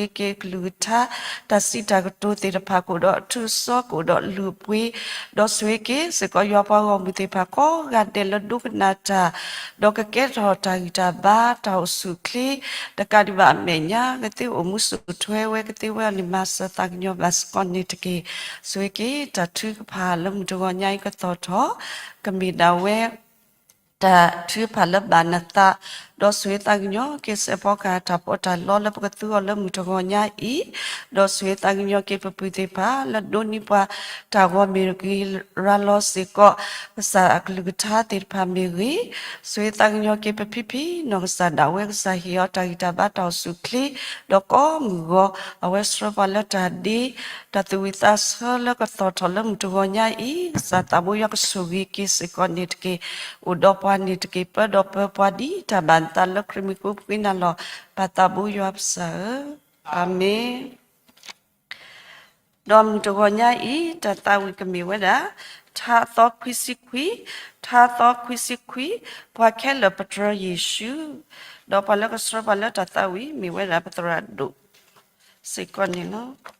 ဒီးဆိၣ်ဂ့ၤက့ၤကလုၢ်ကထါ တၢ်စံးတၢ်ကတိၤသ့ၣ်တဖၣ် ကအိၣ်ဒီးအထူးအစီ ကအိၣ်ဒီးလုၢ်ပှ့ၤ, ဒီးဆိၣ်ဂ့ၤက့ၤစ့ၢ်ကီးယွၤပှၤဂီၢ်မုၢ်သ့ၣ်တဖၣ်ကိးဂၤဒဲးလၢဒိကနၣ်တၢ်, ဒီးကကဲထီၣ်တၢ်ဂံၢ်တၢ်ဘါ တၢ်အိၣ်ဆူၣ်အိၣ်ချ့ တကးဒံးဘၣ်အမဲာ်ညါ ကသ့အိၣ်မူစိာ်ထွဲဝဲ ကသ့ဝဲအီၤန့ၣ် မၤစၢၤသးကညီၤဘၣ်စ့ၢ်ကီးန့ၣ်တက့ၢ်. ဆိၣ်ဂ့ၤက့ၤတၢ်ထုကဖၣ်လၢမုၢ်တဂီၤညါအံၤကသီၣ်ထီၣ် ကမ့ၢ်ဒၣ်ဝဲ တၢ်ထုကဖၣ်လၢဘၣ်နသး, ဒီးဆိၣ်ဂ့ၤသးကညီၤက့ၤစဲးဖီကဟၣ်တၢ်ပီးတၢ်လီလၢပကသူအီၤလၢမုၢ်တဂီၤညါအံၤ, ဒီးဆိၣ်ဂ့ၤသးကညီၤက့ၤပပုၢ်သ့ၣ်တဖၣ် လၢဒိးန့ၢ်ပှၤတၢ်ဂီၤမ့ၢ်ဂ့ၤ ရၤလီၤစ့ၢ်ကီး ကစၢ်အကလုၢ်ကထါသ့ၣ်တဖၣ်မ့ၢ်ဂ့ၤ, ဆိၣ်ဂ့ၤသးကညီၤက့ၤပဖံဖံနီၢ်ကစၢ်ဒၣ်ဝဲ ကစၢ်ဟ့ၣ်အီၤတၢ်ဂံၢ်တၢ်ဘါတၢ်အိၣ်ဆူၣ်အိၣ်ချ့, ဒီးကိးမုၢ်ဂီၤ အဝဲဆှၢပှၤလၢတၢ်ဒ့ တၢ်သူၣ်ဝံၣ်သးဆၢလၢကသီၣ်ထီၣ်လၢမုၢ်တဂီၤညါအံၤ, ကစၢ်သးဘိယွၤကဆိၣ်ဂ့ၤက့ၤစ့ၢ်ကီးန့ၣ်တက့ၢ်. အိၣ်ဒီးပှၤန့ၣ်တက့ၢ် ပၢဒီးပၢပှၤဒ်တၢ်ဘၣ်နသးလၢခရံာ်မံၤဃိပဃ့နၤလီၤ. ပၢ်သးဘိယွၤပစၢ်ဧၢ, အၤမ့ၣ်. ဒီးမုၢ်တဂီၤညါအံၤ တၢ်သးဝံၣ်ကမ့ၢ်ဝဲဒၣ် ထါသီခွံဆံခွံ, ထါသီခွံဆံခွံ, ပှၤခဲလၢာ်ပတြၢၤယ့ၣ်ၡူး, ဒီးပှၤလၢကဆှၢပှၤလၢတၢ်သးဝံၣ်မ့ၢ်ဝဲဒၣ်ပသရၣ်ဒိၣ်စ့ၢ်ကီးန့ၣ်လီၤ.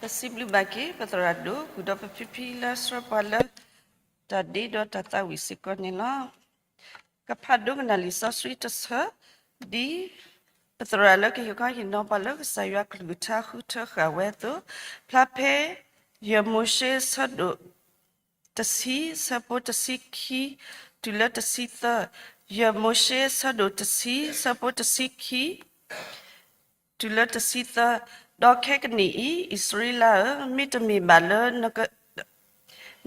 ပစံးဘျုးဘၣ်က့ၤ ပသရၣ်ဒိၣ် ဃုာ်ဒီးပဖံဖံလၢဆှၢပှၤလၢ တၢ်ဒ့ဒီးတၢ်သးဝံၣ်စ့ၢ်ကီးန့ၣ်လီၤ. ကဖးဒိကနၣ်လံာ်စီဆှံတဆၢ, ဒ်ပသရၣ်လၢကဟ့ၣ်ခီဟ့ၣ်နီၤပှၤလၢကစၢ်ယွၤကလုၢ်ကထါဃုထၢဃာ်ဝဲအသိး, ဖျါဖဲ ယဲၢ်မိၤၡ့ဆၢဒိၣ်တဆံ ဆၢဖိတဆံခံ တုၤလၢတဆံသၢ, ယဲၢ်မိၤၡ့ဆၢဒိၣ်တဆံ ဆၢဖိတဆံခံ တုၤလၢတဆံသၢ, ဒီးခဲကနံၣ်အံၤ အံၣ်စရ့လးဧၢ, မ့တမ့ၢ်ဘၣ်လၢ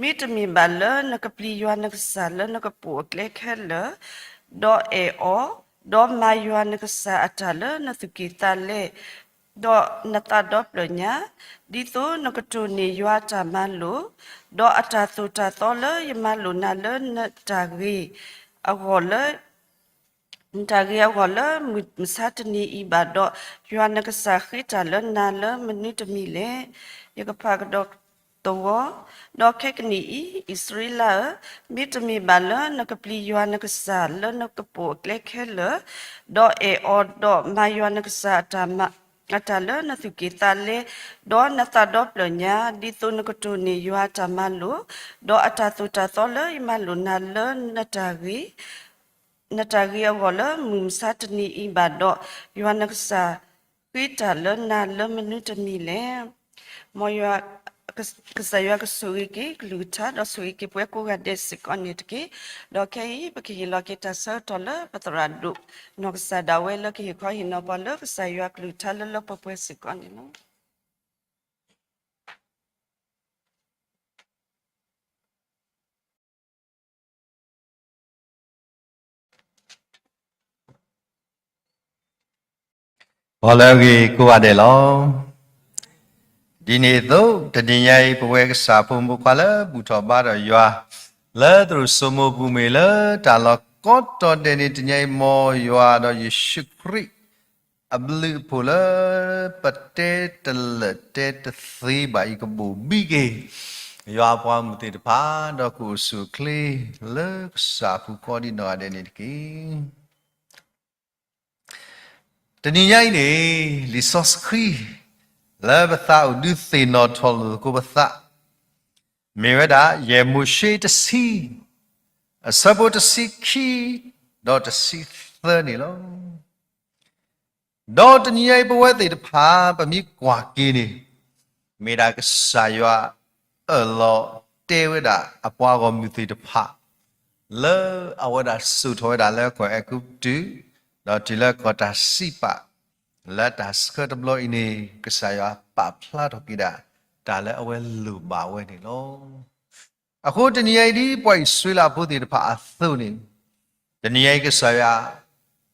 မ့တမ့ၢ်ဘၣ်လၢနကပျံၤယွၤနကစၢ်လၢနကပိာ်အကျဲခဲလၢာ်, ဒီးအဲၣ်အီၤ, ဒီးမၤယွၤနကစၢ်အတၢ်လၢနသူၣ်က့ၣ်သးလဲ, ဒီးနသးဒီဖျၢၣ်ညါ, ဒ်သိးနကတိၢ်န့ၢ်ယွၤအတၢ်မၤလိာ်, ဒီးအတၢ်သိၣ်တၢ်သီလၢယမၤလိာ်နၤလၢနတၢ်ဂ့ၤအဂီၢ်လၢ နတၢ်ဂ့ၤအဂီၢ်လၢမုၢ်မဆါတနံၤအံၤဘၣ်ဒီး, ယွၤနကစၢ်ဃ့တၢ်လၢနၤလၢမနုၤတမံၤလဲၣ်. ယကဖးကဒီးသဝီ, ဒီးခဲကနံၣ်အံၤ အံၣ်စရ့လးဧၢ, မ့တမ့ၢ်ဘၣ်လၢနကပျံၤယွၤနကစၢ်လၢနကပိာ်အကျဲခဲလၢာ်, ဒီးအဲၣ်အီၤ, ဒီးမၤယွၤနကစၢ်အတၢ်လၢနသူၣ်က့ၣ်သးလဲ, ဒီးနသးဒီဖျၢၣ်ညါ, ဒ်သိးနကတိၢ်န့ၢ်ယွၤအတၢ်မၤလိာ်, ဒီးအတၢ်သိၣ်တၢ်သီလၢယမၤလိာ်နၤလၢနတၢ်ဂ့ၤ နတၢ်ဂ့ၤအဂီၢ်လၢမုၢ်မဆါတနံၤအံၤဘၣ်ဒီး, ယွၤနကစၢ်ဃ့တၢ်လၢနၤလၢမနုၤတမံၤလဲၣ်. မ်ယွၤ, ကစၢ်ယွၤကဆိၣ်ဂ့ၤက့ၤကလုၢ်ကထါ ဒီးဆိၣ်ဂ့ၤက့ၤပှၤကိးဂၤဒဲးစ့ၢ်ကီးန့ၣ်တက့ၢ်. ဒီးခဲအံၤ ပကဟ့ၣ်လီၤက့ၤတၢ်ဆၢကတီၢ်လၢပသရၣ်ဒိၣ် နီၢ်ကစၢ်ဒၣ်ဝဲလၢကဟ့ၣ်ခီဟ့ၣ်နီၤပှၤလၢကစၢ်ယွၤကလုၢ်ကထါလၢလၢပှဲၤပှဲၤစ့ၢ်ကီးန့ၣ်လီၤ. ပှၤလၢအဂ့ၤကိးဂၤဒဲးလီၤ. ဒ်န့ၣ်အသိး တနံၤညါအံၤ ပဝဲကစၢ်ဖိမုၣ်ဖိခွါလၢဘူၣ်ထီၣ်ဘါထီၣ်ယွၤ လၢသရိာ်စိမိၤပူၤမ့ၢ်လၢတၢ်လီၢ်ကိးတီၤဒဲးန့ၣ် တနံၤညါအံၤ မ်ယွၤဒီးယ့ၣ်ၡူးခရံာ် အဘျုးအဖှိၣ်လၢပတဲတလၢာ်တဲတသ့ဘၣ်အံၤ ကဘိၣ်ဘံၣ်က့ၤ ယွၤအပှၤမုၣ်သ့ၣ်တဖၣ် ဒီးကအိၣ်ဆူၣ်အိၣ်ချ့လၢကစၢ်အပူၤကိးဒံးနီၢ်ဂၤဒဲးန့ၣ်တက့ၢ်. တနံၤညါအံၤန့ၣ် လံာ်စီဆှံ လၢပသးအိၣ်ဒုးသ့ၣ်နီၣ်ထီၣ်လိာ်သကိးပသး မ့ၢ်ဝဲဒၣ် ယဲၢ်မိၤၡ့တဆံ အဆၢဖိတဆံခံ ဒီးတဆံသၢန့ၣ်လီၤ. ဒီးတနံၤညါအံၤ ပဝဲသ့ၣ်တဖၣ် ပမ့ၢ်ကွၢ်က့ၤန့ၣ် မ့ၢ်ဒၣ်ကစၢ်ယွၤအၢၣ်လီၤတဲဝဲဒၣ် အပှၤဂီၢ်မုၢ်သ့ၣ်တဖၣ် လၢအဝဲဒၣ်စိာ်ထီၣ်ဝဲဒၣ်လၢကီၢ်အဲၤကူပတူး ဒီးတုၤလၢကီၢ်တၢ်စံးပာ် လၢတၢ်ဆှၢတဘျီအံၤန့ၣ် ကစၢ်ယွၤပာ်ဖျါထီၣ်က့ၤဒၣ် တၢ်လၢအဝဲလိၣ်ဘၣ်ဝဲန့ၣ်လီၤ. အဃိတနံၤညါအံၤ ဒ်ပှၤအံၣ်စရ့လးဖိသ့ၣ်တဖၣ်အသိးန့ၣ် တနံၤညါအံၤ ကစၢ်ယွၤ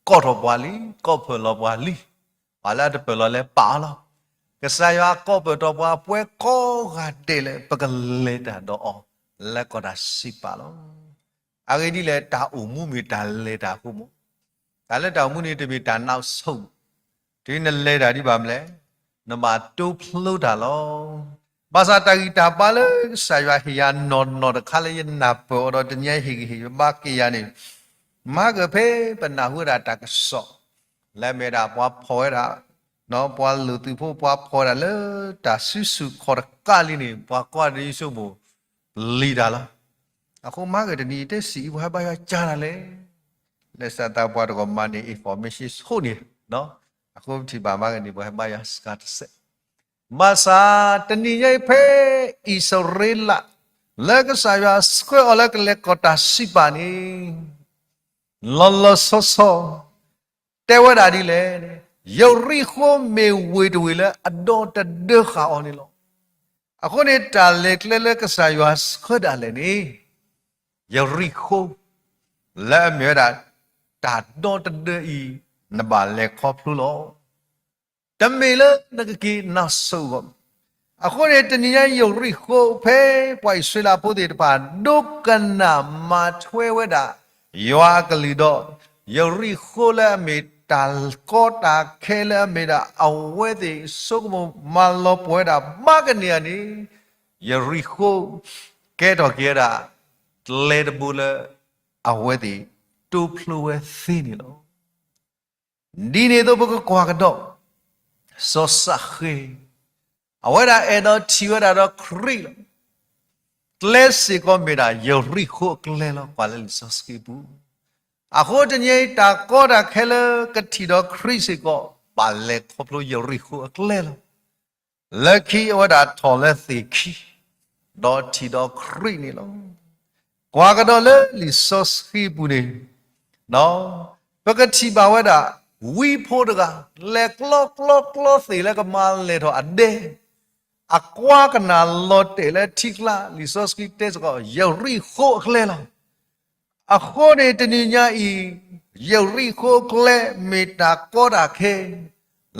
ကိးထီၣ်ပှၤလံ, ကိးဖၢၣ်လီၤပှၤလံ, ပှၤလၢအတပၢၢ်လီၤလဲၤပာ်အီၤလီၤ. ကစၢ်ယွၤကိးဖၢၣ်ထီၣ်ပှၤပှဲၤကိးဂၤဒဲးလၢ ပကလဲၤတၢ်ဒီးအီၤ လၢကီၢ်တၢ်စံးပာ်လီၤ. အဂ့ၢ်ဒ်လဲၣ် တၢ်အိၣ်မူမ့ၢ်တၢ်လဲၤတၢ်အဃိမး တၢ်လၢတၢ်အိၣ်မူန့ၣ် တမ့ၢ်တၢ်နီၣ်ဆိၣ်, တုၤနလဲၤတၢ်ဒ်ဘၣ်မနုၤလဲၣ်, နဘၣ်တိဖျိတၢ်လီၤ. ဘၣ်ဆၣ်တၢ်ဂံၢ်တၢ်ဘါလၢကစၢ်ယွၤဟ့ၣ်ယၤနီၢ်နီၢ်တခါလၢယနၢ်ပၢၢ်အီၤဒီး တနံၤညါဟ့ၣ်ဂံၢ်ဟ့ၣ်ဘါက့ၤယၤန့ၣ်, မၤကဖဲပနၢ်ဟူဝဲဒၣ်တၢ်ကစီၣ် လၢအမ့ၢ်ဒၣ်ပှၤဖီၣ်ဝဲဒၣ်, ပှၤလုၢ်သုးဖိ ပှၤဖီၣ်ဝဲဒၣ်လၢတၢ်စုဆူၣ်ခီၣ်တကးလံန့ၣ် ပှၤကိးဂၤဒဲးဆိကမိၣ် ပျံၤတၢ်လီၤ. အဃိမၤကတနံၤအံၤ တစံးအံၤ ပှၤဟဲဘါယွၤကၢ်တၢ်လဲၣ်. လဲၤစးသးပှၤတဂီၢ်မၤန့ၢ် information ဆိန့ၣ်, အဃိပထံၣ်ဘၣ်မၤကန့ၣ် ပှၤဟဲဘါယွၤစှၤတစဲး. ဘၣ်ဆၣ်တနံၤညါအံၤဖဲအံၣ်စရ့လး လၢကစၢ်ယွၤဆှၢအီၤလၢကလဲၤကီၢ်တၢ်စံးပာ်န့ၣ် လီၤလီၤဆီဆီ တဲဝဲဒၣ်ဒ်လဲၣ်, ယရံၣ်ဃိမ့ၢ်ဝ့ၢ်တဝ့ၢ်လၢအဒီတဒၢဃာ်အီၤန့ၣ်လီၤ. အဃိန့ၣ် တၢ်လဲၤကျဲလၢကစၢ်ယွၤဆှၢဒၣ်လဲာ်န့ၣ် ယရံၣ်ဃိ လၢအမ့ၢ်ဝဲဒၣ် တၢ်ဒီတဒၢအံၤ နဘၣ်လဲၤခီဖျိလီၤ. တမ့ၢ်လၢနကက့ၤနၢ်စိၤအဂီၢ်, အဃိန့ၣ် တနံၤညါယရံၣ်ဃိဖဲပှၤအံၣ်စရ့လးဖိသ့ၣ်တဖၣ် ဒိကနၣ်မၤထွဲဝဲဒၣ် ယွၤအကလုၢ်ဒီး ယရံၣ်ဃိလၢအမ့ၢ်တၢ်ကီတၢ်ခဲလၢအမ့ၢ်ဒၣ် အဝဲသ့ၣ်ဆိကမိၣ်မၤလီၤပှီၢ်ဝဲဒၣ် မၤကန့ၢ်ဧါန့ၣ် ယရံၣ်ဃိ ကဲထီၣ်က့ၤဝဲဒၣ် ကျဲတဘိလၢ အဝဲသ့ၣ်တိဖျိဝဲသ့န့ၣ်လီၤ. ဒ်န့ၣ်အသိးပကကွၢ်ကဒီး စီၤၡဃ့ၣ် အဝဲဒၣ်အဲၣ်ဒိးထံၣ်ဝဲဒၣ်ဒီးခရံာ်လီၤ. ကျဲစ့ၢ်ကီးမ့ၢ်ဒၣ်ယရံၣ်ဃိၣ်အကျဲလီၤ ကွၢ်လၢလံာ်စီဆှံပူၤ. အဃိတနံၤအံၤ တၢ်ကီတၢ်ခဲလၢကထံၣ်ဒီးခရံာ်စ့ၢ်ကီး ဘၣ်လဲၤခီဖျိယရံၣ်ဃိၣ်အကျဲလီၤ. လၢခံအဝဲဒၣ်ထီၣ်လၢသ့ၣ်ခံ ဒီးထံၣ်ဒီးခရံာ်န့ၣ်လီၤ. ကွၢ်ကဒီးလၢလံာ်စီဆှံပူၤန့ၣ် ပကထံၣ်ဘၣ်ဝဲဒၣ် ဝံဖိတဂၤ လဲၤကျီကျီကျီသ့ၣ်လၢကမၤလဲၢ်ထီၣ်အဒဲ အကွါကနၣ်လီၤတဲာ်လၢထံကျါ လံာ်စီဆှံတဲစ့ၢ်ကီး ယရံၣ်ဃိၣ်အကျဲလီၤ. အဃိန့ၣ်တနံၤညါအံၤ ယရံၣ်ဃိၣ်အကျဲမ့ၢ်တၢ်ကီတၢ်ခဲ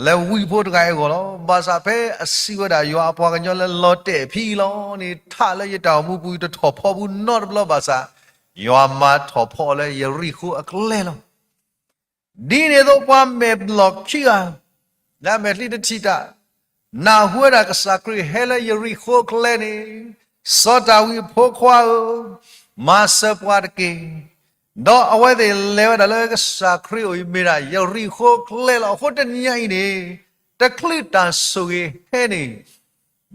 လၢဝံဖိတဂၤအဂီၢ်လီၤ. ဘၣ်ဆၣ်ဖဲအစံးဝဲဒၣ် ယွၤအပှၤကညီလၢလီၤတဲာ်အဖံအံၤလီၤန့ၣ် ထးလၢယတၢ်အိၣ်မူပူၤ ယတထီၣ်ဖီဘူးနီတဘျီဘၣ်ဆၣ် ယွၤမၤထီၣ်ဖီအီၤလၢယရံၣ်ဃိၣ်အကျဲလီၤ. ဒ်န့ၣ်အသိးပှၤမဲာ်ဘျီၣ်ခံဂၤ လၢအမဲာ်ချံတထံၣ်တၢ် နၢ်ဟူဝဲဒၣ်ကစၢ်ခရံာ်ဟဲလၢယရံၣ်ဃိၣ်အကျဲန့ၣ်, စီၤဒၤဝံးအဖိခွါဧၢ, မၤစၢၤပှၤတက့ၢ်. ဒီးအဝဲသ့ၣ်လဲၤဝဲဒၣ်လၢကစၢ်ခရံာ်အအိၣ်အံၤ မ့ၢ်ဒၣ်ယရံၣ်ဃိၣ်အကျဲလီၤ. အဃိတနံၤညါအံၤန့ၣ် တချုးတၢ်ဆိၣ်ဂ့ၤဟဲန့ၣ်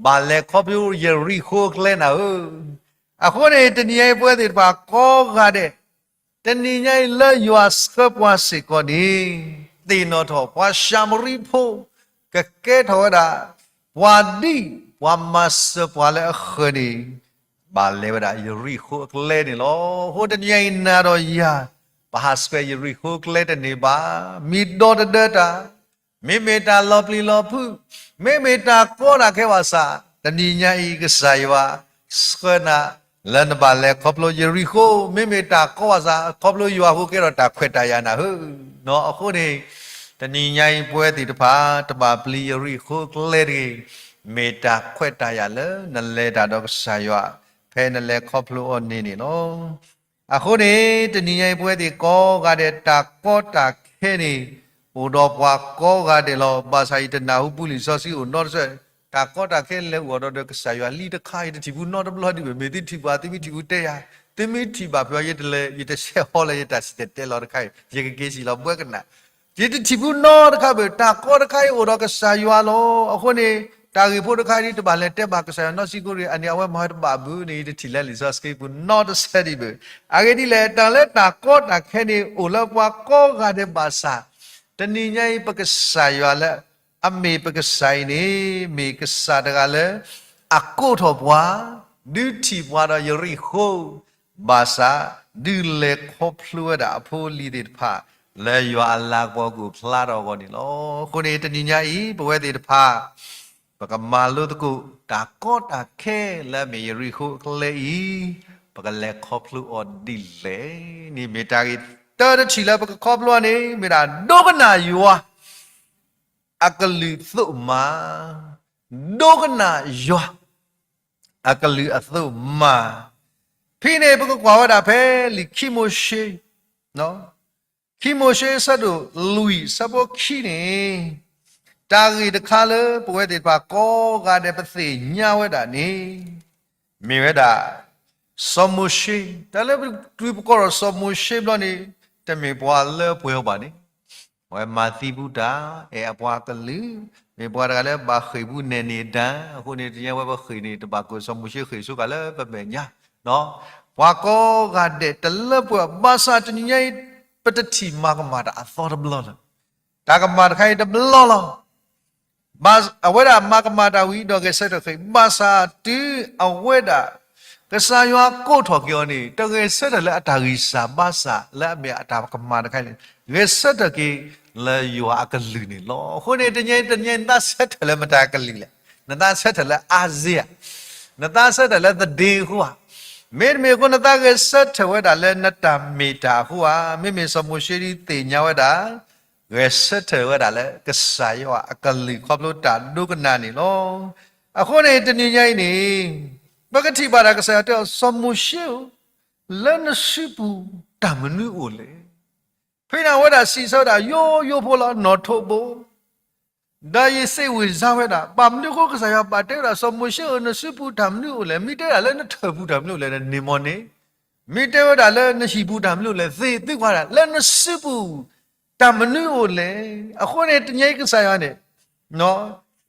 ဘၣ်လဲၤခီဖျိယရံၣ်ဃိၣ်အကျဲနၤဧၢ. အဃိန့ၣ် တနံၤညါအံၤပဝဲသ့ၣ်တဖၣ်ကိးဂၤဒဲး တနံၤညါအံၤလၢယွၤဆှၢပှၤစ့ၢ်ကီးန့ၣ် သ့ၣ်နီၣ်ထီၣ် ပှၤၡၤမရံဖိ ကကဲထီၣ်ဝဲဒၣ် ပှၤဒ်ပှၤမၤစၢၤပှၤလၢအဃၢၤန့ၣ် ဘၣ်လဲၤဝဲဒၣ်ယရံၣ်ဃိၣ်အကျဲန့ၣ်လီၤ. အဃိတနံၤညါအံၤနၤဒီးယၤ ပဟးဆှဲးယရံၣ်ဃိၣ်အကျဲတန့ၢ်ဘၣ်. မ့ၢ်ဒီတဒၢတၢ် မ့မ့ၢ်တၢ်လီၤပျံၤလီၤဖုး, မ့မ့ၢ်တၢ်ကီတၢ်ခဲဘၣ်ဆၣ်, တနံၤညါအံၤကစၢ်ယွၤ ဆှၢနၤ လၢနဘၣ်လဲၤခီဖျိယရံၣ်ဃိၣ်, မ့မ့ၢ်တၢ်ကီဘၣ်ဆၣ် ခီဖျိယွၤအဃိကဲထီၣ်တၢ်ခွဲးတၢ်ယာ်နၤဧၢ. အဃိန့ၣ် တနံၤညါအံၤပဝဲသ့ၣ်တဖၣ် တဘၣ်ပျံၤယရံၣ်ဃိၣ်အကျဲတဂ့ၤ, မ့ၢ်တၢ်ခွဲးတၢ်ယာ်လၢနလဲၤတၢ်ဒီးကစၢ်ယွၤ ဖဲနလဲၤခီဖျိအီၤန့ၣ်န့ၣ်လီၤ. အဃိန့ၣ် တနံၤညါအံၤပဝဲသ့ၣ်ကိးဂၤဒဲး တၢ်ကီတၢ်ခဲန့ၣ် အိၣ်ဒီးပှၤကိးဂၤဒဲးလီၤ. ဘၣ်ဆၣ်ယတနၢ်ဟူပူလံာ်စီဆှံအိၣ်နီတစဲး, တၢ်ကီတၢ်ခဲလဲၤအိၣ်ဒီးဒီးကစၢ်ယွၤလံတခါ ယတထံၣ်ပူနီတဘျီဒံးဘၣ်. မ့ၢ်သုထံၣ်ပှၤ သုမ့ၢ်ထံၣ်ပူတဲယၤ, သုမ့ၢ်ထံၣ်ဘၣ်ဖဲအံၤ ယတလဲၤ ယတဆဲးဟီလၢယတၢ်စံၣ်တဲၤတဲလီၤတခါအံၤ ယကက့ၤစံၣ်လီၤဘှဲကနၣ် ယတထံၣ်ပူနီတခါဘၣ်. တၢ်ကီတခါအံၤအိၣ်ဒီးကစၢ်ယွၤလီၤ. အဃိန့ၣ် တၢ်ဂ့ၢ်ဖိတခါအံၤဒ်တဘၣ်လဲၤတဲဘၣ်ကစၢ်ယွၤနီတဆံးကိးရံၣ် အန့ၣ်အဝဲမၤဝဲတဘၣ်ဘၣ်န့ၣ် ယတထံၣ်လၢလံာ်စီဆှံပူၤနီတစဲးဒံးဘၣ်. အဂ့ၢ်ဒ်လဲၣ် တၢ်လၢတၢ်ကီတၢ်ခဲန့ၣ် အိၣ်လၢပှၤကိးဂၤဒဲးဘၣ်ဆၣ်, တနံၤညါအံၤပကစၢ်ယွၤလၢ အမ့ၢ်ပကစၢ်အံၤန့ၣ် မ့ၢ်ကစၢ်တဂၤလၢ အကိးထီၣ်ပှၤ, ဒုးထံၣ်ပှၤဒီးယရံၣ်ဃိၣ်, ဘၣ်ဆၣ် ဒုးလဲၤခီဖျိဝဲဒၣ်အဖိအလံၤသ့ၣ်တဖၣ် လၢယွၤအလၤကပီၤကအိၣ်ဖျါထီၣ်အဂီၢ်န့ၣ်လီၤ. အဃိန့ၣ် တနံၤညါအံၤ ပဝဲသ့ၣ်တဖၣ် ပကမၤလိသကိး တၢ်ကီတၢ်ခဲလၢအမ့ၢ်ယရံၣ်ဃိၣ်အကျဲအံၤ ပကလဲၤခီဖျိအီၤဒ်လဲၣ်န့ၣ် မ့ၢ်တၢ်ဂ့ၢ်တၢတထံၣ်လၢပကခီဖျိအီၤန့ၣ် မ့ၢ်ဒၣ်ဒိကနၣ်ယွၤ အကလုၢ်အသိးမၤ, ဒိကနၣ်ယွၤ အကလုၢ်အသိးမၤ. ဖဲန့ၣ် ပကကွၢ်ဝဲဒၣ်ဖဲလံာ်ခံမိၤၡ့, ခံမိၤၡ့အဆၢဒိၣ်လွံၢ်အဆၢဖိခံန့ၣ်, တၢ်ဂ့ၢ်တခါလၢပဝဲသ့ၣ်တဖၣ်ကိးဂၤဒဲးပသ့ၣ်ညါဝဲဒၣ်န့ၣ် မ့ၢ်ဝဲဒၣ် စီၤမိၤၡ့, တၢ်လၢပတုၤပကိးဒီးစီၤမိၤၡ့ဘျီန့ၣ် တမ့ၢ်ပှၤလၢပှဲၤအီၤဘၣ်န့ၣ် အဝဲမၤသံဘူးတၢ်, အဲၣ်အပှၤကလုာ်, မ့ၢ်ပှၤတဂၤလၢဘၣ်ဃ့ၢ်ဘူးနဲၣ်န့ၢ်ဒၣ်, အဃိန့ၣ် တနံၤညါဝဲပဃ့ၢ်န့ၣ် တဘၣ်ကိၣ်စီၤမိၤၡ့ဃ့ၢ်ဆိကၤလၢပမဲာ်ညါ, ပှၤကိးဂၤဒဲးတလၢပှဲၤဘၣ်ဆၣ်တနံၤညါအံၤ ပတထံၣ်မၤကမၣ်တၢ်အသီတဘျီလၢၤ, တၢ်ကမၣ်တခါအံၤတဘျီလီၤ. အဝဲဒၣ်မၤကမၣ်တၢ်ဝံၤဒီးဂဲၤဆၢထၢၣ်ဃ့ၢ်, ဘၣ်ဆၣ်တုၤအဝဲဒၣ် ကစၢ်ယွၤကိးထီၣ်က့ၤအီၤန့ၣ် တဂဲၤဆၢထၢၣ်လၢအတၢ်ဂံၢ်စၢ်ဘါစၢ်လၢအမ့ၢ်အတၢ်ကမၣ်တခါအံၤန့ၣ်, ဂဲၤဆၢထၢၣ်က့ၤလၢယွၤအကလုၢ်န့ၣ်လီၤ. အဃိန့ၣ် တနံၤညါအံၤ တနံၤညါအံၤ နသးဆၢထၢၣ်လၢမတၤကလုၢ်လဲၣ်, နသးဆၢထၢၣ်လၢအါစ့ဧါ, နသးဆၢထၢၣ်လၢသဒ့အဃိဧါ, မ့တမ့ၢ်အဃိ နသးဂဲၤဆၢထၢၣ်ဝဲဒၣ်လၢနတၢ်မ့ၢ်တၢ်အဃိဧါ. မ့မ့ၢ်စီၤမိၤၡ့ဒ်သ့ၣ်ညါဝဲဒၣ် ဂဲၤဆၢထၢၣ်ဝဲဒၣ်လၢကစၢ်ယွၤအကလုၢ်ခီဖျိတၢ်ဒိကနၣ်န့ၣ်လီၤ. အဃိန့ၣ် တနံၤညါအံၤန့ၣ် ပကထံၣ်ဘၣ်တၢ်ကစၢ်ယွၤတဲအီၤ စီၤမိၤၡ့ဧၢ, လၢနစုပူၤတၢ်မနုၤအိၣ်လဲၣ်. ဖဲန့ၣ်အဝဲဒၣ်စံးဆၢဝဲဒၣ် ယိယိဖိလီၤ နီၢ်ထိးဘိ ဒီးယစံးဝံၤစါဝဲဒၣ် ဘၣ်မနုၤအဃိကစၢ်ယွၤဘၣ်တဲဝဲဒၣ် စီၤမိၤၡ့ဧၢ, နစုပူၤတၢ်မနုၤအိၣ်လဲၣ်. မ့ၢ်တဲဝဲဒၣ်လၢနထၢၣ်ပူၤတၢ်မနုၤအိၣ်လဲၣ်, နန့ၢ်မီၢ်န့ၣ်, မ့ၢ်တဲဝဲဒၣ်လၢနဟံၣ်ပူၤတၢ်မနုၤအိၣ်လဲၣ်, သ့ၣ်သုကွၢ်ဒၣ် လၢနစုပူၤတၢ်မနုၤအိၣ်လဲၣ်. အဃိန့ၣ် တနံၤအံၤကစၢ်ယွၤန့ၣ်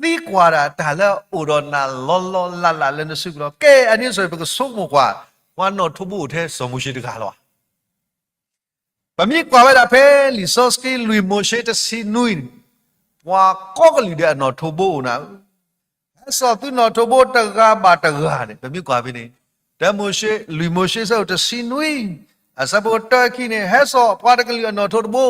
သံကွၢ်ဒၣ်တၢ်လၢအအိၣ်ဒီးနၤလီၤလီၤလးလးလၢနစုပူၤလီၤ. ကဲ အန့ၣ်ဆိ ပကဆိကမိၣ်ကွၢ် ပှၤနီၣ်ထိးဘိအိၣ်ထဲစီၤမိၤၡ့တဂၤလီၤ. ပမ့ၢ်ကွၢ်ဝဲဒၣ်ဖဲလံာ်စီဆှံလွံၢ်မိၤၡ့တဆံနွံန့ၣ်, ပှၤကိးကလုာ်ဒဲးအနီၣ်ထိးဘိအိၣ်နၤဧၢ, ဟဲစိာ်သုနီၣ်ထိးဘိတဂၤဘၣ်တဂၤန့ၣ် ပမ့ၢ်ကွၢ်ဖဲန့ၣ်, တၢမိၤၡ့ လွံၢ်မိၤၡ့ဆၢဒိၣ်တဆံနွံ, အဆၢဖိတၢခံန့ၣ်, ဟဲစိာ်ပှၤတကလုာ်အနီၣ်ထိးတဘိ,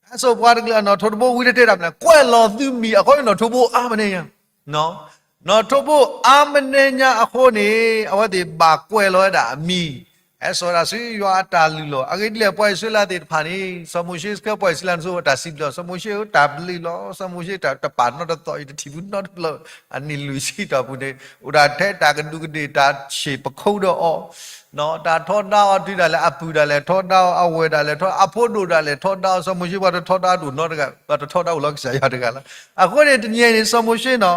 ဟဲစိာ်ပှၤတကလုာ်အနီၣ်ထိးတဘိဝံၤတတဲတၢ်မနုၤလဲၣ်, ကွဲးလီၤသုမံၤအဃိန့ၣ် နီၣ်ထိးဘိအါမးန့ၣ်ညါ နီၣ်ထိးဘိအါမးန့ၣ်ညါအဃိန့ၣ် အဝဲသ့ၣ်ဘၣ်ကွဲးလီၤဝဲဒၣ်အမံၤ, ဟဲစိာ်ဝဲဒၣ်ဆူယွၤအတၢ်လုၢ်လီၢ်. အဂ့ၢ်ဒ်လဲၣ် ပှၤအံၣ်စရ့လးသ့ၣ်တဖၣ်န့ၣ် စီၤမိၤၡ့စ့ၢ်ကီး ပှၤအံၣ်စရ့လးန့ၣ်ဆိ တၢ်စံးဘျုး, စီၤမိၤၡ့ဧၢ တၢ်ဘျုးလီၤ, စီၤမိၤၡ့တၢ်တပာ်နီတသီၣ်အံၤ တထံၣ်ပူၤနီတဖျၢၣ်, အနံၣ်လွံၢ်ဆံတီၢ်ပူၤန့ၣ် အိၣ်ဒၣ်ထဲတၢ်ကဒူးကဒ့ၣ် တၢ်ဆ့ၣ်ပခိဒၢအီၤ တၢ်ထီဒါအီၤတုၤဒၣ်လဲာ် အပုၢ်ဒၣ်လဲာ်ထီဒါအီၤ, အဝဲၢ်ဒၣ်လဲာ်ထီ, အဖိဒိၣ်ဒၣ်လဲာ်ထီဒါအီၤ, စီၤမိၤၡ့ပှၤတထီဒါဒိၣ်နီတဂၤ, ပှၤတထီဒါအိၣ်လၢကစၢ်ယွၤတဂၤလီၤ. အဃိန့ၣ် တနံၤအံၤန့ၣ် စီၤမိၤၡ့နီၤ,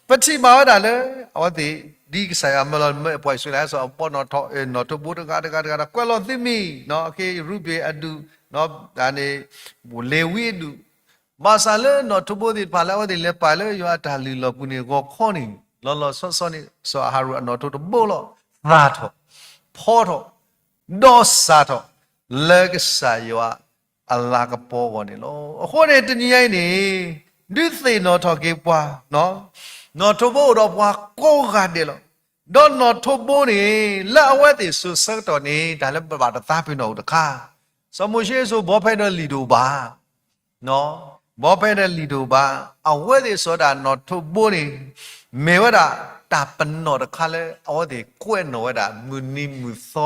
ပထံၣ်ဘၣ်ဝဲဒၣ်လၢ အဝဲသ့ၣ် ဒ်ကစၢ်ယွၤမၢလီၤမၢပှၤအံၣ်စရ့လး ဟဲစိာ်အဘီနီၣ်ထိး, နီၣ်ထိးဘိတဂၤတဂၤတဂၤဒီး ကွဲးလီၤသုမံၤ, အခ့ရူဘ့ၣ်အဒူၣ်, န့ၣ် လ့ၤဝံအဒူၣ်, ဘၣ်ဆၣ်လၢနီၣ်ထိးဘိသ့ၣ်တဖၣ်လၢအဝဲသ့ၣ်လဲၤပာ်လၢယွၤအတၢ်လုၢ်လီၢ်ပူၤန့ၣ် ဂီၤခီန့ၣ် လီၤလီၤဆီဆီန့ၣ် စီၤအၤဟရိၣ်အနီၣ်ထိးတဘိလီၤ. သၣ်ထီၣ်, ဖီထီၣ်, ဒီးစၢ်ထီၣ် လၢကစၢ်ယွၤအလၤကပီၤအဂီၢ်န့ၣ်လီၤ. အဃိန့ၣ် တနံၤညါအံၤန့ၣ် ဒုးသ့ၣ်နီၣ်ထီၣ်က့ၤပှၤ, နီၣ်ထိးဘိအိၣ်ဒီးပှၤကိးဂၤဒဲးလီၤ. ဒီးနီၣ်ထိးဘိန့ၣ် လၢအဝဲသ့ၣ်စိၤဆၢကတီၢ်န့ၣ် တၢ်လၢပဘၣ်တသးပ့ၤနီၣ်အိၣ်တခါ, စီၤမိၤၡ့အစိၤ ဘီဖဲဒီးလံာ်တအိၣ်ဘၣ် ဘီဖဲဒီးလံာ်တအိၣ်ဘၣ်, အဝဲသ့ၣ်စိၤဒၣ်နီၣ်ထိးဘိန့ၣ် မ့ၢ်ဝဲဒၣ်တၢ်ပနီၣ်တခါလၢ အဝဲသ့ၣ်ကွဲးနီၣ်ဝဲဒၣ် မုၢ်နံၤမုၢ်သီ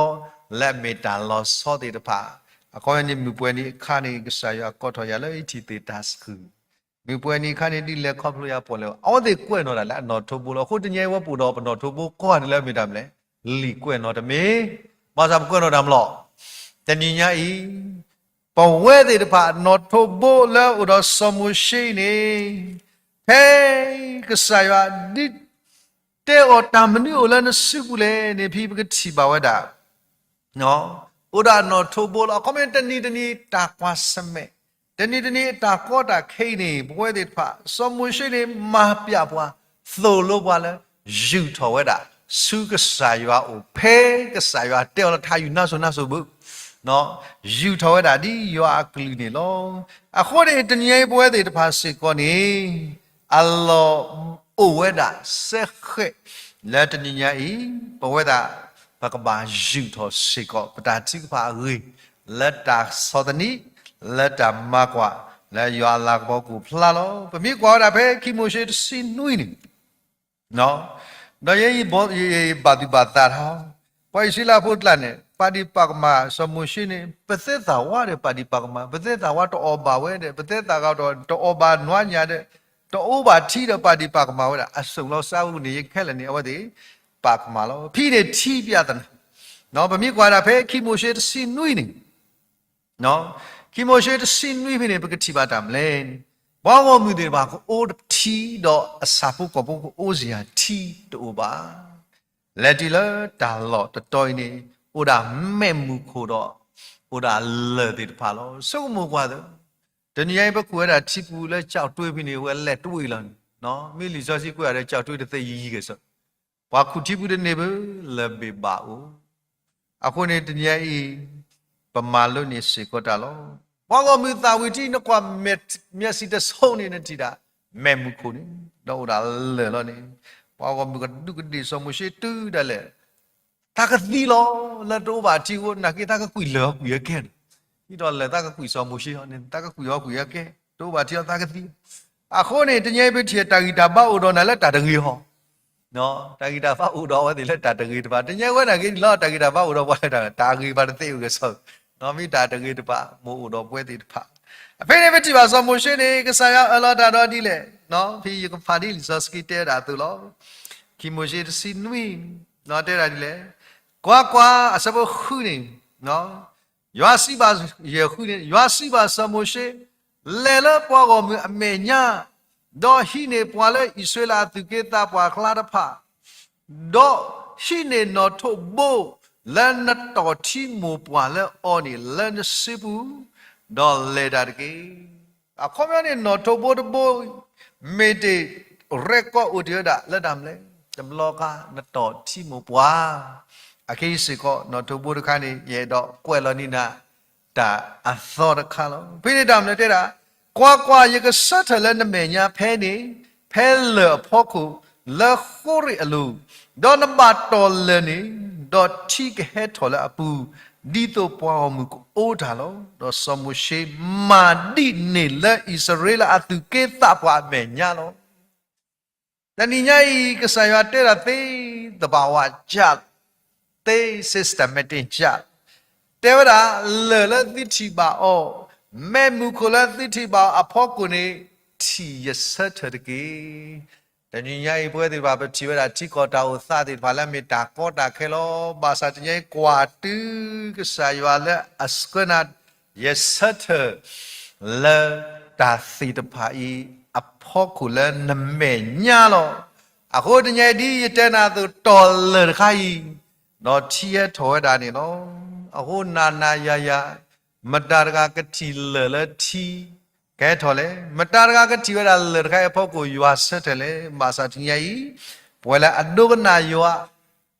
လၢအမ့ၢ်တၢ်လီၤဆီသ့ၣ်တဖၣ်, အခီပညီန့ၣ် မုၢ်ပှဲၤနံၤအခါန့ၣ် ကစၢ်ယွၤကိးထီၣ်ယၤလၢယထံၣ်သ့ၣ်တၢ်ဆှုၣ်, မုၢ်ပှဲၤနံၤအခါန့ၣ် ဒ်လဲၣ်ခီဖျိယၤပီၣ်လဲၣ်, အဝဲသ့ၣ်ကွဲးနီၣ်ဒၣ်လၢအနီၣ်ထိးဘိလီၤ. အဃိတနံၤအံၤ ဝဲပအိၣ်ဒီးပနီၣ်ထိးဘိကိးဂၤဒဲးလၢအမ့ၢ်တၢ်မနုၤလဲၣ်, လံာ်ကွဲးနီၣ်တမ့ၢ်, ဘၣ်ဆၣ်ပကွဲးနီၣ်တၢ်မနုၤလဲၣ်, တနံၤညါအံၤ ပဝဲသ့ၣ်တဖၣ်နီၣ်ထိးဘိလၢအိၣ်ဒီးစီၤမိၤၡ့န့ၣ်, ဖဲကစၢ်ယွၤဒ်တဲအီၤတၢ်မနုၤအိၣ်လၢနစုပူၤလဲၣ်န့ၣ် ဖဲပကထံၣ်ဘၣ်ဝဲဒၣ် အိၣ်ဒၣ်နီၣ်ထိးဘိလီၤ. အခီပညီ တနံၤတနံၤတၢ်ကွၢ်ဆၢၣ်မဲာ်, တနံၤတနံၤတၢ်ကီတၢ်ခဲအံၤန့ၣ် ပဝဲသ့ၣ်တဖၣ် စီၤမိၤၡ့န့ၣ် မၤပျဲပှၤ, သိၣ်လိပှၤလၢ ယူာ်ထီၣ်ဝဲဒၣ် ဆူကစၢ်ယွၤအအိၣ် ဖဲကစၢ်ယွၤတဲအီၤလၢထါယူၤနါစိၤနါစိၤဘၣ် ယူာ်ထီၣ်ဝဲဒၣ်ဒ်ယွၤအကလုၢ်န့ၣ်လီၤ. အဃိန့ၣ် တနံၤညါအံၤ ပဝဲသ့ၣ်တဖၣ်စ့ၢ်ကီးန့ၣ် အလီၢ်အိၣ်ဝဲဒၣ်စဲဃဲး လၢတနံၤညါအံၤ ပဝဲဒၣ် ပကဘၣ်ယူာ်ထီၣ်စ့ၢ်ကီး ပတၢ်ထုကဖၣ်အဂ့ၢ် လၢတၢ်ဆီၣ်သနံး လၢတၢ်မၤကွၢ် လၢယွၤအလၤကပီၤကအိၣ်ဖျါလီၤ. ပမ့ၢ်ကွၢ်ဝဲဒၣ်ဖဲခံမိၤၡ့တဆံနွံန့ၣ် ဒီးယဲယဘၣ်သူၣ်ဘၣ်သးထီၣ်, ပှၤအံၣ်စရ့လးဖိတကျါန့ၣ် ပာ်ဒံးပာ်ကမၣ်စီၤမိၤၡ့န့ၣ် ပသဲသးဝါဒီး ပာ်ဒံးပာ်ကမၣ်, ပသဲသးဝါတအီၣ်ဘၣ်ဝဲဒီး ပသဲသးဝါတအီၣ်ဘၣ်နွါညၣ်ဒီး တအိၣ်ဘၣ်ထံဒီး ပာ်ဒံးပာ်ကမၣ်ဝဲဒၣ် အစိၣ်လီၤစၢ်အူန့ၣ် ယခဲလၢာ်န့ၣ် အဝဲသ့ၣ် ပာ်ကမၣ်လီၤ. ဖဲန့ၣ် ထံပြဿနာ, ပမ့ၢ်ကွၢ်ဒၣ်ဖဲခံမိၤၡ့တဆံနွံန့ၣ် ခံမိၤၡ့တဆံနွံဖဲန့ၣ် ပကထံၣ်ဘၣ်တၢ်မနုၤလဲၣ်န့ၣ်, ပှၤဂီၢ်မုၢ်သ့ၣ်တဖၣ် ကအိၣ်ထံဒီးအဆၣ်ဖိကီၢ်ဖိကအိၣ်စ့ၢ်ကီး ထံတအိၣ်ဘၣ်. လဲၤတုၤလၢတၢ်လီၢ်တတီၤအံၤန့ၣ် အိၣ်ဒၣ်မဲးမုၢ်ခိၣ်ဒီး အိၣ်ဒၣ်လၢၢ်သ့ၣ်တဖၣ်လီၤ. ဆိကမိၣ်ကွၢ်သၢ, တနံၤညါအံၤ ပခူၣ်ဝဲဒၣ်ထံပူၤလၢကၠီၣ်တွ့ဖဲန့ၣ် ဝဲလဲၤတွ့လီၤန့ၣ်, မ့ၢ်လံာ်စီဆှံကွဲးအီၤဒီး ကၠီၣ်တွ့တသ့ယံၤဂဲၤဆၢ ပှၤခူၣ်ထံပူၤတန့ၢ်ဘၣ် လၢၢ်ဘ့ၣ်ဘၣ်အိၣ်. အဃိန့ၣ် တနံၤညါအံၤ ပမၤလိန့ၢ်စ့ၢ်ကီးတၢ်လီၤ. ပှၤဂီၢ်မုၢ်သးဝံၤထံ နကွၢ်မျၢ်စံၣ်တစိၢ်န့ၣ် နထံၣ်ဒၣ် မဲးမုၢ်ခိၣ်န့ၣ် ဒီးအိၣ်ဒၣ်လၢၢ်လီၤန့ၣ်, ပှၤဂီၢ်မုၢ်ကဒူးကဒ့ၣ်စီၤမိၤၡ့တုၤဒၣ်လဲာ် သးကသံလီၤ. လၢတအိၣ်ဘၣ်ထံအဃိ နာ်က့သးကကွံာ်လၢၢ်ကွံာ်အကဲန့ၣ်, ဒ်သိးလၢၢ်သးကကွံာ်စီၤမိၤၡ့အီၤန့ၣ် သးကကွံာ်အီၤကွံာ်အကဲ, တအိၣ်ဘၣ်ထံအီၤသးကသံ. အဃိန့ၣ် တနံၤအံၤ ပထံၣ်တၢ်ဂံၢ်တၢ်ဘါအိၣ်ဒီးနၤလၢတၢ်တဂ့ၤဟီ တၢ်ဂံၢ်တၢ်ဘါအိၣ်ဒီးအဝဲသ့ၣ်လၢတၢ်တဂ့ၤတဖၣ်, တနံၤအံၤဝဲနာ်က့န့ၣ်လီၤ တၢ်ဂံၢ်တၢ်ဘါအိၣ်ဒီးပှၤလၢတၢ်ဂ့ၤဘၣ်တသ့အိၣ်ဂဲၤဆၢ, မ့ၢ်တၢ်တဂ့ၤတဖၣ် မ့ၢ်အိၣ်ဒီးပဝဲသ့ၣ်တဖၣ်. ဖဲန့ၣ်ပထံၣ်ဘၣ်စီၤမိၤၡ့န့ၣ် ကစၢ်ယွၤအၢၣ်လီၤတၢ်ဒီးဒ်လဲၣ်, ဖဲယကဖးဒ်လံာ်စီဆှံတဲဒၣ်အသိးလီၤ. ခံမိၤၡ့တဆံနွံ တဲဒၣ်ဒ်လဲၣ်, ကွၢ်ကွၢ်, အဆၢဖိဃုန့ၣ် ယွၤစံးဘၣ်, ယဲၢ်ဃုန့ၣ် ယွၤစံးဘၣ်စီၤမိၤၡ့, လဲၤလၢပှၤဂီၢ်မုၢ်အမဲာ်ညါ, ဒီးဟံးန့ၢ်ပှၤလၢအံၣ်စရ့လးအသူၣ်က့သးပှၢ်အကျါတဖၣ်, ဒီးဟံးန့ၢ်နီၣ်ထိးဘိ လၢနတီၢ်ထံမိၢ်ပှၢ်လၢအီၤန့ၣ် လၢနစုပူၤ, ဒီးလဲၤတၢ်တက့ၢ်. အခီပညီန့ၣ် နီၣ်ထိးဘိတဘိ မ့ၢ်တ့ၢ် record အိၣ်တ့ၢ်ဝဲဒၣ်လၢတၢ်မနုၤလဲၣ်, တဘျီဃီနတီၢ်ထံမိၢ်ပှၢ်, အခဲအံၤစ့ၢ်ကီး နီၣ်ထိးဘိတခါန့ၣ် ယအဲၣ်ဒိးကွဲးလီၤန့ၢ်နၤ တၢ်အသီတခါလီၤ. ဖဲန့ၣ်တၢ်မနုၤတဲဒၣ်, ကွၢ်ကွၢ်, ယကဆၢထၢၣ်လၢနမဲာ်ညါဖဲန့ၣ်, ဖဲလၢၢ်အဖီခိၣ် လၢဃိရ့ၣ်အလိၤ, ဒီးနဘၣ်တီၢ်လၢၢ်န့ၣ်, ဒီးထံကဟဲထီၣ်လၢအပူၤ, ဒ်သိးပှၤဂီၢ်မုၢ်ကအိၣ်တၢ်လီၤ. ဒီးစီၤမိၤၡ့မၤဒ်န့ၣ်လၢအံၣ်စရ့လးအသူၣ်က့သးပှၢ်အမဲာ်ညါလီၤ. တနံၤညါအံၤ ကစၢ်ယွၤတဲဒၣ်သ့ သဘာဝကျ, သ့ systematic ကျ, တဲဝဲဒၣ် လၢၢ်လၢသုထံၣ်ဘၣ်အီၤ, မဲးမုၢ်ခိၣ်လၢသုထံၣ်ဘၣ်အီၤအဖီခိၣ်န့ၣ် ထံၣ်ယဆၢထၢၣ်တက့ၢ်. တနံၤညါအံၤ ပဝဲသ့ၣ်တဖၣ် ပထံၣ်ဝဲဒၣ်ထံကီၢ်တၢ်အိၣ်သးသ့ၣ်တဖၣ်လၢမ့ၢ်တၢ်ကီတၢ်ခဲလီၤ. ဘၣ်ဆၣ်တနံၤညါအံၤ ကွၢ်တုၤကစၢ်ယွၤလၢအဆှၢနၤ ယဆၢထၢၣ် လၢတၢ်သ့ၣ်တဖၣ်အံၤ အဖီခိၣ်လၢနမဲာ်ညါလီၤ. အဃိတနံၤညါအံၤ ဒ်ယတဲနၤအသိး တီၢ်လၢၢ်တခါအံၤ, ဒီးထံဟဲထီၣ်ဝဲဒၣ်န့ၣ်လီၤ. အဃိနၤနၤယၤယၤ, မတၤတဂၤကထံၣ်လၢၢ်လၢထံ ကဟဲထီၣ်လဲၣ်. မတၤတဂၤကထံၣ်ဝဲဒၣ်လၢၢ်တခါအံၤအဖီခိၣ် ယွၤဆၢထၢၣ်လဲၣ်. ဘၣ်ဆၣ်တနံၤညါအံၤ ပဝဲလၢအဒိကနၣ်ယွၤ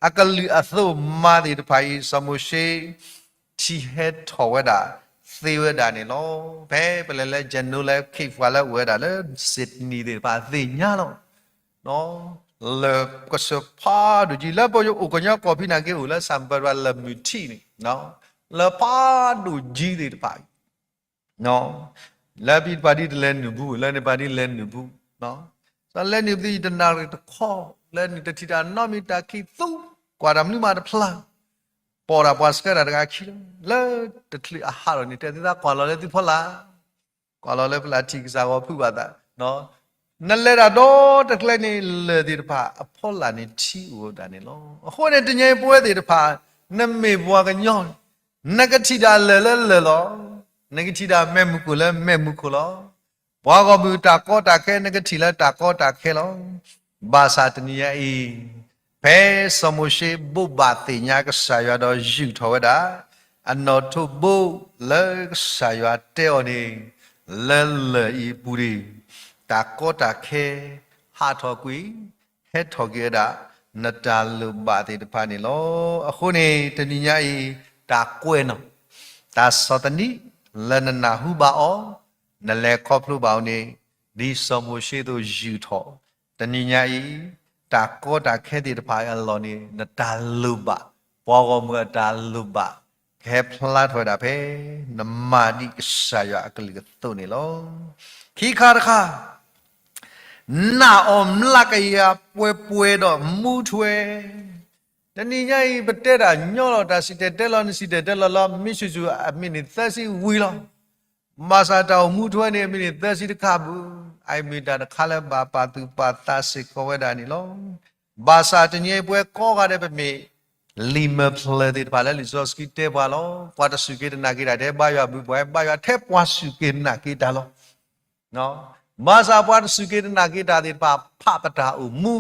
အကလုၢ်အသိးမၤသ့ၣ်တဖၣ်အံၤ စီၤမိၤၡ့ ထံဟဲထီၣ်ဝဲဒၣ် သ့ဝဲဒၣ်န့ၣ်လီၤ. ဖဲပလဲၤလၢ ယနိ လၢခ့ၣ်ပှၤလၢအအိၣ်ဝဲဒၣ်လၢ Sydney သ့ၣ်တဖၣ်သ့ၣ်ညါလီၤ. လၢၢ်ကစၢၢ်ဖးဒိၣ်ကံ လၢပအိၣ်ကညီကီၢ်ဖံးနာ်က့ အိၣ်လၢ suburb လၢမုၢ်ထံးန့ၣ်, လၢၢ်ဖးဒိၣ်ကံသ့ၣ်တဖၣ်အံၤ လၢဖံးတဖၣ်ဒ်တလဲၤနုာ်ဘူး, လၢန့ၣ်တဖၣ်ဒ်လဲၤနုာ်ဘူး, လဲၤနုာ်ဘူး ယတနၣ်ရံၣ်တခီ, လဲၤနုာ်တထံၣ်တၢ်နီတမံၤ တၢ်ခံးသူ, ကွၢ်တၢ်မနုၤမးတဖျါ, ပိာ်တၢ်ပှၤဆှၢတၢ်တဂၤခံလီၤ. လၢတချုးအဟးထီၣ်န့ၣ် တဲသုသး ကွၢ်လီၤလၢသုဖီလာ်, ကွၢ်လီၤလၢပလၢ်ထံၣ်ကစၢ်ဂီၤဖုးဘၣ်သး, နလဲၤတၢ်ဒီတကျဲန့ၣ် လၢၢ်သ့ၣ်တဖၣ်အဖီလာ်န့ၣ် ထံအိၣ်ဝဲဒၣ်န့ၣ်လီၤ. အဃိန့ၣ် တနံၤအံၤပဝဲသ့ၣ်တဖၣ် နမ့ၢ်ပှၤကညီန့ၣ် နကထံၣ်တၢ်လၢၢ်လၢလၢၢ်လီၤ. နကထံၣ်တၢ်မဲးမုၢ်ခိၣ်လၢမဲးမုၢ်ခိၣ်လီၤ. ပှၤဂီၢ်မုၢ်တၢ်ကီတၢ်ခဲ နကထံၣ်လၢတၢ်ကီတၢ်ခဲလီၤ. ဘၣ်ဆၣ်တနံၤညါအံၤ ဖဲစီၤမိၤၡ့ဘိးဘၣ်သ့ၣ်ညါကစၢ်ယွၤဒီးယုၢ်ထီၣ်ဝဲဒၣ် အနီၣ်ထိးဘိလၢကစၢ်ယွၤတဲအီၤန့ၣ် လၢလၢၢ်အံၤအပူၤန့ၣ် တၢ်ကီတၢ်ခဲ ဟးထီၣ်ကွံာ် ဟဲထီၣ်က့ၤဝဲဒၣ် နတၢ်လိၣ်ဘၣ်သ့ၣ်တဖၣ်န့ၣ်လီၤ. အဃိန့ၣ် တနံၤညါအံၤ တၢ်ကွဲးနီၣ် တၢ်ဆီၣ်သနံး လၢနနၢ်ဟူဘၣ်အီၤ, နလဲၤခီဖျိဘၣ်အီၤန့ၣ် ဒ်စီၤမိၤၡ့အသိးယုၢ်ထီၣ်, တနံၤညါအံၤ တၢ်ကီတၢ်ခဲသ့ၣ်တဖၣ်အလီၢ်န့ၣ် နတၢ်လိၣ်ဘၣ်, ပှၤဂီၢ်မုၢ်အတၢ်လိၣ်ဘၣ် ကဟဲဖျါထီၣ်ဝဲဒၣ်ဖဲ နမၤဒ်ကစၢ်ယွၤအကလုၢ်အသိးန့ၣ်လီၤ. ခံခါတခါ နာ်အီၤမျးကယၤပှဲၤပှဲၤဒီးမူထွဲ. တနံၤညါအံၤ ပတဲတၢ်ညီလီၤ တၢ်စံၣ်တဲၤတဲလီၤ နစံၣ်တဲၤတဲလီၤလီၤ မ့ၢ်ဆူၣ်ဆူၣ် အမ့ၢ်န့ၣ်သၢဆံဝံၤလီၤ. ဘၣ်ဆၣ်တၢ်အိၣ်မူထွဲန့ၣ် အမ့ၢ်န့ၣ်သၢဆံတခါပူၤ, အအံၤမ့ၢ်တၢ်တခါလၢဘၣ်ပာ်သူၣ်ပာ်သးစ့ၢ်ကီးဝဲဒၣ်န့ၣ်လီၤ. ဘၣ်ဆၣ်တနံၤအံၤပဝဲကိးဂၤဒဲး ပမ့ၢ်လံာ်မဲာ်ဖျၢၣ်သ့ၣ်တဖၣ်လၢလံာ်စီဆှံတဲပှၤလီၤ. ပှၤတစူၢ်က့ၤတနာ်က့ၤတၢ် တဘါယွၤဘုပှၤ ဘါယွၤထဲပှၤစူၢ်က့ၤနာ်က့ၤတၢ်လီၤ. ဘၣ်ဆၣ်ပှၤတစူၢ်က့ၤတနာ်က့ၤတၢ်သ့ၣ်တဖၣ် ဖးပတၢ်အိၣ်မူ,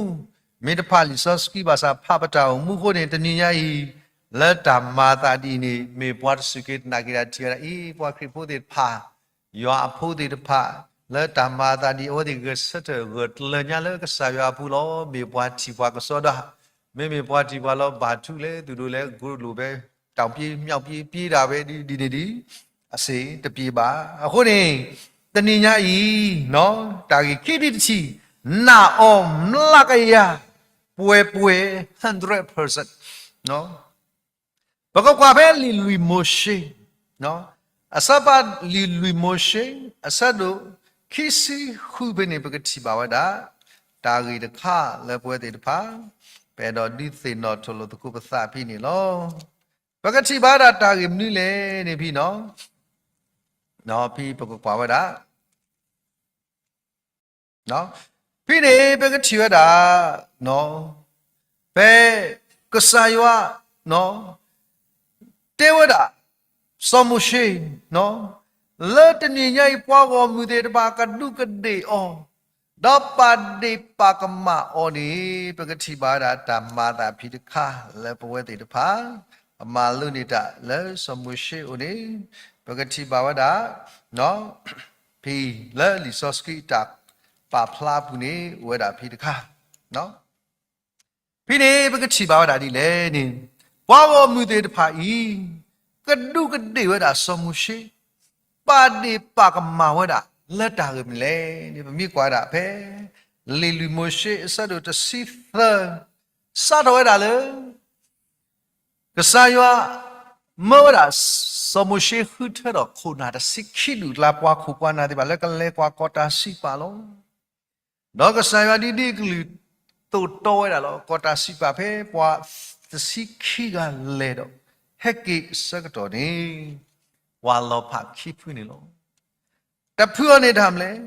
မ့ၢ်တဖးလံာ်စီဆှံဘၣ်ဆၣ် ဖးပတၢ်အိၣ်မူအဃိန့ၣ် တနံၤညါအံၤ လၢတၢ်မၤအသးဒ်အံၤန့ၣ် မ့ၢ်ပှၤတစူၢ်က့ၤတနာ်က့ၤတၢ်ထံၣ်ဝဲဒၣ်အံၤ ပှၤခရံာ်ဖိသ့ၣ်တဖၣ် ယွၤအဖိသ့ၣ်တဖၣ် လၢတၢ်မၤအသးဒ်အံၤ အဝဲသ့ၣ်ဂဲၤဆၢထၢၣ်ဂၢၢ်ကျၢၤညါလၢကစၢ်ယွၤအပူၤလီၤ. မ့ၢ်ပှၤထံၣ်ပှၤကစီဒီ, မ့မ့ၢ်ပှၤထံၣ်ပှၤလီၤ ဘၣ်ထူးလဲၣ် သူၣ်ဒိၣ်လဲၣ် ကရူၢ်လိာ်ဖဲ တောင်ပြေးမြောက်ပြေး ပြေးတၢ်ဝဲဒ်ဒ်န့ၣ်ဒ် အဆင်တပြေးဘၣ်. အဃိန့ၣ် တနံၤညါအံၤ တၢ်ဂ့ၢ်ခံထံၣ်တထံၣ် နာ်အီၤမျးကယၤ ပှဲၤပှဲၤ hundred percent ပကကွၢ်ဖဲလံာ်လွံၢ်မိၤၡ့ အဆၢဖးလံာ်လွံၢ်မိၤၡ့ အဆၢဒိၣ်ခံဆံဃုဖဲန့ၣ် ပကထံၣ်ဘၣ်ဝဲဒၣ် တၢ်ဂ့ၢ်တခါလၢပဝဲသ့ၣ်တဖၣ် ပအဲၣ်ဒိးဒုးသ့ၣ်နီၣ်ထီၣ်လိာ်သကိးပသးဖဲန့ၣ်လီၤ. ပကထံၣ်ဘၣ်ဝဲဒၣ်တၢ်ဂ့ၢ်မနုၤလဲၣ်န့ၣ်ဖဲ ဖဲပကကွၢ်ဝဲဒၣ် ဖဲန့ၣ် ပကထံၣ်ဝဲဒၣ် ဖဲကစၢ်ယွၤ တဲဝဲဒၣ် စီၤမိၤၡ့ လၢတနံၤညါအံၤ ပှၤဂီၢ်မုၢ်သ့ၣ်တဖၣ်ကဒူးကဒ့ၣ်အီၤ ဒီးပာ်ဒ့ၣ်ပာ်ကမၣ်အီၤန့ၣ် ပကထံၣ်ဘၣ်ဝဲဒၣ်တၢ်မၤအသးဖဲတခါလၢပဝဲသ့ၣ်တဖၣ် အမၤလိန့ၢ်တၢ်လၢစီၤမိၤၡ့အအိၣ်န့ၣ် ပကထံၣ်ဘၣ်ဝဲဒၣ် ဖဲလၢလံာ်စီဆှံတၢ် ပာ်ဖျါအပူၤန့ၣ် အိၣ်ဝဲဒၣ်ဖဲတခါ ဖဲန့ၣ် ပကထံၣ်ဘၣ်ဝဲဒၣ်ဒ်လဲၣ်န့ၣ်, ပှၤဂီၢ်မုၢ်သ့ၣ်တဖၣ်အံၤ ကဒူးကဒ့ၣ်ဝဲဒၣ်စီၤမိၤၡ့, ပာ်ဒ့ၣ်ပာ်ကမၣ်ဝဲဒၣ်လၢတၢ်ဂ့ၢ်မနုၤလဲၣ်န့ၣ် ပမ့ၢ်ကွၢ်ဝဲဒၣ်ဖဲ လံာ်လွံၢ်မိၤၡ့အဆၢဒိၣ်တဆံသၢ စးထီၣ်ဝဲဒၣ်လၢ ကစၢ်ယွၤ မၢဝဲဒၣ် စီၤမိၤၡ့ဃုထၢထီၣ်ခိၣ်နၢ်တဆံခံဒူၣ်အကျါ ပှၤခိၣ်ပှၤနၢ်သ့ၣ်တဖၣ်လၢကလဲၤကွၢ်ကီၢ်တၢ်စံးပာ်လီၤ. ဒီးကစၢ်ယွၤဒ်ဒ်အကလုၢ်သိးတီဝဲဒၣ်လီၤ. ကီၢ်တၢ်စံးပာ်ဖဲပှၤတဆံခံဂၤလဲၤဒီး ဟဲက့ၤအဆၢကတီၢ်န့ၣ် ပှၤလီၤဖးခံဖုန့ၣ်လီၤ. တဖုအံၤန့ၣ်တၢ်မနုၤလဲၣ်,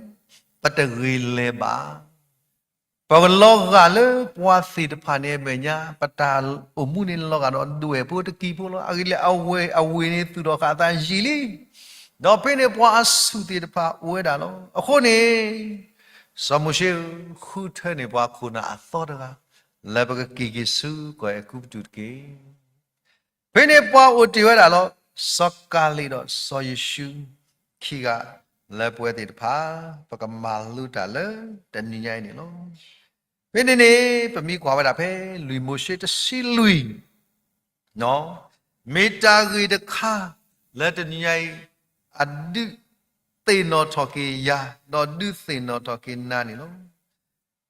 ပတဂ့ၤလဲၤဘၣ် ပကလီၤဂာ်လၢပှၤသ့ၣ်တဖၣ်န့ၣ်အမဲာ်ညါ ပတၢ်အိၣ်မူန့ၣ်လီၤဂာ်ဒီးဒွဲၣ်ဖိတကံၢ်ဖိလီၤ. အဂ့ၢ်ဒ်လဲၣ် အဝ့ၢ်အဝ့ၢ်န့ၣ်သူၣ်ထီၣ်ဃာ်အသးယံာ်လံ. ဒီးဖဲန့ၣ်ပှၤအဆူၣ်သ့ၣ်တဖၣ်အိၣ်ဝဲဒၣ်လီၤ. အဃိန့ၣ် စီၤမိၤၡ့ဧၢ, ဃုထၢန့ၢ်ပှၤခိၣ်နၢ်အသီတဂၤ လၢပကက့ၤက့ၤဆူကီၢ်အဲၤကူပတူးတက့ၢ်. ဖဲန့ၣ်ပှၤအိၣ်တ့ၢ်ဝဲဒၣ်လီၤ. စီၤကၤလ့းဒီးစီၤယိၤၡူ ခံဂၤလၢပဝဲသ့ၣ်တဖၣ် ပကမၤလိတၢ်လၢတနံၤညါအံၤန့ၣ်လီၤ. ဖဲန့ၣ်န့ၣ် ပမ့ၢ်ကွၢ်ဝဲဒၣ်ဖဲ လွံၢ်မိၤၡ့တဆံလွံၢ် မ့ၢ်တၢ်ဂ့ၢ်တခါလၢတနံၤညါအံၤ အဒုးသ့ၣ်နီၣ်ထီၣ်က့ၤယၤ ဒီးဒုးသ့ၣ်နီၣ်ထီၣ်က့ၤနၤန့ၣ်လီၤ.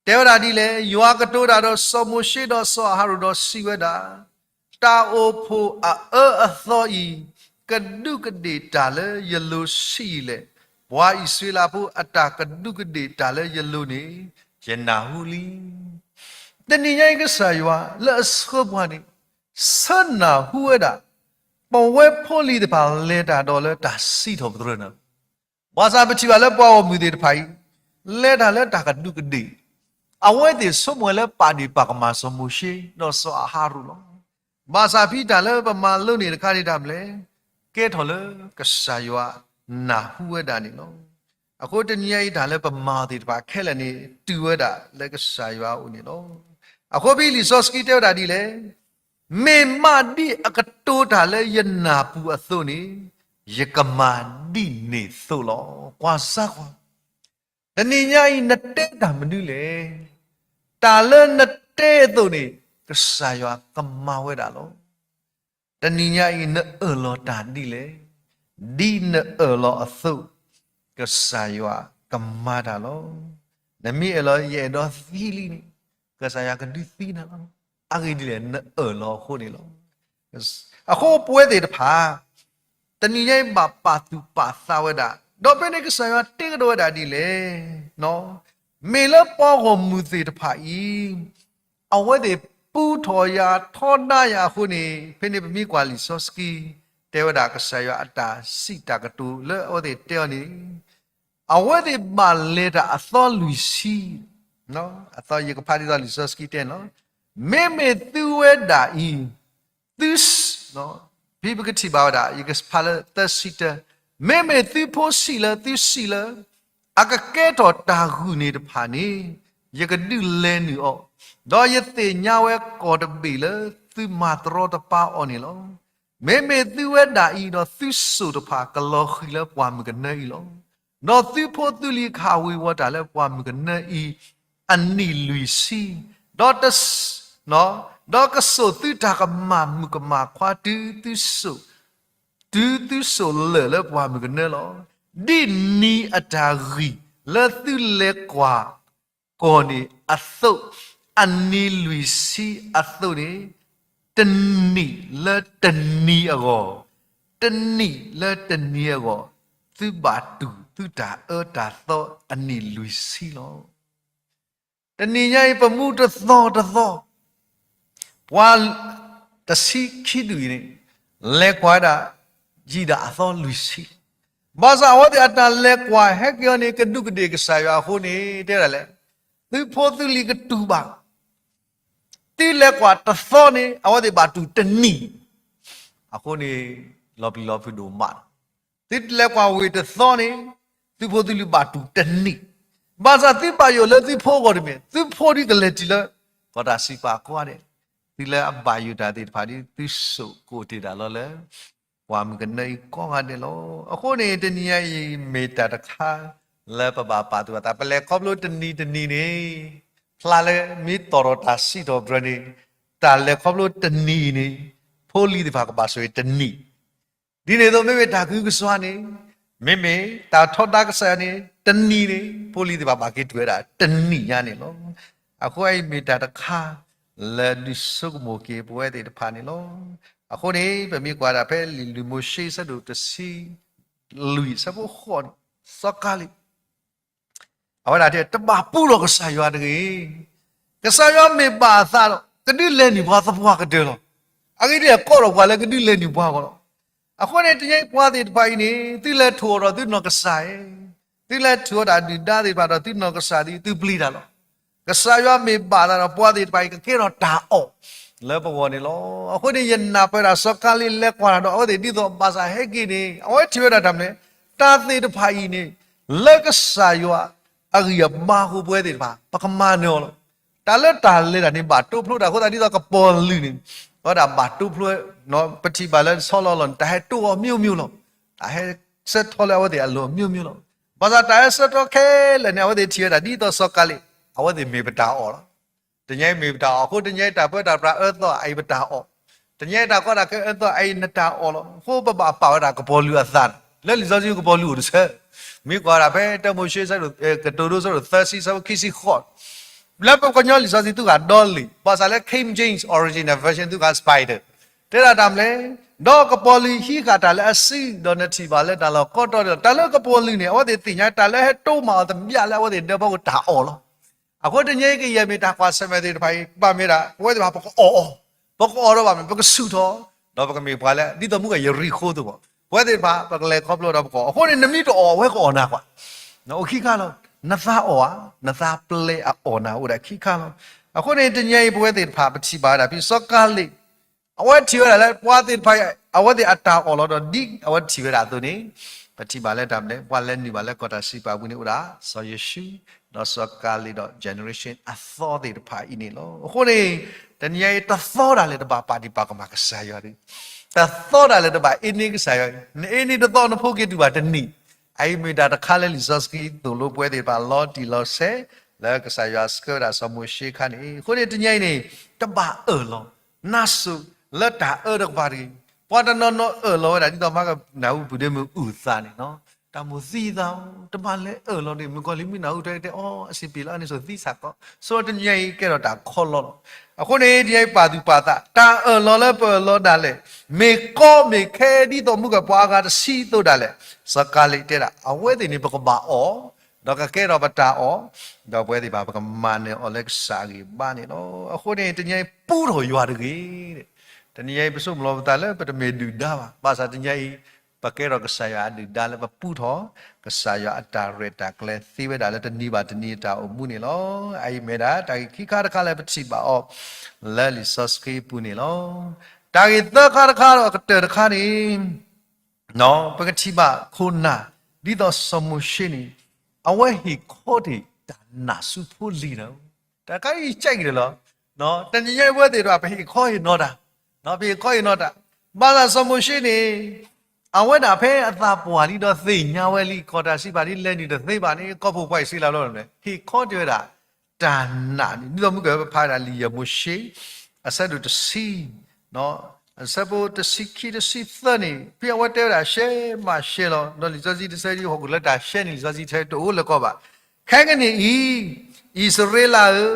တဲဝဲဒၣ်ဒ်လဲၣ်, ယွၤကတိၤတၢ်ဒီးစီၤမိၤၡ့ဒီးစီၤအၤဟရိၣ်ဒီးစံးဝဲဒၣ်, တၢ်အိၣ်ဖှိၣ်အအၢအသီအံၤ ကဒူးကဒ့ၣ်တၢ်လၢယလိၤဆံးအံၤလဲၣ်. ပှၤအံၣ်စရ့လးဖိအတၢ်ကဒူးကဒ့ၣ်တၢ်လၢယလိၤန့ၣ် ယနၢ်ဟူလံ. တနံၤညါအံၤကစၢ်ယွၤလၢအဆှၢပှၤန့ၣ် ဆၢနၢ်ဟူဝဲဒၣ် ပဝဲဖိလံၤတဖၣ်လဲၤတၢ်ဒီးလၢတၢ်စံးထီၣ်ပတြၢၤနၤ ဘၣ်ဆၣ်ပထံၣ်ဘၣ်လၢပှၤဂီၢ်မုၢ်သ့ၣ်တဖၣ်အံၤ လဲၤတၢ်လၢတၢ်ကဒူးကဒ့ၣ်, အဝဲသ့ၣ်ဆိကမိၣ်လၢပာ်ဒ့ၣ်ပာ်ကမၣ်စီၤမိၤၡ့ ဒီးစီၤအၤဟရိၣ်လီၤ. ဘၣ်ဆၣ်ဖဲတၢ်လၢပမၤလိန့ၢ်တခါန့ၣ်တၢ်မနုၤလဲၣ်, ကဲထီၣ်လၢကစၢ်ယွၤနၢ်ဟူဝဲဒၣ်န့ၣ်လီၤ. အဃိတနံၤညါအံၤတၢ်လၢပမၤအီၤသ့ၣ်တဖၣ်ခဲလၢာ်န့ၣ် တုၤဝဲဒၣ်လၢကစၢ်ယွၤအအိၣ်န့ၣ်လီၤ. အဃိဖဲလံာ်စီဆှံတဲဝဲဒၣ်ဒ်လဲၣ်, မ့ၢ်မးဒ်အကတိၤတၢ်လၢယနၢ်ပူၤအသိးန့ၣ် ယကမၤဒ်န့ၣ်အသိးလီၤ. ကွၢ်စၢ်ကွၢ်, တနံၤညါအံၤနတဲတၢ်မနုၤလဲၣ်. တၢ်လၢနတဲအသိးန့ၣ် ကစၢ်ယွၤကမၤဝဲဒၣ်လီၤ. တနံၤညါအံၤနအၢၣ်လီၤတၢ်ဒ်လဲၣ်. ဒ်နအၢၣ်လီၤအသိး ကစၢ်ယွၤကမၤတၢ်လီၤ. နမ့ၢ်အၢၣ်လီၤ ယအဲၣ်ဒိးသံလံန့ၣ် ကစၢ်ယွၤကဒုးသံနၤလီၤ. အဂ့ၢ်ဒ်လဲၣ် နအၢၣ်လီၤအဃိန့ၣ်လီၤ. အဃိပဝဲသ့ၣ်တဖၣ် တနံၤညါအံၤဘၣ်ပာ်သူၣ်ပာ်သးဝဲဒၣ်, ဒီးဖဲန့ၣ်ကစၢ်ယွၤတဲကဒီးဝဲဒၣ်ဒ်လဲၣ်, မ့ၢ်လၢပှၤဂီၢ်မုၢ်သ့ၣ်တဖၣ်အံၤ အဝဲသ့ၣ်ပူထီၣ်ယၤထီဒါယၤအဃိန့ၣ် ဖဲန့ၣ်ပမ့ၢ်ကွၢ်လံာ်စီဆှံ တဲဝဲဒၣ်ကစၢ်ယွၤအတၢ်စံးတၢ်ကတိၤလၢအဝဲသ့ၣ်တဲအီၤန့ၣ် အဝဲသ့ၣ်ဘၣ်လဲၤတၢ်အသီလွံၢ်ဆံ, အသီယကဖးဒ်သိးလံာ်စီဆှံတဲန့ၣ်လီၤ. မ့မ့ၢ်သုဝဲဒၣ်အံၤ သု ဖဲပကထံၣ်ဘၣ်ဝဲဒၣ် ယကဖးလၢသၢဆံတၢ, မ့မ့ၢ်သုဖိဆံးလၢသုဆံးလၢ အကကဲထီၣ်တၢ်ဂုာ်န့ၣ်တဖၣ်န့ၣ် ယကဒုးလဲၤနုာ်အီၤ, ဒီးယသ့ၣ်ညါဝဲကီၢ်တဘ့ၣ်လၢသုမၤတရီတပါအီၤန့ၣ်လီၤ. မ့မ့ၢ်သုဝဲဒၣ်အံၤဒီးသုစိၢ်တဖၣ်ကလီၤဃံၤလၢပှၢ်မုၢ်ကနၢအံၤလီၤ. ဒီးသုဖိသုလံၤကဟးဝ့ၤဝီၤတၢ်လၢပှၢ်မုၢ်ကနၢအံၤ အနံၣ်လွံၢ်ဆံ, ဒီးတ ဒီးကစိာ်သုတၢ်ကမၣ်မုၣ်ကမၣ်ခွါတုၤသုစိာ်, တုၤသုစိာ်လၢာ်လၢပှၢ်မုၢ်ကနၢလီၤ. ဒ်နံၤအတၢ်ဂံၢ်လၢသုလဲၤကွၢ်ကီၢ်န့ၣ်အသိး, အနံၤလွံၢ်ဆံအသိးန့ၣ်, တနံၣ်လၢတနံၤအဂီၢ်, တနံၣ်လၢတနံၤအဂီၢ်, သုဘၣ်တူၢ်သုတၢ်အၢတၢ်သီအနံၣ်လွံၢ်ဆံလီၤ. တနံၤညါအံၤ ပမူတသီတသီ, ပှၤတဆံခံဒူၣ်အံၤန့ၣ် လဲၤကွၢ်ဒၣ် ယံာ်ဒၣ်အသီလွံၢ်ဆံလီၤ. ဘၣ်ဆၣ်အဝဲသ့ၣ်အတၢ်လဲၤကွၢ်ဟဲက့ၤအီၤန့ၣ် ကဒူးကဒ့ၣ်ကစၢ်ယွၤအဃိန့ၣ် တဲဒၣ်လဲၣ်, သုဖိသုလံၤကတူၢ်ဘၣ် သုလဲၤကွၢ်တသီန့ၣ် အဝဲသ့ၣ်ဘၣ်တူၢ်တနံၣ်, အဃိန့ၣ် လီၤပျံၤလီၤဖုးဒိၣ်မးလီၤ. သုလဲၤကွၢ်ဝ့ၢ်တသီန့ၣ် သုဖိသုလံၤဘၣ်တူၢ်တနံၣ်, ဘၣ်ဆၣ်သုဘၣ်ယိၣ်လၢသုဖိအဂီၢ်တမ့ၢ် သုဖိဒ်ကလဲၤတုၤလၢ ကီၢ်တၢ်စံးပာ်ကိးဂၤဒဲး, သုလၢအဘၣ်ယိၣ်တၢ်သ့ၣ်တဖၣ်ဒ်သုစိာ်ကအိၣ်တ့ၢ်တၢ်လီၤလၢ ပှၢ်မုၢ်ကနၢအံၤကိးဂၤဒဲးလီၤ. အဃိန့ၣ် တနံၤညါအံၤမ့ၢ်တၢ်တခါ လၢပဘၣ်ပာ်သူၣ်ပာ်သး ပလဲၤခီဖျိတနံၤတနံၤန့ၣ်, ဖျါလၢမ့ၢ်သီၣ်ထီၣ်တၢ်စံးထီၣ်ပတြၢၤန့ၣ်, တၢ်လဲၤခီဖျိတနံၤအံၤန့ၣ်, ဖိလံၤသ့ၣ်တဖၣ်ကဘၣ်ဆိၣ်ဂ့ၤတနံၤ ဒ်န့ၣ်အသိး မ့မ့ၢ်တၢ်ကဟုကစွါန့ၣ်, မ့မ့ၢ်တၢ်ထီဒါကစၢ်ယွၤန့ၣ် တနံၤန့ၣ် ဖိလံၤသ့ၣ်တဖၣ်ဘၣ်က့ၤတုၤဝဲဒၣ်တနံၤညါန့ၣ်လီၤ. အဃိအံၤမ့ၢ်တၢ်တခါ လၢဒုးဆိကမိၣ်က့ၤပဝဲသ့ၣ်တဖၣ်န့ၣ်လီၤ. အဃိန့ၣ် ပမ့ၢ်ကွၢ်ဒၣ်ဖဲလံာ်မိၤၡ့ဆၢဒိၣ်တဆံလွံၢ် ဆၢဖိဃိးန့ၣ်, စီၤကၤလ့း အဝဲဒၣ်တဲ တဘၣ်ပူထီၣ်ကစၢ်ယွၤတဂ့ၤ. ကစၢ်ယွၤမ့ၢ်ဘၣ်အသးဒီး ကဒုးလဲၤနုာ်ပှၤသပှၢ်ကတၢၢ်လီၤ. အဂ့ၢ်ဒ်အံၤ ကိးထီၣ်ပှၤလၢကဒုးလဲၤနုာ်ပှၤဂီၢ်လီၤ. အဃိန့ၣ် တနံၤအံၤပှၤသ့ၣ်တဖၣ်အံၤန့ၣ် သုလဲၤထိၣ်အီၤဒီးသုနီၢ်ကစၢ်ဧၢ, သုလဲၤထုးအီၤတၢ်ဒုၣ်ဒါသ့ၣ်တဖၣ်ဒီးသုနီၢ်ကစၢ်ဒီးသုပျံၤတၢ်လီၤ. ကစၢ်ယွၤမ့ၢ်ဘၣ်အသးဒီး ပှၤသ့ၣ်တဖၣ်အံၤကကဲထီၣ်တၢ်အီၣ်လၢပဂီၢ်န့ၣ်လီၤ. အဃိန့ၣ် ယနၢ်ပၢၢ်ဒၣ်စီၤကၤလ့းလဲၤကွၢ်တၢ်ဒီးအဝဲသ့ၣ်ဒ်သိးဘၣ်ဆၣ်ဟဲက့ၤန့ၣ် အဝဲထံၣ်ဝဲဒၣ်တၢ်မနုၤလဲၣ်, တၢ်သ့ၣ်တဖၣ်အံၤန့ၣ် လၢကစၢ်ယွၤအဂံၢ်အဘါအဃိ ပဝဲသ့ၣ်တဖၣ် ပကမၤနၢၤအီၤလီၤ. တၢ်လၢတၢ်လဲၤတၢ်န့ၣ် ဘၣ်တိဖျိတၢ်အဃိသတး ဒ်သိးကပီၤလုာ်န့ၣ် အဝဲဒၣ်ဘၣ်တိဖျိ, ပထံၣ်ဘၣ်လၢဆီလီၤလီၤန့ၣ် တၢ်ဟဲတိအီၤ မျိုးမျိုး လီၤ. တၢ်ဟဲဆၢထီၣ်လၢအဝဲသ့ၣ်အလိၤ မျိုးမျိုး လီၤ. ဘၣ်ဆၣ်တၢ်ဟဲဆၢထီၣ်ခဲလၢာ်န့ၣ် အဝဲသ့ၣ်ထံၣ်ဝဲဒၣ်ဒ်သိးစီၤကၤလ့း အဝဲသ့ၣ်မ့ၢ်ပတၢ်အီၣ်လီၤ. တနံၤအံၤမ့ၢ်ပတၢ်အီၣ်အဃိ တနံၤအံၤတၢ်ပၢတၢ်ပြးအၢသီအံၤပတၢ်အီၣ်, တနံၤအံၤတၢ်ကီတၢ်ခဲအၢသီအံၤနတၢ်အီၣ်လီၤ. အဃိပဘၣ်ပာ်ဝဲဒၣ်ကပီၤလုာ်အသးန့ၣ် လၢလံာ်စီဆှံကပီၤလုာ်အိၣ်တဆၢ, မ့ၢ်ကွၢ်ဒၣ်ဖဲတၢမိၤၡ့ဆၢဒိၣ်, ကတိၤဒိဆၢဒိၣ်သၢဆံ ဆၢဖိခံဆံဃိး, လၢပကညီလံာ်စီဆှံသူၣ်ဂၤဒီလံာ် ဘၣ်ဆၣ်လၢ King James Original Version သူၣ်ဂၤ Spider တဲဒၣ်တၢ်မနုၤလဲၣ်, ဒီးကပီၤလုာ်ဟံးဃာ်တၢ်လၢအစု ဒီးနထံၣ်ဘၣ်လၢတၢ်လီၢ်ကိးတီၤန့ၣ်လီၤ. တၢ်လၢကပီၤလုာ်န့ၣ် အဝဲသ့ၣ်သ့ၣ်ညါတၢ်လၢဟဲတိမးအီၤတဘျီလၢအဝဲသ့ၣ်ဒၢဖီခိၣ်တၢ်အီၣ်လီၤ. အဃိတနံၤအံၤ ကယဲၢ်မ့ၢ်တၢ်ကွၢ်ဆၢၣ်မဲာ်သ့ၣ်တဖၣ်အံၤ ဘၣ်မ့ၢ်ဒၣ် ပဝဲသ့ၣ်တဖၣ်ပကအီၣ်အီၤ, ပကအီၣ်ဒီးဘၣ်မ့ၢ် ပကဆူၣ်ထီၣ်, ဒီးပကမ့ၢ်ပှၤလၢ ဒ်သိးမုၢ်ကယရံၣ်ဃိသ့ၣ်တဖၣ်, ပဝဲသ့ၣ်တဖၣ် ပကလဲၤခီဖျိဒီးပကအီၣ်, အဃိန့ၣ် နမ့ၢ်တအီၣ်အဝဲကအီၣ်နၤကွၢ်, နအိၣ်ခံခါလီၤ, နသးအီၣ်ဧါ, နသးပျဲအအီၣ်နၤအိၣ်ဒၣ်ခံခါလီၤ. အဃိန့ၣ် တနံၤအံၤပဝဲသ့ၣ်တဖၣ် ပထံၣ်ဘၣ်ဝဲဒၣ်ဖဲစီၤကၤလ့း အဝဲထံၣ်ဝဲဒၣ်လၢပှၤသ့ၣ်တဖၣ် အဝဲသ့ၣ်အတၢ်အီၣ်လီၤဒီး ဒ်အဝဲထံၣ်ဝဲဒၣ်အသိးန့ၣ်, ပထံၣ်ဘၣ်လၢတၢ်မနုၤလဲၣ်, ပှၤလဲၤနုာ်ဘၣ်လၢကီၢ်တၢ်စံးပာ်ပူၤန့ၣ်အိၣ်ဒၣ် စီၤယိၤၡူး, ဒီးစီၤကၤလ့းဒီး generation အသီသ့ၣ်တဖၣ်အံၤန့ၣ်လီၤ. အဃိန့ၣ် တနံၤအံၤတသီဒၣ်လဲာ်တဘၣ်ပာ်ဒံးပာ်ကမၣ်ကစၢ်ယွၤတဂ့ၤ, တသီဒၣ်လဲာ်တဘၣ်အ့န့ကစၢ်ယွၤ, နအ့န့တသီနဖိက့ၤတုၤဘၣ်တနံၤ, အအံၤမ့ၢ်တၢ်တခါလၢလံာ်စီဆှံသိၣ်လိပဝဲသ့ၣ်တဖၣ်လီၤတံၢ်လီၤဆဲး လၢကစၢ်ယွၤဆှၢဝဲဒၣ်စီၤမိၤၡ့အခါန့ၣ်, အဃိန့ၣ်တနံၤအံၤန့ၣ် တဘၣ်အၢၣ်လီၤ နါစိၤလၢတၢ်အၢတကပၤတဂ့ၤ. ပှၤတနီၤနီၤအၢၣ်လီၤဝဲဒၣ် ဒ်သိးမၤကနၢ်ဟူပုၢ်ဒ့မုၢ်အုၣ်သးန့ၣ်, တၢ်မိၣ်သံသး, တဘၣ်လဲၤအၢၣ်လီၤတဂ့ၤ, မုၣ်ကီၤလံၢ်မ့ၢ်နၢ်ဟူထွဲကတဲအီၤ အဆံးပ့ၤလီၤ အန့ၣ်စိၤသံစ့ၢ်ကီး, ဆိတနံၤအံၤကဲထီၣ်တၢ်ခီလီလီၤ. အဃိန့ၣ် ဒ်အံၤပာ်သူၣ်ပာ်သး တၢ်အၢၣ်လီၤလၢပအၢၣ်လီၤဒၣ်လဲာ် မ့ၢ်ကီမ့ၢ်ခဲဒ်သိးမုၢ်ကပှၤအဂၤတဆံအသိးဒၣ်လဲာ်, စီၤကၤလ့းတဲဒၣ် အဝဲသ့ၣ်န့ၣ် ပကဘၣ်အီၣ် ဒီးကကဲထီၣ်ပတၢ်အီၣ်, ဒီးပဝဲသ့ၣ်တဖၣ် ပကမၤနၢၤအီၤလၢကစၢ်အဂံၢ်အဘါန့ၣ်လီၤ. အဃိန့ၣ် တနံၤအံၤပူထီၣ်ယွၤတဂ့ၤ. တနံၤအံၤ ပဆိကမိၣ်လီၤပသးလၢပတမ့ၢ်ဒုၣ်ဒါဘၣ်. ဘၣ်ဆၣ်တနံၤအံၤ ပကဲထီၣ်ကစၢ်ယွၤအဒုၣ်ဒါလၢပပူထီၣ် ကစၢ်ယွၤအတၢ်ရဲၣ်တၢ်ကျဲၤသ့ဝဲဒၣ်လၢတနံၤဘၣ်တနံၤအတၢ်အိၣ်မူန့ၣ်လီၤ. အအံၤမ့ၢ်ဒၣ် တၢ်ဂ့ၢ်ခံခါတခါလၢပထံၣ်ဘၣ်အီၤ လၢလံာ်စီဆှံအပူၤန့ၣ်လီၤ. တၢ်ဂ့ၢ်သၢခါတခါဒီးအကတၢၢ်တခါန့ၣ် ပကထံၣ်ဘၣ်ခိၣ်နၢ် ဒ်သိးစီၤမိၤၡ့န့ၣ် အဝဲဟ့ၣ်ခီတ့ၢ်တၢ်နာ်ဆူဖိလံၤန့ၣ်, တၢ်ခါအံၤကဲက့ၤလီၤ. တနံၤညါအံၤပဝဲသ့ၣ်တဖၣ် ပဟ့ၣ်ခီဟ့ၣ်နီၤတၢ်, ပဟ့ၣ်ခီဟ့ၣ်နီၤတၢ်, ဘၣ်ဆၣ်စီၤမိၤၡ့န့ၣ် အဝဲဒၣ်ဖဲအသးပှၢ်လံဒီးသ့ၣ်ညါဝဲလံ ကီၢ်တၢ်စံးပာ်ဒ်လဲၣ်နုာ်တသ့ဘၣ်န့ၣ် ကီၢ်ဖိပှၤအံၣ်စရ့လးလီၤန့ၣ် ဟ့ၣ်ခီတ့ၢ်ဝဲဒၣ် တၢ်နာ်န့ၣ် ဒ်သိးမုၢ်ကပာ်ဖးဒၣ်လံာ်ယဲၢ်မိၤၡ့ အဆၢဒိၣ်တဆံ အဆၢဖိတဆံခံတဆံသၢန့ၣ် ဖဲအဝဲတဲဝဲဒၣ်ရှဲမးရှဲလီၤ ဒီးလံာ်စီဆှံတဆၢဒ်ဟီၣ်ခိၣ်လၢတၢ်ရှဲန့ၣ် လံာ်စီဆှံတဆၢတအိၣ်လၢကီၢ်ဘၣ်. ခဲကနံၣ်အံၤ အံၣ်စရ့လးဧၢ,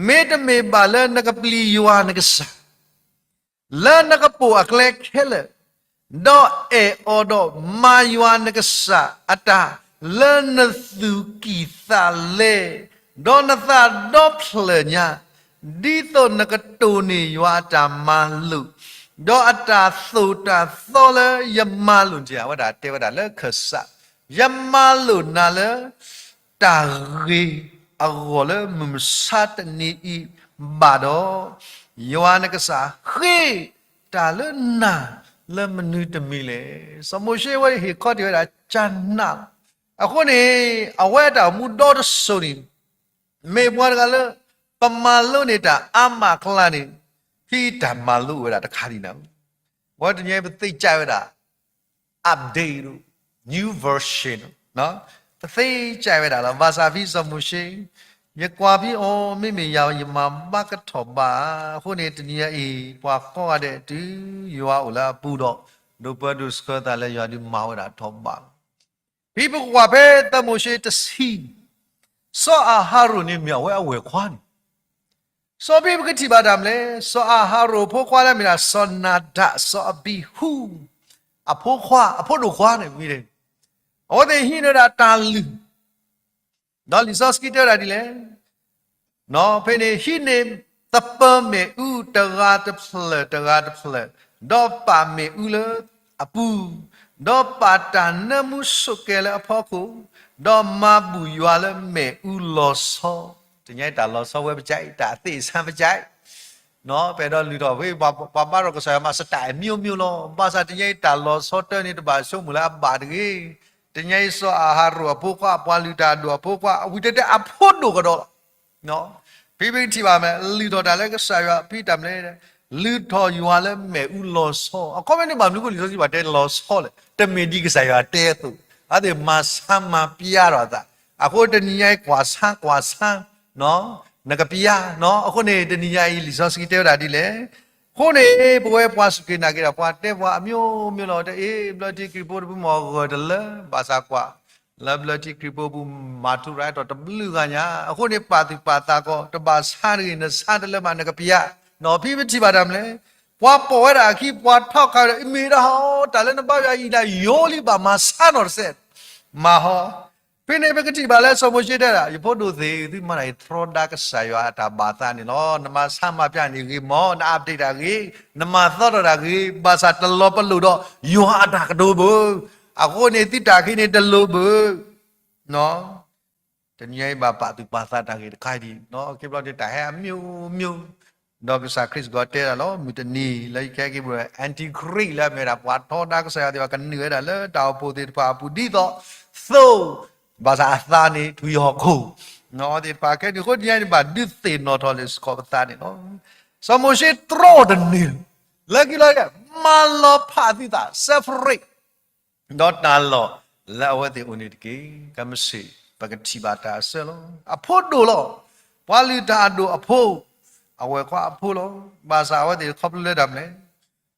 မ့တမ့ၢ်ဘၣ်လၢနကပျံၤယွၤနကစၢ် လၢနကပိာ်အကျဲခဲလၢာ်, ဒီးအဲၣ်အီၤဒီးမၤယွၤနကစၢ်အတၢ်လၢနသူၣ်ကံၢ်သးလဲ, ဒီးနသးဒီဖျၢၣ်ညါ, ဒ်သိးနကတိၢ်န့ၢ်ယွၤအတၢ်မၤလိာ်, ဒီးအတၢ်သိၣ်တၢ်သီလၢယမၤလိာ်န့ၣ် အဝဲဒၣ်တဲဝဲဒၣ်လၢခၢၣ်စး, ယမၤလိာ်နၤလၢ တၢ်ဂ့ၤအဂီၢ်လၢမုၢ်မဆါတနံၤအံၤဘၣ်ဒီး, ယွၤနကစၢ်ဃ့တၢ်လၢနၤလၢမနုၤတမံၤလဲၣ်. စီၤမိၤၡ့ဝဲဟ့ၣ်ခီတ့ၢ်ဝဲဒၣ်ကၢ်နးလီၤ. အဃိန့ၣ် အဝဲအတၢ်အိၣ်မူဒီတစိၤန့ၣ် မ့ၢ်ပှၤတဂၤလၢ ပမၤလိန့ၢ်တၢ်အါမးအကျါန့ၣ် ဟံးတၢ်မၤလိဝဲဒၣ်တခါဒံးနၤ. ဝဲတနံၤပသ့ၣ်ညါဝဲဒၣ် update ဒိၣ် new version ဒိၣ် သ့ကၠဲးဝဲဒၣ်လီၤ. ဘၣ်ဆၣ်ဖဲစီၤမိၤၡ့, ယကွၢ်ဖဲအီၤ မ့မ့ၢ်ယၤ ယမၤဘၣ်ကထီၣ်ဘးဧါ. အဃိန့ၣ် တနံၤညါအံၤ ပှၤဃီဂၤဒဲးတုၤယွၤအိၣ်လၢအပူၤဒီး ဒိးပၢဒိးဆှၢသးလၢယွၤဒုးမၤဝဲဒၣ်ထီၣ်ဘးလီၤ. ဖဲပကကွၢ်ဖဲစီၤမိၤၡ့တဆံ, စီၤအၤဟရိၣ်န့ၣ်မ့ၢ်အဝဲအဝဲၢ်ခွါန့ၣ် စီၤပ့းပကထံၣ်ဘၣ်တၢ်မနုၤလဲၣ်, စီၤအၤဟရိၣ်အဖိခွါလၢမ့ၢ်ဒၣ် စီၤနၤဒး, စီၤအဘံဟူ, အဖိခွါ, အဖိဒိၣ်ခွါန့ၣ်မ့ၢ်, အဝဲသ့ၣ်ဟံးန့ၢ်ဝဲဒၣ်တၢ်လုၢ်, ဒီးလံာ်စီဆှံတဲဝဲဒၣ်ဒ်လဲၣ်, ဖဲန့ၣ်ဟံးန့ၢ်သပၢၤမ့ၣ်အူတဂၤတဖျၢၣ်တဂၤတဖျၢၣ်, ဒီးပာ်မ့ၣ်အူလၢအပူၤ, ဒီးပာ်တၢ်နၢမူဆိးကဲလၢအဖီခိၣ်, ဒီးမၤဘူၣ်ယွၤလၢမ့ၣ်အူလီၤဆီ, တနံၤညါအံၤတၢ်လီၤဆီဝဲပကဲ တၢ်သ့ၣ်ဆါပကဲ ပအဲၣ်ဒိးလုၢ်ထီၣ်ဖဲ ပှၤဘါထီၣ်ကစၢ်ယွၤမၤစတၢ်အမျိုးမျိုးလီၤ. ဘၣ်ဆၣ်တနံၤညါအံၤတၢ်လီၤဆီတၢ်န့ၣ် တဘၣ်ဆိကမိၣ်လၢအဘၣ်တဂ့ၤ. တနံၤညါအံၤစီၤအၤဟရိၣ်အဖိခွါ ပှၤလုၢ်တၢ်အဒိၣ်အဖိခွါ အဝံၤတဲတဲအဖိဒိၣ်ကဒီးလီၤ. ဖဲပကထံၣ်ဘၣ်မ့ၢ် လုၢ်ထီၣ်တၢ်လၢကစၢ်ယွၤဖံးတၢ်မနုၤလဲၣ်, လုၢ်ထီၣ်ယွၤလၢမ့ၣ်အူလီၤဆီ, အခီပညီန့ၣ်ဘၣ်မနုၤအဃိလံာ်စီဆှံဘၣ်တဲလီၤဆီလဲၣ်, တမ့ၢ်ဒ်ကစၢ်ယွၤတဲအသိး, အဝဲသ့ၣ်မၤဆါမၤပျါထီၣ်အသး, အဃိတနံၤညါအံၤကွၢ်ဆါကွၢ်ဆါ နကပျါ, အဃိန့ၣ် တနံၤညါအံၤလံာ်စီဆှံတဲဝဲဒၣ်ဒ်လဲၣ်, အဃိန့ၣ် ပဝဲပှၤစူၢ်က့ၤနာ်က့ၤတၢ် ပှၤတဲပှၤအမျိုးမျိုးလီၤ, တအ့ၣ် ဘျၢထံခရံာ်ဖိတဖုမ့ၢ်ဂၢၢ်တလၢ, ဘၣ်ဆၣ်ကွၢ် လၢဘျၢထံခရံာ်ဖိပူၤမၤထူရၤအဲၣ်ထီၣ်တဘျုးဂၤညါ, အဃိန့ၣ် ပာ်သူၣ်ပာ်သးကီး တဘၣ်ဆါတဂ့ၤ နဆါတလၢဘၣ် နကပျါ, ဒီးဖဲပထံၣ်ဘၣ်တၢ်မနုၤလဲၣ်, ပှၤပိာ်ဝဲဒၣ်အခံ ပှၤထီၣ်ခးဝဲဒီး အမ့ၢ်ဒၣ်ဟီ တၢ်လၢနဘါယွၤအံၤဒၣ် ယိလံ ဘၣ်မၤဆါနီၢ်တစဲး, မၤဟီ ဖဲန့ၣ်ပကထံၣ်ဘၣ်လၢစီၤမိၤၡ့တဲဒၣ် ယဖိဒိၣ်သ့ၣ်ဧၢ, သုမၤတၢ်အံၤထီဒါကစၢ်ယွၤအတၢ်ဘၣ်သးန့ၣ်လီၤ. နမၤဆါမၤပျါန့ၣ်ဂ့ၤမး, န update တၢ်ဂ့ၤ, နမၤသီထီၣ်တၢ်ဂ့ၤ, ဘၣ်ဆၣ်တလီၤပလိာ်ဒီး ယွၤအတၢ်ကတိၤဘၣ်. အဃိန့ၣ် သုတၢ်အခံန့ၣ်တလိၣ်ဘၣ်. တနံၤအံၤဘၣ်ပာ်သူၣ်ပာ်သးတၢ်ဂ့ၢ်တခါအံၤဒ်အံၤ, ခီဖျိတၢ်ဟဲအမျိုးမျိုး, ဒီးကစၢ်ခရံာ်စ့ၢ်ကီးတဲဒၣ်လီၤ, မုၢ်တနံၤလၢယကဟဲက့ၤပူၤ antichrist လၢအမ့ၢ်ဒၣ်ပှၤထီဒါကစၢ်ယွၤသ့ၣ်တဖၣ် ကနုာ်ဝဲဒၣ်လၢတၢ်အိၣ်ဖှိၣ်သ့ၣ်တဖၣ်အပူၤ ဒ်သိးသိး, ဘၣ်ဆၣ်အသးန့ၣ် ထွံၣ်ဟီၣ်ခိၣ်, အဝဲသ့ၣ်တဖၣ်ခဲအံၤန့ၣ် အဃိတနံၤအံၤန့ၣ်ဘၣ်ဒုးသ့ၣ်နီၣ်ထီၣ်လၢစ့ၢ်ကီးပသးန့ၣ်လီၤ. စီၤမိၤၡ့တြီတန့ၢ်လၢခံလီၤ, မၤလီၤဖးသုသး separate ဒီးတၢ်လီၢ်လၢအဝဲသ့ၣ်အိၣ်န့ၣ်တက့ၢ်. ကမ့ၢ်စ့ၢ် ပကထံၣ်ဘၣ်တၢ်အဆၢလီၤ. အဖိဒိၣ်လီၤ. ပှၤလုၢ်တၢ်အဒိၣ်အဖိ, အဝဲၢ်ခွါအဖိလီၤ. ဘၣ်ဆၣ်အဝဲသ့ၣ်ခီဖျိလၢတၢ်မနုၤလဲၣ်,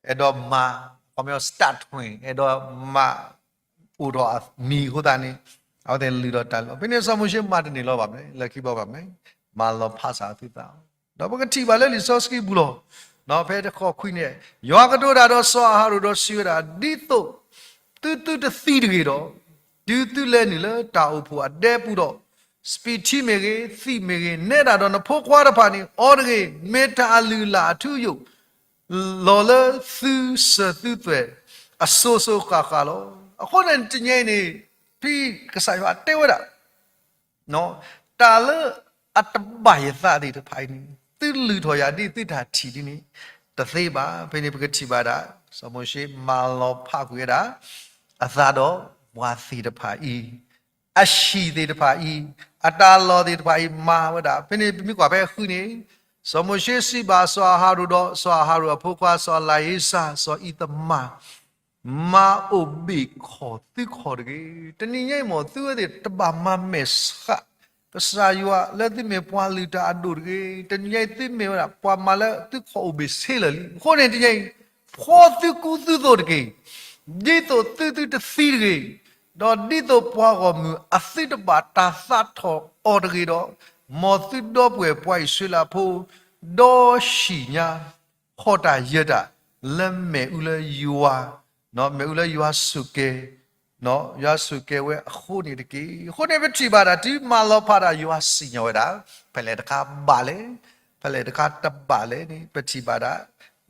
အဲၣ်ဒိးမၤ, ခီပညီ start ထွဲ, အဲၣ်ဒိးမၤ အိၣ်ထီၣ်အမံၤအဃိသတးန့ၣ်, အဝဲသ့ၣ်လုၢ်ထီၣ်တၢ်လီၢ်. ဖဲန့ၣ်စီၤမိၤၡ့မၤတန့ၢ်လီၤဘၣ်မနုၤလဲၣ်, လၢခံဘီဘၣ်မနုၤလဲၣ်, မၤလီၤဖးစ့ၢ်အသုသးလီၤ. ဒီးပကထံၣ်ဘၣ်လၢလံာ်စီဆှံပူၤလီၤ. ဖဲတခီခွံန့ၣ်, ယွၤကတိၤတၢ်ဒီးစီၤအၤဟရိၣ်ဒီးစံးဝဲဒၣ်, ဒ်သိးသုသုတသံတဂ့ၤဒီး, တုၤသုလဲၤနုာ်လၢတၢ်အိၣ်ဖှိၣ်အဒဲပူၤဒီး, စပံးထံမ့ၢ်ဂ့ၤ, သံးမ့ၢ်ဂ့ၤ, နဲဒၣ်ဒီးနဖိခွါတဖၣ်န့ၣ် အီၤတဂ့ၤ, မ့ၢ်တၢ်အလုၢ်အလၢ်အထူအယိာ် လီၤလၢသုစၢၤသုသွဲၣ် အစိၤစိၤဃၣ်ဃၣ်လီၤ. အဃိန့ၣ်တနံၤအံၤန့ၣ်, ဖဲကစၢ်ယွၤတဲဝဲဒၣ်, တၢ်လၢအတဘၣ်ယသးသ့ၣ်တဖၣ်အံၤန့ၣ်, သုလုၢ်ထီၣ်ယၤဒ်သုတၢ်ထံၣ်ဒ်န့ၣ်, တသ့ဘၣ်. ဖဲန့ၣ်ပကထံၣ်ဘၣ်ဒၣ်, စီၤမိၤၡ့မၤလီၤဖးကွံာ်ဝဲဒၣ် အသးဒီးပှၤသ့ၣ်တဖၣ်အံၤ အဟံၣ်သ့ၣ်တဖၣ်အံၤ, အတၢ်လီၢ်သ့ၣ်တဖၣ်အံၤမၤဝဲဒၣ်. ဖဲန့ၣ်ပမ့ၢ်ကွၢ်ဖဲဃုန့ၣ်, စီၤမိၤၡ့စံးဘၣ်စီၤအၤဟရိၣ်ဒီးစီၤအၤဟရိၣ်အဖိခွါ စီၤအလၤအ့စၢ်, စီၤအံးသမါ, မၤအိၣ်ဘ့ၣ်ခီၣ်သုခီၣ်တဂ့ၤ. တနံၤညါအံၤမ့ၢ်သုဝဲသ့ၣ်တဘၣ်မၤမဲာ်ဆှး ကစၢ်ယွၤလၢသုမ့ၢ်ပှၤလုၢ်တၢ်အဒိၣ်တဂ့ၤ. တနံၤညါအံၤသုမ့ၢ်ဝဲဒၣ်ပှၤမၤလၢသုခီၣ်အိၣ်ဘ့ၣ်ဆ့လၢာ်လံ. အဃိန့ၣ်တနံၤညါအံၤ, ဖှီသုကူသုသိးတက့ၢ်. ဒ်သိးသုသုတသံတဂ့ၤ. ဒီးဒ်သိးပှၤဂီၢ်မုၢ်အသုတဘၣ်တၢ်သးထီၣ်အီၤတဂ့ၤဒီး, မ်သုဒီပုၢ်ဝဲၢ်ပှၤအံၣ်စရ့လးဖိ ဒီးဟံၣ်ညါ ဟီၣ်တၢ်ယၢၤတၢ်လၢမ့ၣ်အူလၢယွၤ, မ့ၣ်အူလၢယွၤစူၢ်က့ၤ, ယွၤစူၢ်က့ၤဝဲအဃိန့ၣ်တက့ၢ်. အဃိန့ၣ်ပထံၣ်ဘၣ်ဒၣ်တုၤမၤလီၤဖးတၢ်ယွၤစံၣ်ညီၣ်ဝဲဒၣ်, ဖဲလဲၣ်တခါဘၣ်လဲၣ်, ဖဲလဲၣ်တခါတဘၣ်လဲၣ်န့ၣ် ပထံၣ်ဘၣ်ဒၣ်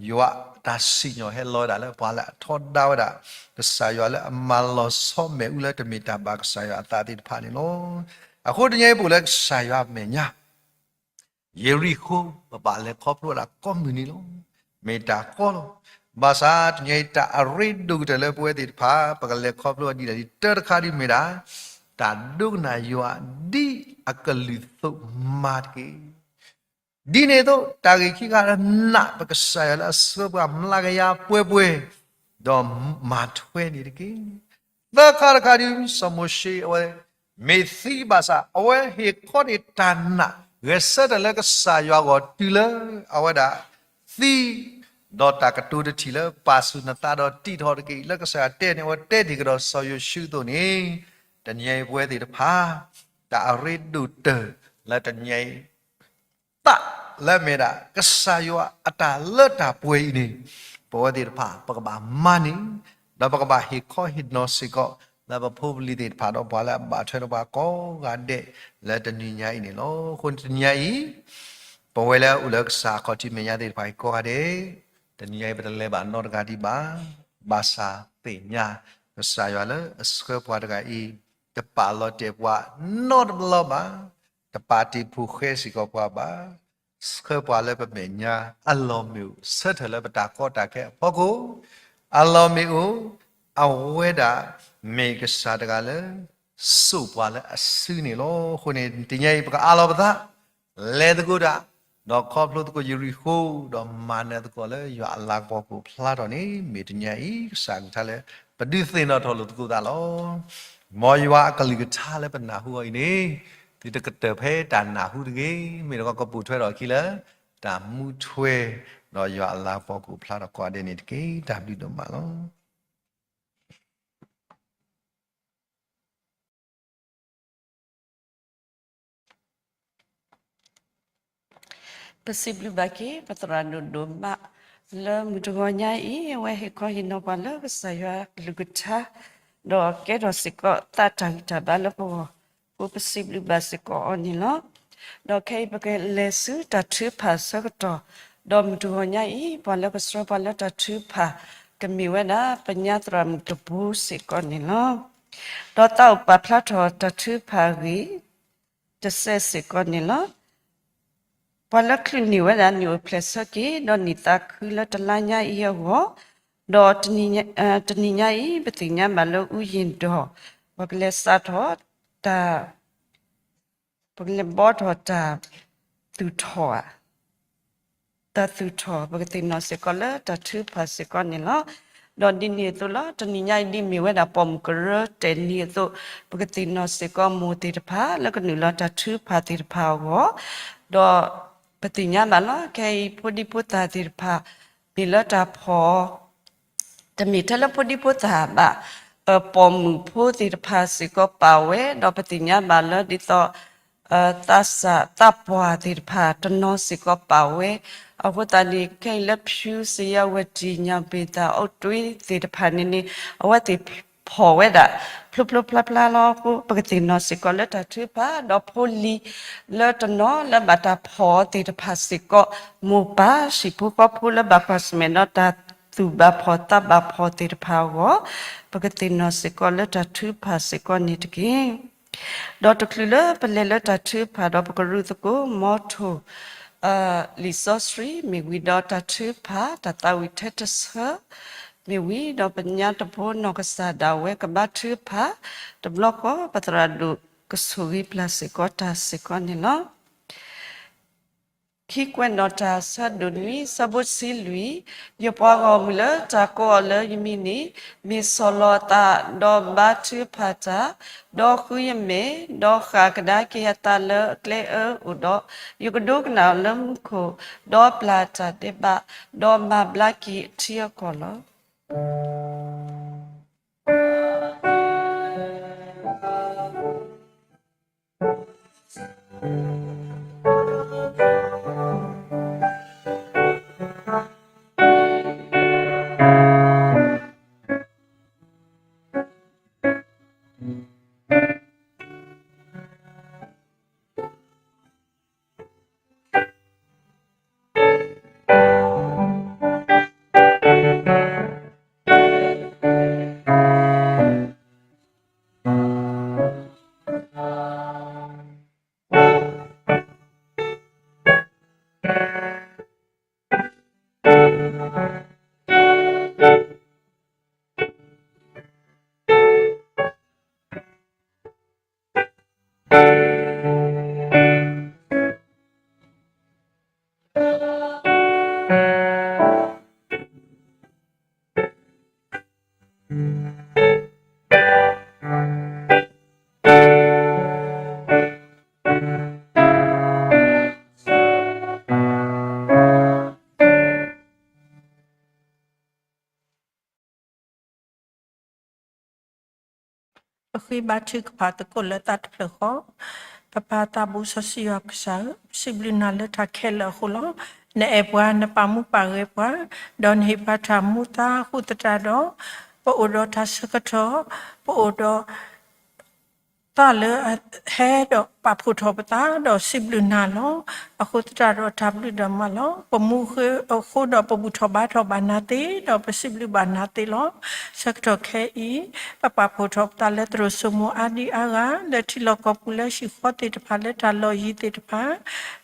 ယွၤတၢ်စံၣ်ညီၣ်ဟဲလီၤဝဲဒၣ်လၢပှၤလၢအထီဒါဝဲဒၣ် ကစၢ်ယွၤလၢအမၤလီၤဆီမ့ၣ်အူလၢတမ့ၢ်တၢ်ဘၣ်ကစၢ်ယွၤအသးသ့ၣ်တဖၣ်န့ၣ်လီၤ. အဃိတနံၤအံၤပအိၣ်လၢကစၢ်ယွၤအမဲာ်ညါ ယရံၣ်ၡိၣ် ပဘၣ်လဲၤခီဖျိဒၣ်ကိးမုၢ်နံၤလီၤ. မ့ၢ်တၢ်ကီလီၤ. ဘၣ်ဆၣ်တနံၤအံၤတၢ်အရ့ဒိၣ်ကတၢၢ်လၢပဝဲသ့ၣ်တဖၣ် ပကလဲၤခီဖျိဒ်လဲၣ်ဒ်လဲၣ် တၢ်တခါဒ်မ့ၢ်ဒၣ် တၢ်ဒိကနၣ်ယွၤဒ်အကလုၢ်သိးမၤတက့ၢ်. ဒ်န့ၣ်အသိး တၢ်ဂ့ၢ်ခံခါလၢနာ်ပကစၢ်ယွၤလၢအဆှၢပှၤမျးကယၤပှဲၤပှဲၤ, ဒီးမၤထွဲန့ၣ်တက့ၢ်. သၢခါတခါဒ်စီၤမိၤၡ့အဝဲ မ့ၢ်သံဘၣ်ဆၣ် အဝဲဟ့ၣ်ခီန့ၢ်တၢ်နာ် ဂဲၤဆၢထၢၣ်လၢကစၢ်ယွၤအဂီၢ်တုၤလၢအဝဲဒၣ်သံ, ဒီးတၢ်ကတိၤတထံၣ်လၢပာ်ဆူၣ်နသးဒီးတံးထီၣ်တက့ၢ် လၢကစၢ်ယွၤတဲန့ၣ် အဝဲတဲတ့ၢ်ကဒီးစီၤယိၤၡူအသိးန့ၣ်, တနံၤအံၤပဝဲသ့ၣ်တဖၣ် တၢ်အရ့ဒိၣ်တၢၢ်လၢတနံၤအံၤ သးလၢအမ့ၢ်ဒၣ် ကစၢ်ယွၤအတၢ်လၢတၢ်ပှဲၤအံၤန့ၣ်, ပဝဲသ့ၣ်တဖၣ် ပကဘၣ်မၤန့ၢ်, ဒီးပကဘၣ်ဟ့ၣ်ခီဟ့ၣ်နီၤစ့ၢ်ကီး လၢပဖိပလံၤသ့ၣ်တဖၣ်ဒီးပှၤလၢအဘၣ်ထွဲဒီးပှၤကိးဂၤဒဲး လၢတနံၤညါအံၤန့ၣ်လီၤ. အဃိန့ၣ်တနံၤညါအံၤ ပဝဲလၢအအိၣ်လၢကစၢ်အခီၣ်ထံးမဲာ်ညါသ့ၣ်တဖၣ်အံၤကိးဂၤဒဲး, တနံၤညါအံၤပတလဲၤဘၣ်နီတဂၤဒံးဘၣ်. ဘၣ်ဆၣ်သ့ၣ်ညါ ကစၢ်ယွၤလၢအဆှၢပှၤတဂၤအံၤ တပာ်လီၤတဲာ်ပှၤနီတဘျီဘၣ်, တပာ်တ့ၢ်ဖိဃဲစ့ၢ်ကီးပှၤဘၣ်, ဆှၢပှၤလၢပမဲာ်ညါအလီၢ်မ့ၣ်အူ ဆၢထၢၣ်လၢပတၢ်ကီတၢ်ခဲအဖီခိၣ် အလီၢ်မ့ၣ်အူ, အဝဲဒၣ်မ့ၢ်ကစၢ်တဂၤလၢ စိာ်ပှၤလၢအစုန့ၣ်လီၤ. အဃိန့ၣ် တနံၤညါအံၤ ပကအးလီၤပသး လဲၤသကိးတၢ်, ဒီးခီဖျိသကိးယရံၣ်ဃိၣ်, ဒီးမၤနၢၤသကိးလၢယွၤအလၤကပီၤကအိၣ်ဖျါထီၣ်န့ၣ် မ့ၢ်တနံၤညါအံၤ ကစၢ်ကလုၢ်ကထါလၢ ပဒုးသ့ၣ်နီၣ်ထီၣ်လိာ်သကိးသးလီၤ. မ်ယွၤအကလုၢ်ကထါလၢပနၢ်ဟူအီၤအံၤန့ၣ် သုတကတၢၢ်ဖဲတၢ်နၢ်ဟူတဂ့ၤ, မ့ၢ်တခီကပိာ်ထွဲထီၣ်အခံလၢ တၢ်မူထွဲ, ဒီးယွၤအလၤကပီၤကအိၣ်ဖျါထီၣ်ကိးဂၤဒဲးန့ၣ်တက့ၢ်. တၢ်ဘျုးဒိၣ်မးလီၤ. ပစံးဘျုးဘၣ်က့ၤ ပသရၣ်ဒိၣ်ဒိၣ်မး လၢမုၢ်တဂီၤညါအံၤ အဝဲဟ့ၣ်ခီဟ့ၣ်နီၤပှၤလၢကစၢ်ယွၤအကလုၢ်ကထါ, ဒီးကဲထီၣ်စ့ၢ်ကီးသးတၢ်ဂံၢ်တၢ်ဘါလၢပဂီၢ်, ပစံးဘျုးဘၣ်စ့ၢ်ကီးအီၤန့ၣ်လီၤ. ဒီးခဲအံၤပကလဲၤဆူတၢ်ထုကဖၣ်ဆၢကတီၢ်, ဒီးမုၢ်တဂီၤညါအံၤ ပှၤလၢကဆှၢပှၤလၢတၢ်ထုကဖၣ် ကမ့ၢ်ဝဲဒၣ် ပညါသရၣ်မုၣ်တဘိစ့ၢ်ကီးန့ၣ်လီၤ. ဒီးသးအိၣ်ပာ်ဖျါထီၣ်တၢ်ထုကဖၣ်အဂ့ၢ် တစဲးစ့ၢ်ကီးန့ၣ်လီၤ. ပှၤလၢချုးန့ၢ်ဝဲဒၣ်နံၣ်အိၣ်ဖျဲၣ်ဆၢက့ၤ ဒီးနံၣ်သးခုလၢတလါညါအံၤအဂီၢ်, ဒီးတနံၤညါအံၤ ပသ့ၣ်ညါဘၣ်လၢ အူယ့ၣ်ဒီး ပကလဲၤစးထီၣ်တၢ် ပကလဲၤဘှီထီၣ်တၢ်သူၣ်ထီၣ်ဧါ, တၢ်သူၣ်ထီၣ် ပကသ့ၣ်နီၣ်စ့ၢ်ကီးလၢတၢ်ထုကဖၣ်စ့ၢ်ကီးန့ၣ်လီၤ. ဒီးဒ်န့ၣ်အသိးလီၤ တနံၤညါအံၤဒ်မ့ၢ်ဝဲဒၣ်ပိာ်မုၣ်ကရၢတဲာ်နံၤအသိး, ပကသ့ၣ်နီၣ်စ့ၢ်ကီးမိၢ်သ့ၣ်တဖၣ် လၢကနုာ်လီၤတၢ်ထုကဖၣ်သ့ၣ်တဖၣ်အဂီၢ်, ဒီးပသ့ၣ်ညါဘၣ်လီၤ ခဲအံၤဖိဒံဖိသၣ်သ့ၣ်တဖၣ် မ့ၢ်လၢတၢ်ဖီၣ် တမ့ၢ်ထဲလၢဖိဒံဖိသၣ်ဘၣ်, ပိာ်မုၣ်ဖိသ့ၣ်တဖၣ်စ့ၢ်ကီးပာ်ဝဲ, ဒီးပသ့ၣ်ညါဘၣ်လၢဒ်သိး သးစၢ်သးပှၢ်သ့ၣ်တဖၣ် တနီၤစ့ၢ်ကီးပာ်ဝဲ, အဃိသတးန့ၣ် ခဲအံၤလၢ ဖြူစယဝတံၣ် ညၣ်ဘ့ၣ်သၣ် အူးတွ့သ့ၣ်တဖၣ်န့ၣ်န့ၣ် အဝဲသ့ၣ်ဖီၣ်ဝဲဒၣ် ဖျိဖျိဖျါဖျါလီၤအဃိ ပကသ့ၣ်နီၣ်စ့ၢ်ကီးလၢတၢ်ထုကဖၣ် ဒီးဖိလံၤလၢတနီၤလၢဘၣ်တၢ်ဖီၣ်သ့ၣ်တဖၣ်စ့ၢ်ကီး မိၢ်ပၢ်ဟံၣ်ဖိဃီဖိလၢဘၣ်ကွၢ်ဆၢၣ်မဲာ်ဒီးတၢ် သူၣ်ဘၣ်ဖှီၣ်သးဘၣ်ဖှီၣ်သ့ၣ်တဖၣ်အဂီၢ်, ပကသ့ၣ်နီၣ်စ့ၢ်ကီးလၢတၢ်ထုကဖၣ်စ့ၢ်ကီးန့ၣ်တက့ၢ်. ဒီးတချုးလၢပလဲၤလၢတၢ်ထုကဖၣ်ဒီး ပကရူၢ်သကိး မီထိၣ် လံာ်စီဆှံမ့ၢ်ဝံၤဒီး တၢ်ထုကဖၣ် တၢ်သးဝံၣ်ထဲတဆၢ မ့ၢ်ဝံၤဒီး ပညါတဘိနီၢ်ကစၢ်ဒၣ်ဝဲကဘါထုကဖၣ် တဘျီဃီ ပသရၣ်ဒိၣ်ကဆိၣ်ဂ့ၤပျၢ်စ့ၢ်ကီးတၢ်စ့ၢ်ကီးန့ၣ်လီၤ. ခံကွဲးနီၣ်တၢ် ဆၢဒိၣ်နွံ ဆၢဖိတဆံလွံၢ်, ယပှၤဂီၢ်မုၢ်လၢတၢ်ကိးအီၤလၢယမံၤန့ၣ် မ့ၢ်ဆီၣ်လီၤအသး ဒီးဘါထုကဖၣ်တၢ်, ဒီးဃုယမဲာ်, ဒီးဃၣ်ကဒါက့ၤအသးလၢအကျဲအၢအိၣ်ဒီး, ယကဒိကနၣ်အီၤလၢမူခိၣ်, ဒီးပျၢ်တၢ်ဒဲးဘး, ဒီးမၤဘျါက့ၤအထံအကီၢ်လီၤ. ဃ့ဘါထုကဖၣ်သကိးလၢသးတဖျၢၣ်ဃီ, ပပၢ်သးဘိစီဆှံယွၤကစၢ်ဧၢ, ပစံးဘျုးနၤလၢတၢ်ခဲလၢာ်အဃိလီၤ. နအဲၣ်ပှၤ, နပာ်မူပာ်ဂဲၤပှၤ, ဒီးနဟ့ၣ်ပှၤတၢ်မူသးအဃိသတးဒီး, ပအိၣ်ဒီးတၢ်ဆၢကတီၢ်, ပအိၣ်ဒီး သးလၢအဟဲဒီးပာ်ဖှိၣ်ထီၣ်ပသး ဒီးစံးဘျုးနၤလီၤ. အဃိသတးဒီးတၢ်ဘျုးဒိၣ်မးလီၤ. ပမူအဃိဒီးပဘူၣ်ထီၣ်ဘါထီၣ်ဘၣ်နၤသ့, ဒီးပစံးဘျုးဘၣ်နၤသ့လီၤ. ဆၢကတီၢ်ခဲအံၤ, ပပာ်ဖှိၣ်ထီၣ်ပသးလၢသရိာ်စိမိၤအါဒံအါဂၤ လၢထံလီၢ်ကီၢ်ပူၤလၢဟံၣ်ဃီသ့ၣ်တဖၣ် လၢတၢ်လီၢ်ယံၤသ့ၣ်တဖၣ်,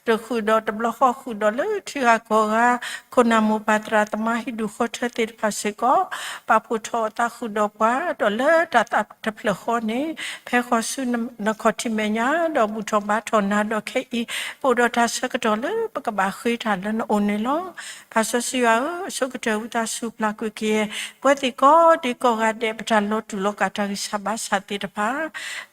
တဃုာ်ဒီးတဘျီဃီဃုာ်ဒီးလၢထံဂၤကီၢ်ဂၤ, ခိၣ်နၢ်မိၢ်ပၢ်သရၣ်သမါဟံၣ်ဒူၣ်ဃီထၢသ့ၣ်တဖၣ်စ့ၢ်ကီး, ပာ်ဖှိၣ်ထီၣ်အသးဃုာ်ဒီးပှၤ, ဒီးလၢတၢ်သးတဖျၢၣ်ဃီန့ၣ်, ဖဲဃီၤဆူနခီၣ်ထံးမဲာ်ညါ, ဒီးဘူၣ်ထီၣ်ဘါထီၣ်နၤဒီးခဲအံၤ, ပအိၣ်ဒီးတၢ်ဆၢကတီၢ်လၢပကဘၣ်ဃ့တၢ်လၢနအိၣ်န့ၣ်လီၤ. ပၢ်စီဆှံယွၤဧၢ, ဆိကတၢၢ်ဝံသးစူၤပျၢ်ကွံာ်ကယဲၢ် ပဝဲသ့ၣ်ကိးဒံကိးဂၤဒဲး ပတၢ်လီၤတူာ်လီၤကာ်တၢ်ဂံၢ်စၢ်ဘါစၢ်သ့ၣ်တဖၣ်,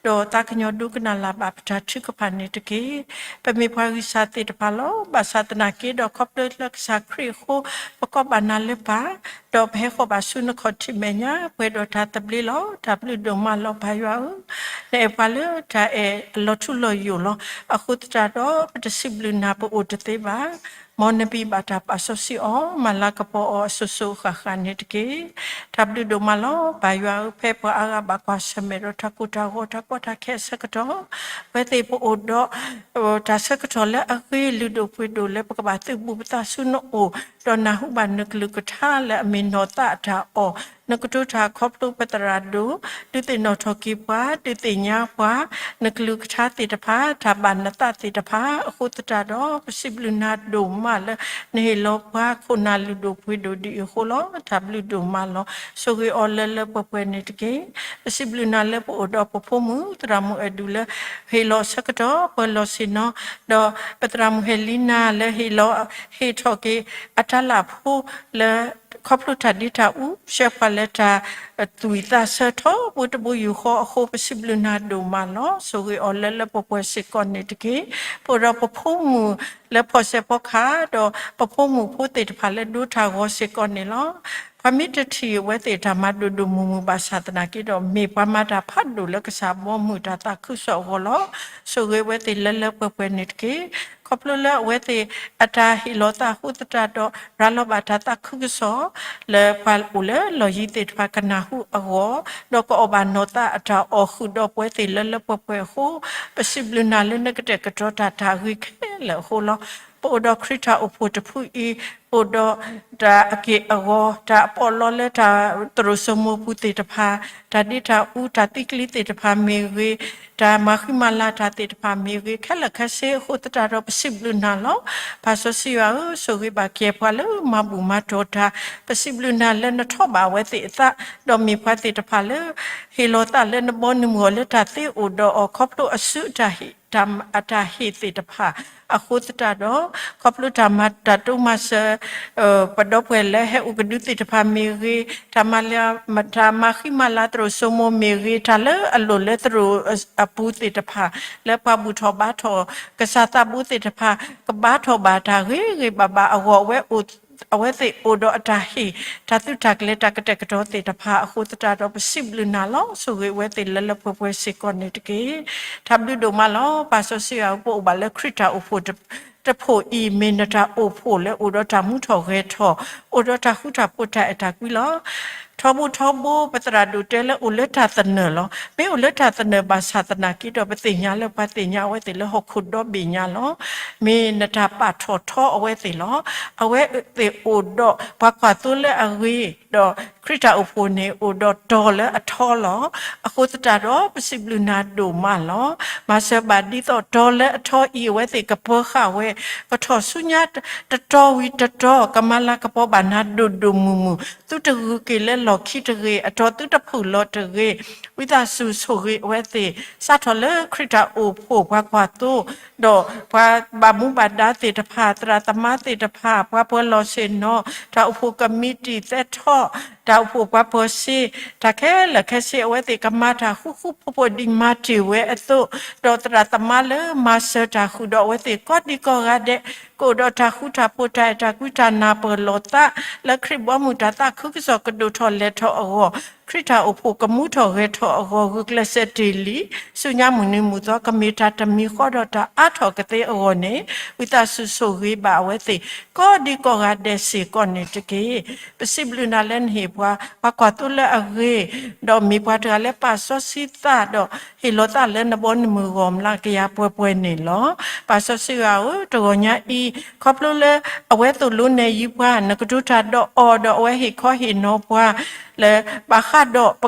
ဒီးသးကညီၤဒိကနၣ်လၢ်ဘၣ်ပတၢ်ထုကဖၣ်န့ၣ်တက့ၢ်. ပမ့ၢ်ပှၤဂံၢ်စၢ်သ့ၣ်တဖၣ်လီၤ. ဘၣ်ဆၣ်သနာ်က့ဒီး ခီဖျိလၢကစၢ်ခရံာ်အဃိ, ပကိးဘၣ်နၤလၢပၢ်, ဒီးပဟဲဃီၤဘၣ်ဆူနခီၣ်ထံးမဲာ်ညါ ပှဲၤဒီးတၢ်သဘျ့လီၤ. တၢ်ဘျုးဒိၣ်မးလီၤ ပၢ်ယွၤဧၢ, နအဲၣ်ပှၤလၢတၢ်အဲၣ်အလီၤထူလီၤယိာ်လီၤ. အဃိသတးဒီး ပတစံးဘျုးနၤပအိၣ်တသ့ဘၣ်. မ်နဘံၣ်ဘၣ်တၢ်ပာ်စီဆှံအီၤ, မၤလၤကပီၤအီၤအစိၤစိၤအဃၣ်ဃၣ်န့ၣ်တက့ၢ်. တၢ်ဘျုးဒိၣ်မးလီၤ ပၢ်ယွၤဧၢ, ဖဲပှၤအါဂၤဘၣ်ကွၢ်ဆၢၣ်မဲာ်ဒီးတၢ်ကိၢ်တၢ်ဂီၤ တၢ်ကီတၢ်ခဲအဆၢကတီၢ်, ပဝဲသ့ၣ်ပအိၣ်ဒီး တၢ်ဆၢကတီၢ်လၢအဂ့ၤလုၢ်ဒိၣ်ပှ့ၤဒိၣ်လၢပကဘၣ်သုးဘူးပသးဆူနအိၣ်, ဒီးနၢ်ဟူဘၣ်နကလုၢ်ကထါလၢအမ့ၢ်နီၢ်သးအတၢ်အီၣ်, နကတိၤတၢ်ခီဖျိပသရၣ်ဒိၣ်, ဒုးသ့ၣ်နီၣ်ထီၣ်က့ၤပှၤ, ဒုးသ့ၣ်ညါပှၤ, နကလုၢ်ကထါသ့ၣ်တဖၣ်, တၢ်ဘၣ်နသးသ့ၣ်တဖၣ်, အဃိသတးဒီး ပစံးဘျုးနၤဒိၣ်မးလၢ နဟ့ၣ်လီၤပှၤခိၣ်နၢ်လုၢ်ဒိၣ်ပှ့ၤဒိၣ်ဒ်အံၤအဃိလီၤ. တၢ်ဘျုးဒိၣ်မးလီၤ. ဆိၣ်ဂ့ၤအီၤလၢလၢပှဲၤပှဲၤန့ၣ်တက့ၢ်. ပစံးဘျုးနၤလၢပအိၣ်ဒီးပဖိမုၣ် သရၣ်မုၣ်အဲၣ်ဒူးလၢ ဟ့ၣ်လီၤဆၢကတီၢ် ပှၤလီၢ်ဆ့ၣ်နီၤ, ဒီးပသရၣ်မုၣ်ဟဲလံနၤလၢဟ့ၣ်လီၤ ဟ့ၣ်ထီၣ်က့ၤအတၢ်လၢ်ဖိလၢ ခီဖျိတၢ်ဒ့တၢ်အူ ဆှၢပှၤလၢတၢ်သွံၣ်သးဆၢထီဘိတဘိယူၢ်ဃီအဃိ ပစံးဘျုးနၤဒိၣ်မးလီၤ. ဆိၣ်ဂ့ၤအီၤလၢလၢပှဲၤပှဲၤစ့ၢ်ကီးန့ၣ်တက့ၢ်. ပအိၣ်ဒီးပဖိမုၣ်လၢဖီၣ်စဲးဖီကဟၣ် ဒီးပဖိမုၣ်ဖိသ့ၣ်တဖၣ်လၢဒိတၢ်ဂီၤစ့ၢ်ကီးန့ၣ်လီၤ. ပှၤမ့ၢ်တထံၣ်အဝဲသ့ၣ်တၢ်မၤဒိၣ်ဒိၣ်မုၢ်မုၢ်ဘၣ်ဆၣ်သနာ်က့ဒီး မ့ၢ်ပှၤမၤတၢ်ဖးဒိၣ်လၢကစၢ်ဘီမုၢ်တၢ်သးခုကစီၣ်အဂီၢ်လီၤ. ဆိၣ်ဂ့ၤအဝဲသ့ၣ်လၢလၢပှဲၤပှဲၤန့ၣ်တက့ၢ်. ခီဖျိလၢအဝဲသ့ၣ်အတၢ်ဟ့ၣ်လီၤသးအဃိသတးဒီး ရၤလီၤဘၣ်တၢ်သးခုကစီၣ် လၢပှၤအိၣ်လၢလီၢ်ယံၤသ့ၣ်တဖၣ်ကနၢ်ဟူအဂီၢ်, ဒီးကအီၣ်ဘၣ်နီၢ်သးအတၢ်အီၣ်ဃုာ်ဒီးပဝဲသ့ၣ်လၢလၢပှဲၤပှဲၤအဃိ, ပစံးဘျုးနၤလၢနကတဲာ်ကတီၤတၢ်တၢ်ဂ့ၤခဲလၢာ်အဃိလီၤ. ပအိၣ်ဒီးခရံာ်တၢ်အိၣ်ဖှိၣ်တဖုအံၤ, အိၣ်ဒီးတၢ်အက့ၢ်အဂီၤ, တၢ်အပီးလီလၢတၢ်သရိာ်စိမိၤပူၤသ့ၣ်တဖၣ်, တၢ်ဒ့တၢ်အူ တၢ်သံကလံၤသ့ၣ်တဖၣ်မ့ၢ်ဂ့ၤ, တၢ်မၤဃံမၤလၤတၢ်သ့ၣ်တဖၣ်မ့ၢ်ဂ့ၤ, ခဲလၢာ်ခဲဆ့အဃိသတးဒီး ပစံးဘျုးနၤလီၤ. ပၢ်စီဆှံယွၤဧၢ, ဆိၣ်ဂ့ၤဘၣ်ကယဲၢ်ပှၤလၢမၤဘူၣ်မၤတီၢ်တၢ်, ပစံးဘျုးနၤလၢနထီၣ်ဘၣ်အဝဲသ့ၣ်အသး, ဒီးမ့ၢ်ပှၤသ့ၣ်တဖၣ်လၢ ဟ့ၣ်လီၤသးလၢနဘီနမုၢ်အီၤလၢတၢ်သ့အိၣ်ဒီးအီၤ ခီဖျိအစုအတၢ်ဟ့ၣ် တၢ် အတၢ်ဟ့ၣ်သ့ၣ်တဖၣ်အဃိသတးဒီး, ခီဖျိတၢ်မၤတၢ်တိမၤစၢၤ ပဒီပုၢ်ဝဲၢ်လၢဟဲအိၣ်ကဒုသ့ၣ်တဖၣ်မ့ၢ်ဂ့ၤ, တၢ်မၤလၢ တၢ်မၤဃံမၤလၤသရိာ်စိမိၤမ့ၢ်ဂ့ၤ, တၢ်လၢအလိၣ်လၢသရိာ်အပူၤသ့ၣ်တဖၣ်, လၢပှၤဘူၣ်ထီၣ်ဘါထီၣ် ကစၢ်သးဘိသ့ၣ်တဖၣ် ကဘါထီၣ်ဘၣ်တၢ်ဂ့ၤဂ့ၤဘၣ်ဘၣ်အဂီၢ် အဝဲသ့ၣ်အိၣ်ဒီးအတၢ်ဟ့ၣ် တၢ်သုးတၢ်ကျဲၤတၢ်ကတဲာ်ကတီၤသ့ၣ်တဖၣ်အဃိသတးဒီး ပစံးဘျုးနၤလီၤ. ဆိၣ်ဂ့ၤအဝဲသ့ၣ်လၢလၢပှဲၤပှဲၤစ့ၢ်ကီးန့ၣ်တက့ၢ်. တၢ်ဘျုးဒိၣ်မးလီၤ. ပၢ်စီဆှံယွၤဧၢ, ပအိၣ်ဘၣ်လၢခရံာ်တၢ်အိၣ်ဖှိၣ်တ တဖှိၣ်အံၤ မ့ၢ်နတၢ်အိၣ်ဖှိၣ်လၢအိၣ်ဒီးတၢ်မူထီၣ်ဂဲၤထီၣ်, အိၣ်ဒီးတၢ်ဃူတၢ်ဖိးတၢ်အဲၣ်တၢ်ကွံလီၤ. ထီဘိထီဘိ ပသရၣ်ဒိၣ်တဲလၢအိၣ်လၢတၢ်သနၢၣ်လီၤ. မ့ၢ်အိၣ်လၢတၢ်သနၢၣ်ဘၣ်ဆၣ်သနာ်က့ဒီး ပသ့ၣ်ညါလၢပှၤသ့ၣ်ညါအဝဲသ့ၣ်လၢဟီၣ်ခိၣ်ဒီဘ့ၣ်ညါလီၤ. မ့ၢ်နတၢ်ပာ်ထီၣ်ထီအဝဲသ့ၣ်လီၤ. အဝဲသ့ၣ်အိၣ်ဒီးပှၤကွၢ်သိလၢအဂ့ၤ, ဒီးခရံာ်တၢ်အိၣ်ဖှိၣ်န့ၣ် အိၣ်ဒီးတီၤလၢအထီလီၤ. အဃိသတးဒီး ပစံးဘျုးနၤဒိၣ်မးလီၤ. မၤစၢၤဘၣ်ဒ်သိးတီၤလၢအထီအံၤ အဝဲသ့ၣ်ကပၢၤဃာ်ဝဲ, ကထီၣ်ဆူညါတတီၤဝံၤတတီၤ, ကမၤလၤကပီၤဘၣ်နၤဒိၣ်ဒိၣ်မုၢ်မုၢ်, သုတဂုာ်က့ၤလၢလီၢ်ခံတဂ့ၤ, အတီၤသုတဖုၣ်လီၤတဂ့ၤ, ဝံသးစူၤဆိၣ်ဂ့ၤအဝဲသ့ၣ်, စးထီၣ်လၢခရံာ်တၢ်အိၣ်ဖှိၣ်ပှၤကွၢ်သိ, ဒီးပှၤဘၣ်မူဘၣ်ဒါသ့ၣ်တဖၣ်, သရၣ်သမါသ့ၣ်တဖၣ်, ပှၤပၢၤလီၢ်ဆ့ၣ်နီၤ, တၢ်အိၣ်ဖှိၣ်ကမံးတံာ်သဲထီၣ်, တၢ်အိၣ်ဖှိၣ်ပှၤပၢၤစ့, တၢ်ခဲလၢာ်ခဲဆ့အဝဲသ့ၣ်ကမၤတၢ်ဃူဃူဖိးဖိးဒ်မၤတ့ၢ်ဝဲအသိး, ဒီးသရၣ်သမါလၢမၤစၢၤတၢ်ဃုာ်ဒီးအဝဲသ့ၣ်ကိးဒံကိးဂၤဒဲး, ကအိၣ်ဒီးတၢ်ဃူတၢ်ဖိး တၢ်အဲၣ်တၢ်ကွံ တၢ်နၢ်ပၢၢ်လိာ်သး လၢခရံာ်ဘီမုၢ်တၢ်သးခုကစီၣ်ကဒိၣ်ထီၣ်လဲၤထီၣ်အဂီၢ်, ခရံာ်တၢ်အိၣ်ဖှိၣ်ကမူထီၣ်ဂဲၤထီၣ်အဂီၢ် ဂုာ်ကျဲးစၢးတ့ၢ်လံ, ဆူညါမုၢ်နံၤမုၢ်သီ ကမ့ၢ်တၢ်တမံၤဃီဒီးတၢ်အါထီၣ်ကသ့အဂီၢ်န့ၣ်, ဝံသးစူၤဆိၣ်ဂ့ၤဘၣ်အဝဲသ့ၣ် ကိးဒံကိးဂၤဒဲးစ့ၢ်ကီးန့ၣ်တက့ၢ်. ပစံးဘျုးနၤလၢနဟ့ၣ်ပှၤ ပှၤကွၢ်သိလၢအဂ့ၤ, ဒီးမ့ၢ်ပှၤတဂၤလၢပာ်စီဆှံသးဒီး ဟ့ၣ်လီၤသးလၢနဘီနမုၢ်ဂီၢ်မျးကယၤပှဲၤပှဲၤန့ၣ်လီၤ. ပၢ်စီဆှံယွၤဧၢ, တဂီၤညါအံၤ ခီဖျိလၢအဝဲသိၣ်လိနဲၣ်ယုၤပှၤ, နကတိၤတၢ်ဒီးအီၤ, ဒီးအဝဲဟ့ၣ်ခီဟ့ၣ်နီၤပှၤ လၢဘၣ်ဃးဒီးပ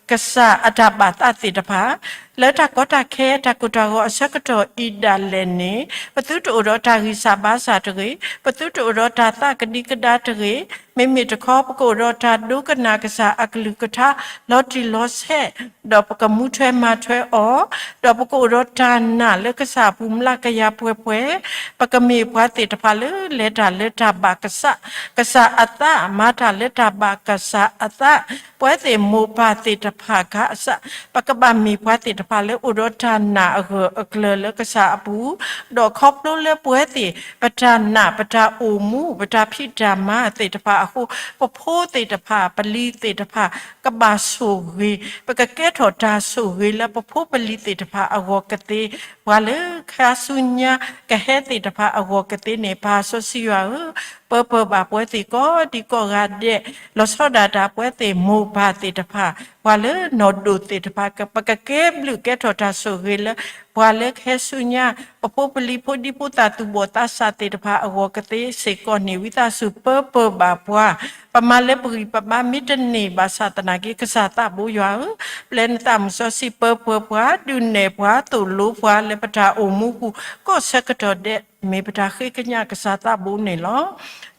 ကစၢ်အတၢ်ဘၣ်သးသ့ၣ်တဖၣ်, လၢတၢ်ကီတၢ်ခဲတၢ်ကိၢ်တၢ်ဂီၤအဆၢကတီၢ်အံၤဒၣ်လဲာ်န့ၣ်, ပသုတအိၣ်ဒီးတၢ်ဂံၢ်စၢ်ဘါစၢ်တဂ့ၤ, ပသုတအိၣ်ဒီးတၢ်သးကဒံကဒါတဂ့ၤ, မ့မ့ၢ်တခီ ပကအိၣ်ဒီးတၢ်ဒိကနၣ်ကစၢ်အကလုၢ်ကထါ လီၤတံၢ်လီၤဆဲး, ဒီးပကမူထွဲမၤထွဲအီၤ, ဒီးပကအိၣ်ဒီးတၢ်နာ်လၢကစၢ်အပူၤမျးကယၤပှဲၤပှဲၤ, ပကမ့ၢ်ပှၤသ့ၣ်တဖၣ်လၢလဲၤတၢ်လၢတၢ်ဘၣ်ကစၢ်, ကစၢ်အသး, မၤတၢ်လၢတၢ်ဘၣ်ကစၢ်အသး, ပဝဲသ့ၣ်မိၢ်ပၢ်သ့ၣ်တဖၣ်ခါအစး, ပကဘၣ်မ့ၢ်ပှၤသ့ၣ်တဖၣ်လၢအိၣ်ဒီးတၢ်နာ်အဂၢၢ်အကျၢၤလၢကစၢ်အပူၤ, ဒီးခီဖျိလၢပဝဲသ့ၣ် ပတၢ်နာ် ပတၢ်အိၣ်မူ ပတၢ်ဖံးတၢ်မၤသ့ၣ်တဖၣ်အဃိ, ပဖိသ့ၣ်တဖၣ် ပလံၤသ့ၣ်တဖၣ် ကဘၣ်ဆိၣ်ဂ့ၤ, ပကကဲထီၣ်တၢ်ဆိၣ်ဂ့ၤလၢပဖိပလံၤသ့ၣ်တဖၣ်အဂီၢ်ကသ့, ပှၤလၢခါဆူညါကဟဲသ့ၣ်တဖၣ်အဂီၢ်ကသ့န့ၣ်, ပၢ်စီဆှံယွၤဧၢ, ပၢပၢဘၣ်ပဝဲသ့ၣ်ကိးဒံကိးဂၤဒဲး, လီၤဆီဒၣ်တၢ်ပဝဲသ့ၣ်မိၢ်ပၢ်သ့ၣ်တဖၣ်, ပှၤလၢနီၢ်ဒိၣ်သ့ၣ်တဖၣ်, ပကကဲဘျုးကဲထီၣ်တၢ်ဆိၣ်ဂ့ၤလၢ ပှၤလၢကဟဲဆူညါ ပဖိပလံၤဖိဒံဖိသၣ်သူၣ်ဘီၣ်သးစၢ်သ့ၣ်တဖၣ်အဂီၢ်ကသ့စ့ၢ်ကီးန့ၣ်, ဝံသးစူၤပၢပၢဘၣ်ပှၤ, ပမၤလၢပဂံၢ်ပဘါမ့ၢ်တန့ၢ်ဘၣ်ဆၣ်သနာ်က့ ကစၢ်သးဘိယွၤဧၢ, ပျဲနသးမုၢ်စီဆှံပၢပၢပှၤ, ဒုးနဲၣ်ပှၤ, သိၣ်လိပှၤလၢပတၢ်အိၣ်မူပူၤ ကိးဆၢကတီၢ်ဒဲး, မ့ၢ်ပတၢ်ဃ့ကညးကစၢ်သးဘိန့ၣ်လီၤ.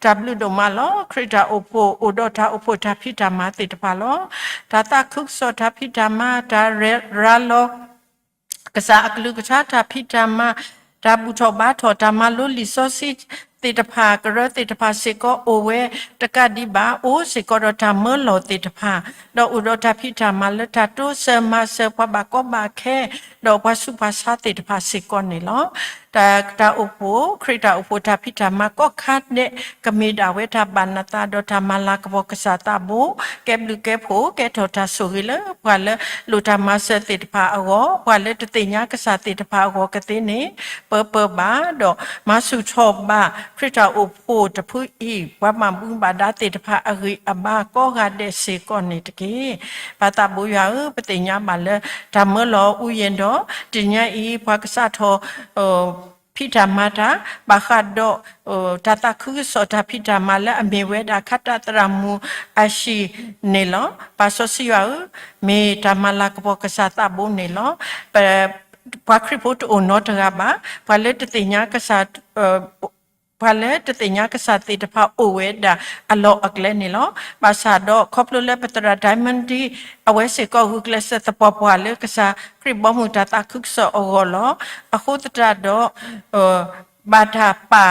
တၢ်ဘျုးဒိၣ်မးလီၤ. ခရံာ်တၢ်အိၣ်ဖှိၣ် အိၣ်ဒီးတၢ်အိၣ်ဖှိၣ်တၢ်ဖံးတၢ်မၤသ့ၣ်တဖၣ်လီၤ. တၢ်သးခုကစီၣ်တၢ်ဖံးတၢ်မၤ, တၢ်ရၤလီၤ ကစၢ်အကလုၢ်ကထါတၢ်ဖံးတၢ်မၤ, တၢ်ဘူၣ်ထီၣ်ဘါထီၣ် တၢ်မၤလိလံာ်စီဆှံသ့ၣ်တဖၣ် ကရၢသ့ၣ်တဖၣ်စ့ၢ်ကီးအိၣ်ဝဲတကးဒံးဘၣ်, အိၣ်စ့ၢ်ကီးဒီးတၢ်မၢလီၤသ့ၣ်တဖၣ်, ဒီးအိၣ်ဒီးတၢ်ဖံးတၢ်မၤလၢတၢ်တိစၢၤမၤစၢၤပှၤဘၣ်ကီဘၣ်ခဲ, ဒီးပှၤဆူးပှၤဆါသ့ၣ်တဖၣ်စ့ၢ်ကီးန့ၣ်လီၤ. တၢ် တၢ်အိၣ်ဖှိၣ်, ခရံာ်တၢ်အိၣ်ဖှိၣ်တၢ်ဖံးတၢ်မၤကိးခါဒဲး ကမ့ၢ်ဒၣ်ဝဲတၢ်ဘၣ်နသးဒီးတၢ်မၤလၤကပီၤကစၢ်သးဘိ, ကဲဘျုးကဲဖှိၣ် ကဲထီၣ်တၢ်ဆိၣ်ဂ့ၤလၢပှၤလၢလိၣ်တၢ်မၤစၢၤသ့ၣ်တဖၣ်အဂီၢ်, ပှၤလၢတသ့ၣ်ညါကစၢ်သ့ၣ်တဖၣ်အဂီၢ်ကသ့န့ၣ်, ပၢပၢဘၣ်, ဒီးမၤဆူၣ်ထီၣ်ဘၣ် ခရံာ်တၢ်အိၣ်ဖှိၣ်တဖုအံၤ ပှၤဘၣ်မူဘၣ်ဒါသ့ၣ်တဖၣ်အဂံၢ်အဘါကိးဂၤဒဲးစ့ၢ်ကီးန့ၣ်တက့ၢ်. ပၢ်သးဘိယွၤဧၢ, ပသ့ၣ်ညါဘၣ်လၢ တၢ်မၢလီၤအူယဲၢ်ဒီး တနံၤညါအံၤ ပှၤကစးထီၣ် ဖံးတၢ်မၤတၢ် ဘၣ်ဃးဒီး တၢ်သးခုကစီၣ်တၢ်ဖံးတၢ်မၤလၢအမ့ၢ်ဝဲဒၣ် ခးတၢ်သရၣ်မုၣ်အဟံၣ်န့ၣ်လီၤ. ပၢ်စီဆှံယွၤဧၢ, မ့ၢ်တၢ်မၤလၤကပီၤကစၢ်သးဘိန့ၣ်လီၤ. ပ ပှၤခရံာ်ဖိတအိၣ်နီတဂၤဘၣ်. ပှၤလၢတသ့ၣ်ညါကစၢ် ပှၤလၢတသ့ၣ်ညါကစၢ်သ့ၣ်တဖၣ်အိၣ်ဝဲဒၣ်အလီၢ်အကျဲန့ၣ်လီၤ. ဘၣ်ဆၣ်ဒီးခီဖျိလၢပသရၣ် Diamond အဝဲစ့ၢ်ကီးဂုာ်ကျဲးစၢးသပှၢ်ပှၢ်လၢကစၢ်ခရံာ်ဘီမုၢ်တၢ်သးခုကစီၣ်အဂီၢ်လီၤ. အဃိသတးဒီး ဘၣ်တၢ်ပာ်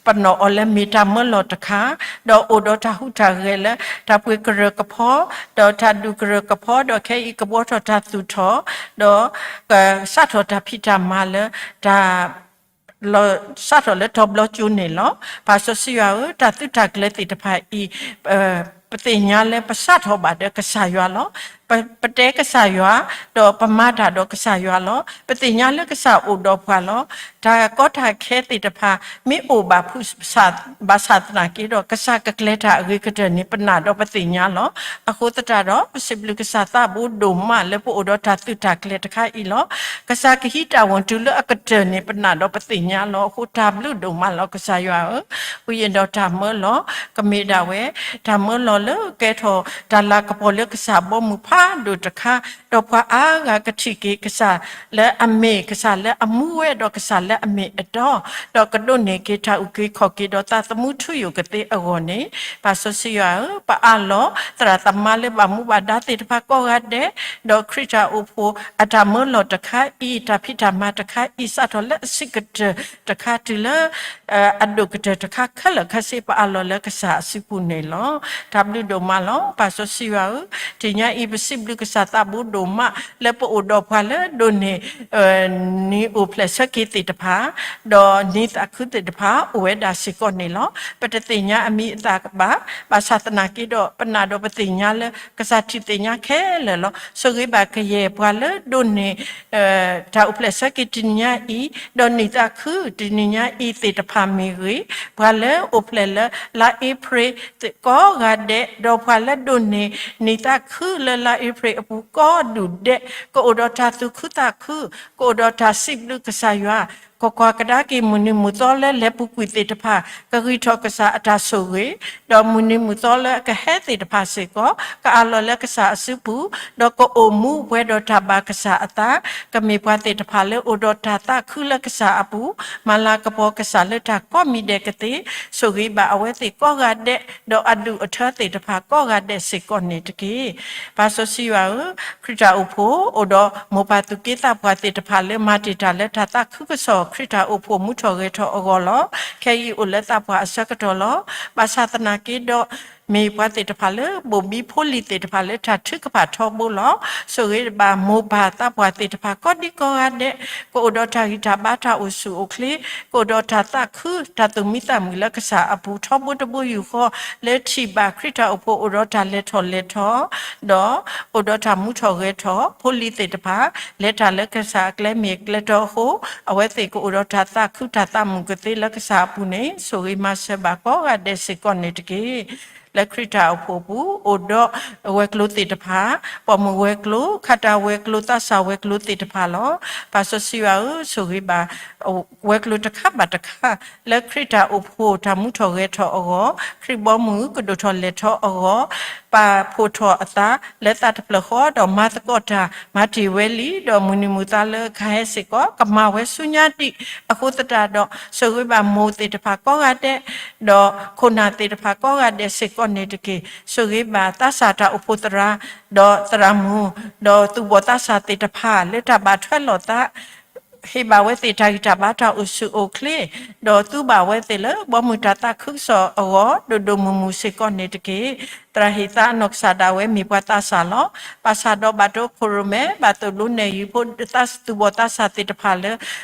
ပနီၣ်အီၤလၢမ့ၢ်တၢ်မၢလီၤတခါ, ဒီးအိၣ်ဒီးတၢ်ဟူးတၢ်ဂဲၤလၢတၢ်ပှ့ၤကရၢၢ်ကဖီ, ဒီးတၢ်ဒုးကရၢၢ်ကဖီ, ဒီးခဲအံၤကဘှီထီၣ်တၢ်သူၣ်ထီၣ်, ဒီးကစးထီၣ်တၢ်ဖံးတၢ်မၤလၢတၢ် စးထီၣ်လၢတီၤဘျီကၠိန့ၣ်လီၤ. ပၢ်စီဆှံယွၤဧၢ, တၢ်သုးတၢ်ကျဲၤသ့ၣ်တဖၣ်အံၤ ပသ့ၣ်ညါလၢပစးထီၣ်ဘၣ်ဒီးကစၢ်ယွၤလီၤ. ပ ပတဲကစၢ်ယွၤ, ဒီးပမၤတၢ်ဒီးကစၢ်ယွၤလီၤ. ပသ့ၣ်ညါလၢကစၢ်အိၣ်ဒီးပှၤလီၤ. တၢ်ကီတၢ်ခဲသ့ၣ်တဖၣ် မ့ၢ်အိၣ်ဘၣ်ဖုး ဘၣ်ဆၣ်သနာ်က့ဒီး ကစၢ်ကကျဲၤတၢ်အဂ့ၤကတၢၢ်န့ၣ် ပနာ်ဒီးပသ့ၣ်ညါလီၤ. အဃိသတးဒီး ပစံးဘျုးကစၢ်သးဘိဒိၣ်မးလၢပအိၣ်ဒီးတၢ်သုးတၢ်ကျဲၤတခါအံၤလီၤ. ကစၢ်ကဟံးတၢ်ဝူၤတုၤလၢအကတၢၢ်န့ၣ် ပနာ်ဒီးပသ့ၣ်ညါလီၤ. အဃိတၢ်ဘျုးဒိၣ်မးလီၤ ကစၢ်ယွၤဧၢ, ဝံယံၤဒီးတၢ်မၢလီၤ ကမ့ၢ်ဒၣ်ဝဲ တၢ်မၢလီၤလၢကဲထီၣ်တၢ်လၤကပီၤလၢကစၢ်ဘီမုၢ်ဖးဒိၣ်တခါ, ဒီးပှၤအါဂၤကထံၣ်က့ၤကစၢ်လၢအမ့ၢ်ကစၢ်လၢအမူဝဲဒီးကစၢ်လၢအမ့ၢ်အတီ, ဒီးကဒိးန့ၢ်က့ၤတၢ်အုၣ်က့ၤခီၣ်က့ၤဒီးသးသမူထူယိာ်ကသ့အဂီၢ်န့ၣ်, ပၢ်စီဆှံယွၤဧၢ, ပအၢၣ်လီၤ သရၣ်သမါလၢဘၣ်မူဘၣ်ဒါသ့ၣ်တဖၣ်ကိးဂၤဒဲး, ဒီးခရံာ်တၢ်အိၣ်ဖှိၣ်အတၢ်မၢလီၤတခါအံၤ, တၢ်ဖံးတၢ်မၤတခါအံၤ စးထီၣ်လၢအဆံးကတၢၢ်တခါတုၤလၢ အဒိၣ်ကတၢၢ်တခါခဲလၢာ်ခဲဆ့ ပအၢၣ်လီၤလၢကစၢ်အစုပူၤန့ၣ်လီၤ. တၢ်ဘျုးဒိၣ်မးလီၤ ပၢ်စီဆှံယွၤဧၢ, တနံၤညါအံၤ ပစံးဘျုးကစၢ်သးဘိဒိၣ်မး လၢပအိၣ်ဒီးပှၤလၢဒိးန့ၢ် နံၤအိၣ်ဖျဲၣ်ဆၢက့ၤသ့ၣ်တဖၣ်, ဒီးနံၤသးခုသ့ၣ်တဖၣ်အိၣ်ဝဲဒၣ်စ့ၢ်ကီးန့ၣ်လီၤ. ပတသ့ၣ်ညါအမံၤအသၣ်ဘၣ်, ဘၣ်ဆၣ်သနာ်က့ဒီး ပနာ်ဒီးပသ့ၣ်ညါလၢ ကစၢ်ထံၣ်သ့ၣ်ညါခဲလၢာ်လီၤ. ဆိၣ်ဂ့ၤဘၣ်ကယဲၢ်ပှၤလၢဒိးန့ၢ် တၢ်အိၣ်ဖျဲၣ်ဆၢက့ၤတနံၤညါအံၤ, ဒီးနံၤသးခုတနံၤညါအံၤသ့ၣ်တဖၣ်မ့ၢ်ဂ့ၤ, ပှၤလၢအိၣ်ဖျဲၣ်လၢ လါအ့ဖြ့ၣ်ကိးဂၤဒဲး, ဒီးပှၤလၢဒိးန့ၢ် နံၤသးခုလၢလါအ့ဖြ့ၣ်အပူၤကိးဒူၣ်ဒဲး, ကအိၣ်ဒီးတၢ်သူၣ်ခုသးခု, ကအိၣ်ဒီးတၢ်စံးဘျုးကစၢ်ယွၤ, ကွၢ်ကွၢ်ကဒါက့ၤမုၢ်နံၤမုၢ်သီလၢလဲၤပူၤကွံာ်သ့ၣ်တဖၣ်, ကဂံၢ်ထီၣ်ကစၢ်အတၢ်ဆိၣ်ဂ့ၤ, ဒီးမုၢ်နံၤမုၢ်သီလၢအကဟဲသ့ၣ်တဖၣ်စ့ၢ်ကီး, ကအးလီၤလၢကစၢ်အစုပူၤ, ဒီးကအိၣ်မူပှဲၤဒီးတၢ်ဘၣ်ကစၢ်အသး, ကမ့ၢ်ပှၤသ့ၣ်တဖၣ်လၢအိၣ်ဒီးတၢ်သးခုလၢကစၢ်အပူၤ, မၤလၤကပီၤကစၢ်လၢတၢ်ကိးမံၤဒဲးကသ့, ဆိၣ်ဂ့ၤဘၣ်အဝဲသ့ၣ်ကိးဂၤဒဲး, ဒီးအဒူၣ်အထၢသ့ၣ်တဖၣ်ကိးဂၤဒဲးစ့ၢ်ကီးန့ၣ်တက့ၢ်. ပၢ်စီဆှံယွၤဧၢ, ခရံာ်တၢ်အိၣ်ဖှိၣ်အိၣ်ဒီးမိၢ်ပၢ်သူၣ်က့သးပှၢ်သ့ၣ်တဖၣ်လၢမၤတ့ၢ်တၢ်လၢတၢ်သးခုကစီၣ် ခရံာ်တၢ်အိၣ်ဖှိၣ်မူထီၣ်ဂဲၤထီၣ်အဂီၢ်လီၤ. ခဲအံၤအိၣ်လၢသးပှၢ်အဆၢကတီၢ်လီၤ. ဘၣ်ဆၣ်သနာ်က့ဒီး မ့ၢ်ပှၤသ့ၣ်တဖၣ်လၢဘိၣ်ဘံဖိလံၤသ့ၣ်တဖၣ်လၢတၢ်ထုကဖၣ်ထီဘိလီၤ. ဆိၣ်ဂ့ၤဘၣ်မိၢ်ပၢ်သးပှၢ်သ့ၣ်တဖၣ်ကိးဒံကိးဂၤဒဲး, ကအိၣ်ဒီးတၢ်ဂံၢ်တၢ်ဘါတၢ်အိၣ်ဆူၣ်အိၣ်ချ့, ကအိၣ်ဒီးတၢ်သးခု တၢ်သူၣ်မံသးမုာ်လၢကစၢ်အပူၤထီဘိတဘိယူၢ်ဃီ, လၢထံၣ်ဘၣ်ခရံာ်တၢ်အိၣ်ဖှိၣ်အိၣ်ဒီးတၢ်လဲၤထီၣ်လဲၤထီ, ဒီးအိၣ်ဒီးတၢ်မူထီၣ်ဂဲၤထီၣ်, ဖိလံၤသ့ၣ်တဖၣ် လဲၤတၢ်လၢကစၢ်အကျဲမ့ၢ်ကျဲတီအဃိ, အဝဲသ့ၣ်ကအိၣ်ဒီးတၢ်သးခုတၢ်သးမုာ်ကသ့လၢကစၢ်အပူၤန့ၣ်, ဆိၣ်ဂ့ၤမၤစၢၤဘၣ်ကိးဂၤဒဲးစ့ၢ်ကီးန့ၣ်တက့ၢ်. လၢခရံာ်တၢ်အိၣ်ဖှိၣ်အပူၤ အိၣ်ဒီးဝဲၤကျိၤသ့ၣ်တဖၣ်, ပိာ်မုၣ်ဝဲၤကျိၤ, ခးတၢ်ဝဲၤကျိၤ, သးစၢ်ဝဲၤကျိၤသ့ၣ်တဖၣ်လီၤ. ပၢ်စီဆှံယွၤဧၢ, ဆိၣ်ဂ့ၤဘၣ် ဝဲၤကျိၤတခါဘၣ်တခါ လၢခရံာ်တၢ်အိၣ်ဖှိၣ်တၢ်မူထီၣ်ဂဲၤထီၣ်အဂီၢ်, ခရံာ်ဘီမုၢ်ကဒိၣ်ထီၣ်လဲၤထီအဂီၢ်, ပာ်ဖှိၣ်ထီၣ်အသးလၢသးတဖျၢၣ်ဃီ, ဒီးမၤသကိးတၢ် မၤတ့ၢ်ဝဲလံ, ဒီးမုၢ်နံၤမုၢ်သီလၢကဟဲစ့ၢ်ကီး ကမၤဝဲဆူညါဒံးအဃိသတးဒီး, ဆိၣ်ဂ့ၤဘၣ်မိၢ်သ့ၣ်တဖၣ်ကိးဂၤဒဲး, ဒီးခိၣ်နၢ်သ့ၣ်တဖၣ်ကိးဂၤဒဲးစ့ၢ်ကီးန့ၣ်တက့ၢ်. ဆိၣ်ဂ့ၤဘၣ်သးစၢ်တၢ်အိၣ်ဖှိၣ်သရၣ်, ဒီးသရၣ်မုၣ်, ဒီးသူၣ်ဘီၣ်သးစၢ်သ့ၣ်တဖၣ်လၢတၢ်ဘၣ်ထွဲလိာ်သး ဟ့ၣ်ဘၣ်ဝဲသ့ၣ်တၢ်ဂံၢ်တၢ်ဘါတၢ်အိၣ်ဆူၣ်အိၣ်ချ့, ဒီးသူဘၣ်ဝဲသ့ၣ်လၢဘီမုၢ်တၢ်သးခုကစီၣ်အဂီၢ် ဒိၣ်ဒိၣ်မုၢ်မုၢ်စ့ၢ်ကီးန့ၣ်တက့ၢ်. သရၣ်ဟ့ၣ်သးအနီၢ်ကစၢ်ဒၣ်ဝဲမ့ၢ်ပှၤသးစၢ်လီၤ. ဘၣ်ဆၣ်ဒီးဘၣ်တိၢ်ခိၣ်ရိၣ်မဲ ဘၣ်သိၣ်လိနဲၣ်ယုၤဖိ သူၣ်ဘီၣ်သးစၢ်သ့ၣ်တဖၣ်လၢ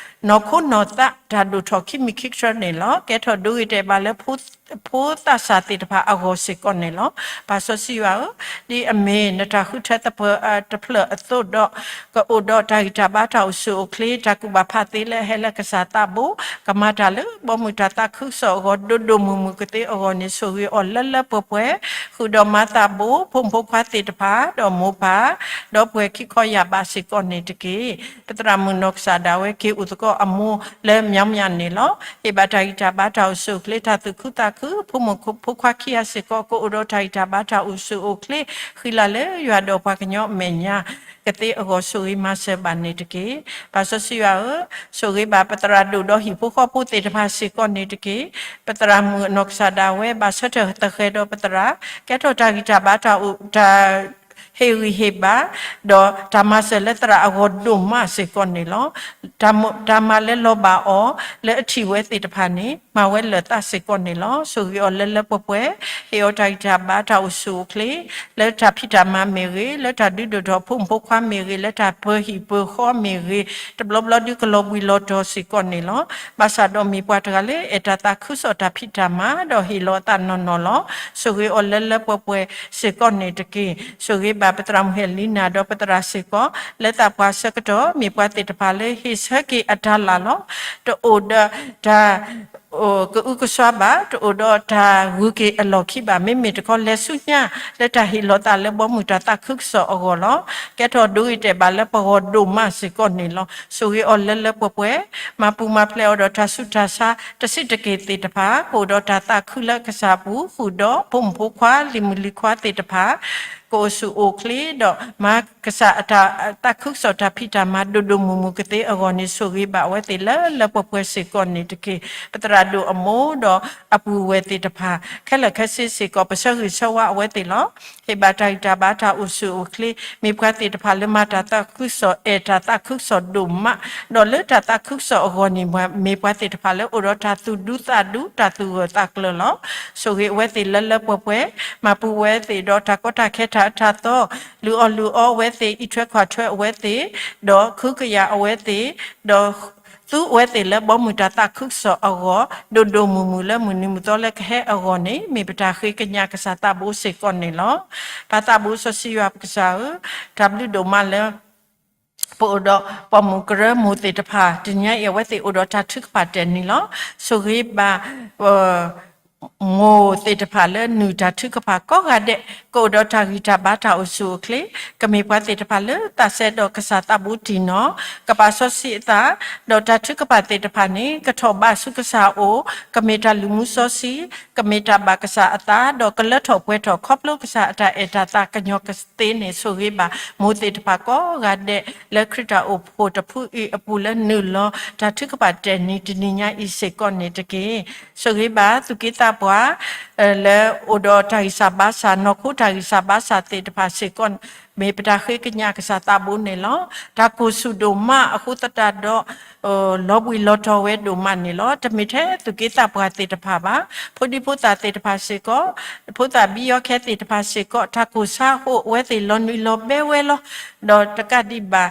နီၢ်ခိနီၢ်သးတၢ်ဒိၣ်ထီၣ်ခံမံၤခံကတၢၢ်န့ၣ်လီၤ. ကဲထီၣ်ဒိဂ့ၤတဲာ်ဘၣ်လၢ ဖိသးစၢ်သ့ၣ်တဖၣ်အဂီၢ်စ့ၢ်ကီးန့ၣ်လီၤ. ပၢ်စီဆှံယွၤဧၢ, ဒ်အမ့ၢ်နတၢ်ဃုထၢသပှၢ်တဖျၢၣ်အသိးဒီး, ကအိၣ်ဒီးတၢ်ဂံၢ်တၢ်ဘါတၢ်အိၣ်ဆူၣ်အိၣ်ချ့ တၢ်ကူၣ်ဘၣ်ဖးသ့လၢအဟဲလၢကစၢ်သးဘိ, ကမၤတၢ်လၢဘီမုၢ်တၢ်သးခုကစီၣ်အဂီၢ် ဒိၣ်ဒိၣ်မုၢ်မုၢ်ကသ့အဂီၢ်န့ၣ် ဆိၣ်ဂ့ၤအီၤလၢလၢပှဲၤပှဲၤ, ဃုာ်ဒီးမၤသးဘိ ဖိမုၣ်ဖိခွါသ့ၣ်တဖၣ် ဒီးမိၢ်ပၢ် ဒီပုၢ်ဝဲၢ်ခံခီယာ်ဘးစ့ၢ်ကီးန့ၣ်တက့ၢ်. ပသရၣ်မုၣ်နီၢ်ကစၢ်ဒၣ်ဝဲက့ၤအိၣ်သကိးအမိၢ်လၢ မျီးမျီး န့ၣ်လီၤ. ဟ့ၣ်ဘၣ်တၢ်ဂံၢ်တၢ်ဘါတၢ်အိၣ်ဆူၣ်အိၣ်ချ့ တၢ်သူၣ်ခုသးခု ဖိမုၣ်ဖိခွါခံဂၤစ့ၢ်ကီး ကအိၣ်ဒီးတၢ်ဂံၢ်တၢ်ဘါတၢ်အိၣ်ဆူၣ်အိၣ်ချ့ ဃံလၤလၢယွၤဒီးပှၤကညီအမဲာ်ညါကသ့အဂီၢ် ဆိၣ်ဂ့ၤမၤစၢၤဘၣ်န့ၣ်တက့ၢ်. ပၢ်စီဆှံယွၤဧၢ, ဆိၣ်ဂ့ၤဘၣ်ပသရၣ်ဒိၣ်ဒီးဟံၣ်ဖိဃီဖိသ့ၣ်တဖၣ်စ့ၢ်ကီးန့ၣ်တက့ၢ်. ပသရၣ်မုၣ်နီၢ်ကစၢ်ဒၣ်ဝဲ ဘၣ်ဆၢထၢၣ်သဃဲၤဒီးပသရၣ်, ကဲထီၣ်တၢ်ဂံၢ်တၢ်ဘါတၢ်အိၣ် တၢ် ဟ့ၣ်ဂံၢ်ဟ့ၣ်ဘါ, ဒီးတၢ်မၤစၢၤလၢသရၣ်အဂီၢ်ဒိၣ်မးစ့ၢ်ကီးန့ၣ်လီၤ. တၢ်မၤလၢလီၤဘၣ်အီၤလၢအထံၣ်ဝဲသ့ၣ်တဖၣ်န့ၣ် မၤဝဲလၢာ်သးစ့ၢ်ကီးန့ၣ်လီၤ. ဆိၣ်ဂ့ၤအီၤလၢလၢပှဲၤပှဲၤ, ဟ့ၣ်အီၤတၢ်ဂံၢ်တၢ်ဘါတၢ်အိၣ်ဆူၣ်အိၣ်ချ့ လၢတၢ်ဖံးတၢ်မၤမ့ၢ်ဂ့ၤ, လၢတၢ်ဒုးဒိၣ်ထီၣ်ဖိမုၣ်ဖိခွါမ့ၢ်ဂ့ၤ, လၢတၢ်ပၢၤဟံၣ်ပၢၤဃီမ့ၢ်ဂ့ၤ, တဘျီဘျီဒုးကလီၤဘှံးလီၤတီၤစ့ၢ်ကီးန့ၣ်လီၤ. ဘၣ်ဆၣ်ဒီးမ့ၢ်ပှၤတဂၤလၢအဲၣ်တၢ်သးခုကစီၣ်တၢ်ဖံးတၢ်မၤ ဒီးဟ့ၣ်လီၤအသးနီၢ်နီၢ်လီၤ. ဆိၣ်ဂ့ၤအီၤလၢလၢပှဲၤပှဲၤစ့ၢ်ကီးန့ၣ်တက့ၢ်. ဆိၣ်ဂ့ၤဘၣ်ပသရၣ်မုၣ်ဟဲလံနၤဒီးပသရၣ်စ့ၢ်ကီး လၢသးပှၢ်ဆၢကတီၢ် မ့ၢ်ပှၤသ့ၣ်တဖၣ်လၢဟ့ၣ်ဆၢက့ၤအတၢ်လၢ်လီၤ. တအိၣ်ဒီးတၢ် ကအုကစွါဘၣ်, တအိၣ်ဒီးတၢ်ဂုၤက့ၤအလီၢ်ခံဘၣ်, မ့မ့ၢ်တခီလဲၤဆူညါ လၢတၢ်ဟ့ၣ်လီၤသးလၢဘီမုၢ်တၢ်သးခုကစီၣ်အဂီၢ်လီၤ. ကဲထီၣ်ဒိဂ့ၤတဲာ်ဘၣ်လၢပဂီၢ်ဒိၣ်မးစ့ၢ်ကီးန့ၣ်လီၤ. ဆိၣ်ဂ့ၤအီၤလၢလၢပှဲၤပှဲၤ, မၤပူၤမၤဖျဲးအီၤဒီးတၢ်ဆူးတၢ်ဆါတဆံးတက့ၢ်သ့ၣ်တဖၣ်, ကအိၣ်ဒီးတၢ်သးခုလၢကစၢ်အပူၤ, ဃုာ်ဒီးဖိမုၣ်ဖိခွါလံၤမုၣ်လံၤခွါသ့ၣ်တဖၣ် ကအိၣ်ဆူၣ်အိၣ်ချ့ဒီးမၤ ကစၢ်အတၢ်သးခုကစီၣ်တၢ်ဖံးတၢ်မၤဒိၣ်ဒိၣ်မုၢ်မုၢ်ကသ့အဂီၢ်န့ၣ် ဆိၣ်ဂ့ၤဘၣ်အဝဲသ့ၣ်လၢလၢပှဲၤပှဲၤစ့ၢ်ကီးန့ၣ်တက့ၢ်. ပသရၣ်ဒိၣ်အမိၢ်ဒီးအပုၢ်ဝဲၢ်သ့ၣ်တဖၣ် ခဲလၢာ်ခဲဆ့စ့ၢ်ကီး ပဆၢဂ့ၤဆၢဝါအဝဲသ့ၣ်လီၤ. ဟ့ၣ်ဘၣ်တၢ်ဂံၢ်တၢ်ဘါတၢ်အိၣ်ဆူၣ်အိၣ်ချ့ မ့ၢ်ပှၤသ့ၣ်တဖၣ်လၢမၤတၢ်သးခုကစီၣ် အဲၣ်တၢ်သးခုကစီၣ်ဒိၣ်မး, ဒီးလၢတၢ်သးခုကစီၣ်အဂီၢ်န့ၣ် မ့ၢ်ပှၤသ့ၣ်တဖၣ်လၢအိၣ်ဒီးတၢ်သူၣ်ဒူသးဒူ တၢ်သူၣ်ဂၢၢ်သးကျၢၤလီၤ. ဆိၣ်ဂ့ၤအဝဲသ့ၣ်လၢလၢပှဲၤပှဲၤ, မၤပူၤဝဲသ့ၣ်ဒီးတၢ်ကီတၢ်ခဲတၢ်အၢတၢ်သီ, လုၢ်အီၣ်လုၢ်အီအဝဲသ့ၣ်, အံးထွဲကွၢ်ထွဲအဝဲသ့ၣ်, ဒီးခုကယာ်အဝဲသ့ၣ်, ဒီး သူအဝဲသ့ၣ်လၢဘီမုၢ်တၢ်သးခုကစီၣ်အဂီၢ် ဒိၣ်ဒိၣ်မုၢ်မုၢ်လၢမုၢ်နံၤမုၢ်သီလၢကဟဲအဂီၢ်န့ၣ် မ့ၢ်ပတၢ်ဃ့ကညးကစၢ်သးဘိစ့ၢ်ကီးန့ၣ်လီၤ. ပၢ်သးဘိစီဆှံယွၤပကစၢ်ဧၢ, တၢ်ဘျုးဒိၣ်မးလၢ ပအိၣ်ဒီးပှၤမုၣ်ကရၢမိၢ်သ့ၣ်တဖၣ် တနံၤအံၤအဝဲသ့ၣ်အိၣ်ဒီးတၢ်ထုကဖၣ်တဲာ်နံၤလီၤ. ဆိၣ်ဂ့ၤဘၣ် မိၢ်သ့ၣ်တဖၣ်လၢနုာ်တၢ်ထုကဖၣ်ကိးဂၤဒဲး ကအိၣ်ဒီးတၢ်ဂံၢ်တၢ်ဘါတၢ်အိၣ်ဆူၣ်အိၣ်ချ့, ကမ့ၢ်ပှၤသ့ၣ်တဖၣ်လၢသးစဲဒီးကစၢ်သးဘိတံၢ်နီၢ်, ကပာ်စီဆှံအသး, ဒီးတၢ်ထုကဖၣ်သ့ၣ်တဖၣ်န့ၣ် ကထီၣ်ဘးဆူကစၢ်အအိၣ်, ကမ့ၢ်တၢ်လုၢ်မူစီဆှံ, ကမ့ၢ်တၢ်ဘၣ်ကစၢ်အသး ဒီးကလၢထီၣ်ပှဲၤထီၣ်ခီဖျိကစၢ်အတၢ်အဲၣ်တၢ်သးကညီၤကသ့န့ၣ် ဆိၣ်ဂ့ၤဘၣ်မိၢ်သ့ၣ်တဖၣ်ကိးဂၤဒဲး လၢခရံာ်တၢ်အိၣ်ဖှိၣ်တဖုအံၤအပူၤလၢနုာ်လီၤတၢ်ထုကဖၣ်တဲာ်နံၤတနံၤညါအံၤစ့ၢ်ကီးန့ၣ်တက့ၢ်. ဆိၣ်ဂ့ၤဘၣ်သူၣ်က့သးပှၢ် လၢအိၣ်ဒီးတၢ်ဂံၢ်စၢ်ဘါစၢ် နီၢ်ခိတၢ်ဂံၢ်စၢ်ဘါစၢ်သ့ၣ်တဖၣ်စ့ၢ်ကီး မ့ၢ်ပတၢ်ဃ့ကညးကစၢ်သးဘိန့ၣ်လီၤ. တၢ်ကိၢ်ဆူၣ်ဒိၣ်မးအဃိသတးဒီး လီၤဘှံးလီၤတီၤဝဲဒိၣ်မးန့ၣ်လီၤ. တမ့ၢ်ထဲသူၣ်က့သးပှၢ်သ့ၣ်တဖၣ်ဘၣ်, ဖိဒံဖိသၣ်သ့ၣ်တဖၣ်စ့ၢ်ကီး, ဖိသၣ်ဘံယီခဲသ့ၣ်တဖၣ်စ့ၢ်ကီး တၢ်ကိၢ်ဆါအဃိ အဝဲသ့ၣ်လီၤနုာ်လီၤဘဲဝဲလီၤ. ဒီးတကးဒံးဘၣ်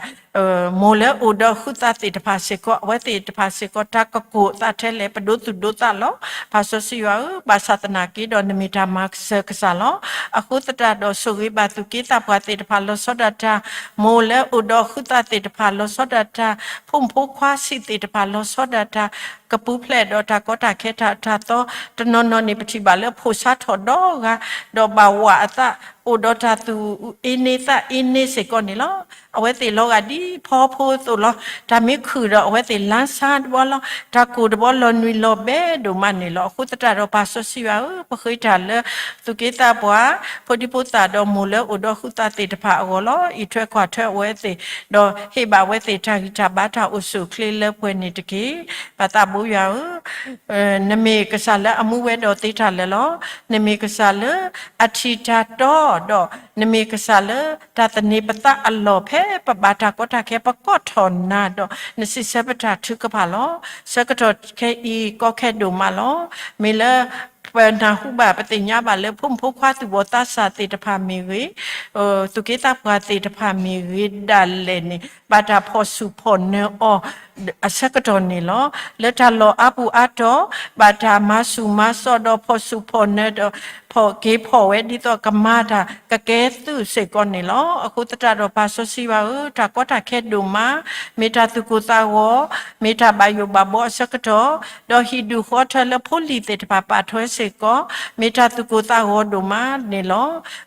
မိၢ်လၢအိၣ်ဒီးဟုးသးသ့ၣ်တဖၣ်စ့ၢ်ကီး အဝဲသ့ၣ်တဖၣ်စ့ၢ်ကီး တၢ်ကကိၢ်သးထဲလဲၣ် ပဒိသူၣ်ဒိသးလီၤ. ပၢ်စီဆှံယွၤဧၢ, ဘၣ်ဆၣ်သနာ်က့ဒီး နမ့ၢ်တၢ်မၤစၢၤကစၢ်လီၤ. အဃိသတးဒီး ဆိၣ်ဂ့ၤဘၣ်သူၣ်က့သးပှၢ်သ့ၣ်တဖၣ်လီၤဆီဒၣ်တၢ်, မိၢ်လၢအိၣ်ဒီးဟုးသးသ့ၣ်တဖၣ်လီၤဆီဒၣ်တၢ်, ဖိမုၣ်ဖိခွါဆံးသ့ၣ်တဖၣ်လီၤဆီဒၣ်တၢ်, ကပူၤဖျဲးဒီးတၢ်ကီတၢ်ခဲတၢ်အၢတၢ်သီ, တနီၤနီၤန့ၣ် ပထံၣ်ဘၣ်လၢဖိးဆါထီၣ်ဒီဂၤ, ဒီးဘၣ်ဝးအသး, အိၣ်ဒီးတၢ်သူၣ်အ့န့သးအ့န့စ့ၢ်ကီးန့ၣ်လီၤ. အဝဲသ့ၣ်လီၤဂာ်ဒ်ဖီဖိအသိးလီၤ. တၢ်မ့ၢ်ခုၣ်ဒီး အဝဲသ့ၣ်လါဆါတဘျီလီၤ. တၢ်ကိၢ်တဘျီလီၤနုာ်လီၤဘဲဒိၣ်မးန့ၣ်လီၤ. အဃိသတးဒီး ပၢ်စီဆှံယွၤဧၢ, ပဃ့တၢ်လၢ သူၣ်က့သးပှၢ်, ဖိဒံဖိသၣ်ဒီးမိၢ်လၢအိၣ်ဒီးဟုးသးသ့ၣ်တဖၣ်အဂီၢ်လီၤ. အံးထွဲကွၢ်ထွဲအဝဲသ့ၣ်, ဒီးဟ့ၣ်ဘၣ်အဝဲသ့ၣ်တၢ်ဂံၢ်တၢ်ဘါတၢ်အိၣ်ဆူၣ်အိၣ်ချ့လၢပှဲၤန့ၣ်တက့ၢ်. ပၢ်သးဘိယွၤဧၢ, နမ့ၢ်ကစၢ်လၢအမူဝဲဒီးသ့တၢ်လၢာ်လီၤ. နမ့ၢ်ကစၢ်လၢအထံၣ်တၢ်တီ, ဒီးနမ့ၢ်ကစၢ်လၢတၢ်သန့ၤပသးအလီၢ် ဖဲပဘၣ်တၢ်ကီတၢ်ခဲ ပကိးထီၣ်နၤဒီး နစံးဆၢပတၢ်ထုကဖၣ်လီၤ. ဆၢကတီၢ်ခဲအံၤကီခဲဒိၣ်မးလီၤ. မ့ၢ်လၢ ပနၢ်ဟူဘၣ်ပသ့ၣ်ညါဘၣ်လၢ ဖိမုၣ်ဖိခွါသူၣ်ဘီၣ်သးစၢ်သ့ၣ်တဖၣ်မ့ၢ်ဂ့ၤ, သူၣ်က့သးပှၢ်သ့ၣ်တဖၣ်မ့ၢ်ဂ့ၤဒၣ်လဲာ်န့ၣ် ဘၣ်တၢ်ဖီၣ်ဆူၣ်ဖီၣ်နၢၤအီၤအဆၢကတီၢ်န့ၣ်လီၤ. လၢတၢ်လီၢ်အါပူၤအါတီၤ ဘၣ်တၢ်မၤဆူၣ်မၤစိးဒီးဖီၣ်ဆူၣ်ဖီၣ်နၢၤဒီး ဖီၣ်က့ၤဖီၣ်ဝဲဒ်သိးကမၤတၢ်ကကဲသုးစ့ၢ်ကီးန့ၣ်လီၤ. အဃိသတးဒီး ပၢ်စီဆှံယွၤဧၢ, တၢ်ကီတၢ်ခဲဒိၣ်မး, မ့ၢ်တၢ်သူၣ်ကိၢ်သးဂီၤ, မ့ၢ်တၢ်ဘၣ်ယိၣ်ဘၣ်ဘှီအဆၢကတီၢ်, ဒီးဟံၣ်ဒူၣ်ဃီထၢလၢဖိလံၤသ့ၣ်တဖၣ်ပာ်ထွဲစ့ၢ်ကီး မ့ၢ်တၢ်သူၣ်ကိၢ်သးဂီၤဒိၣ်မးန့ၣ်လီၤ.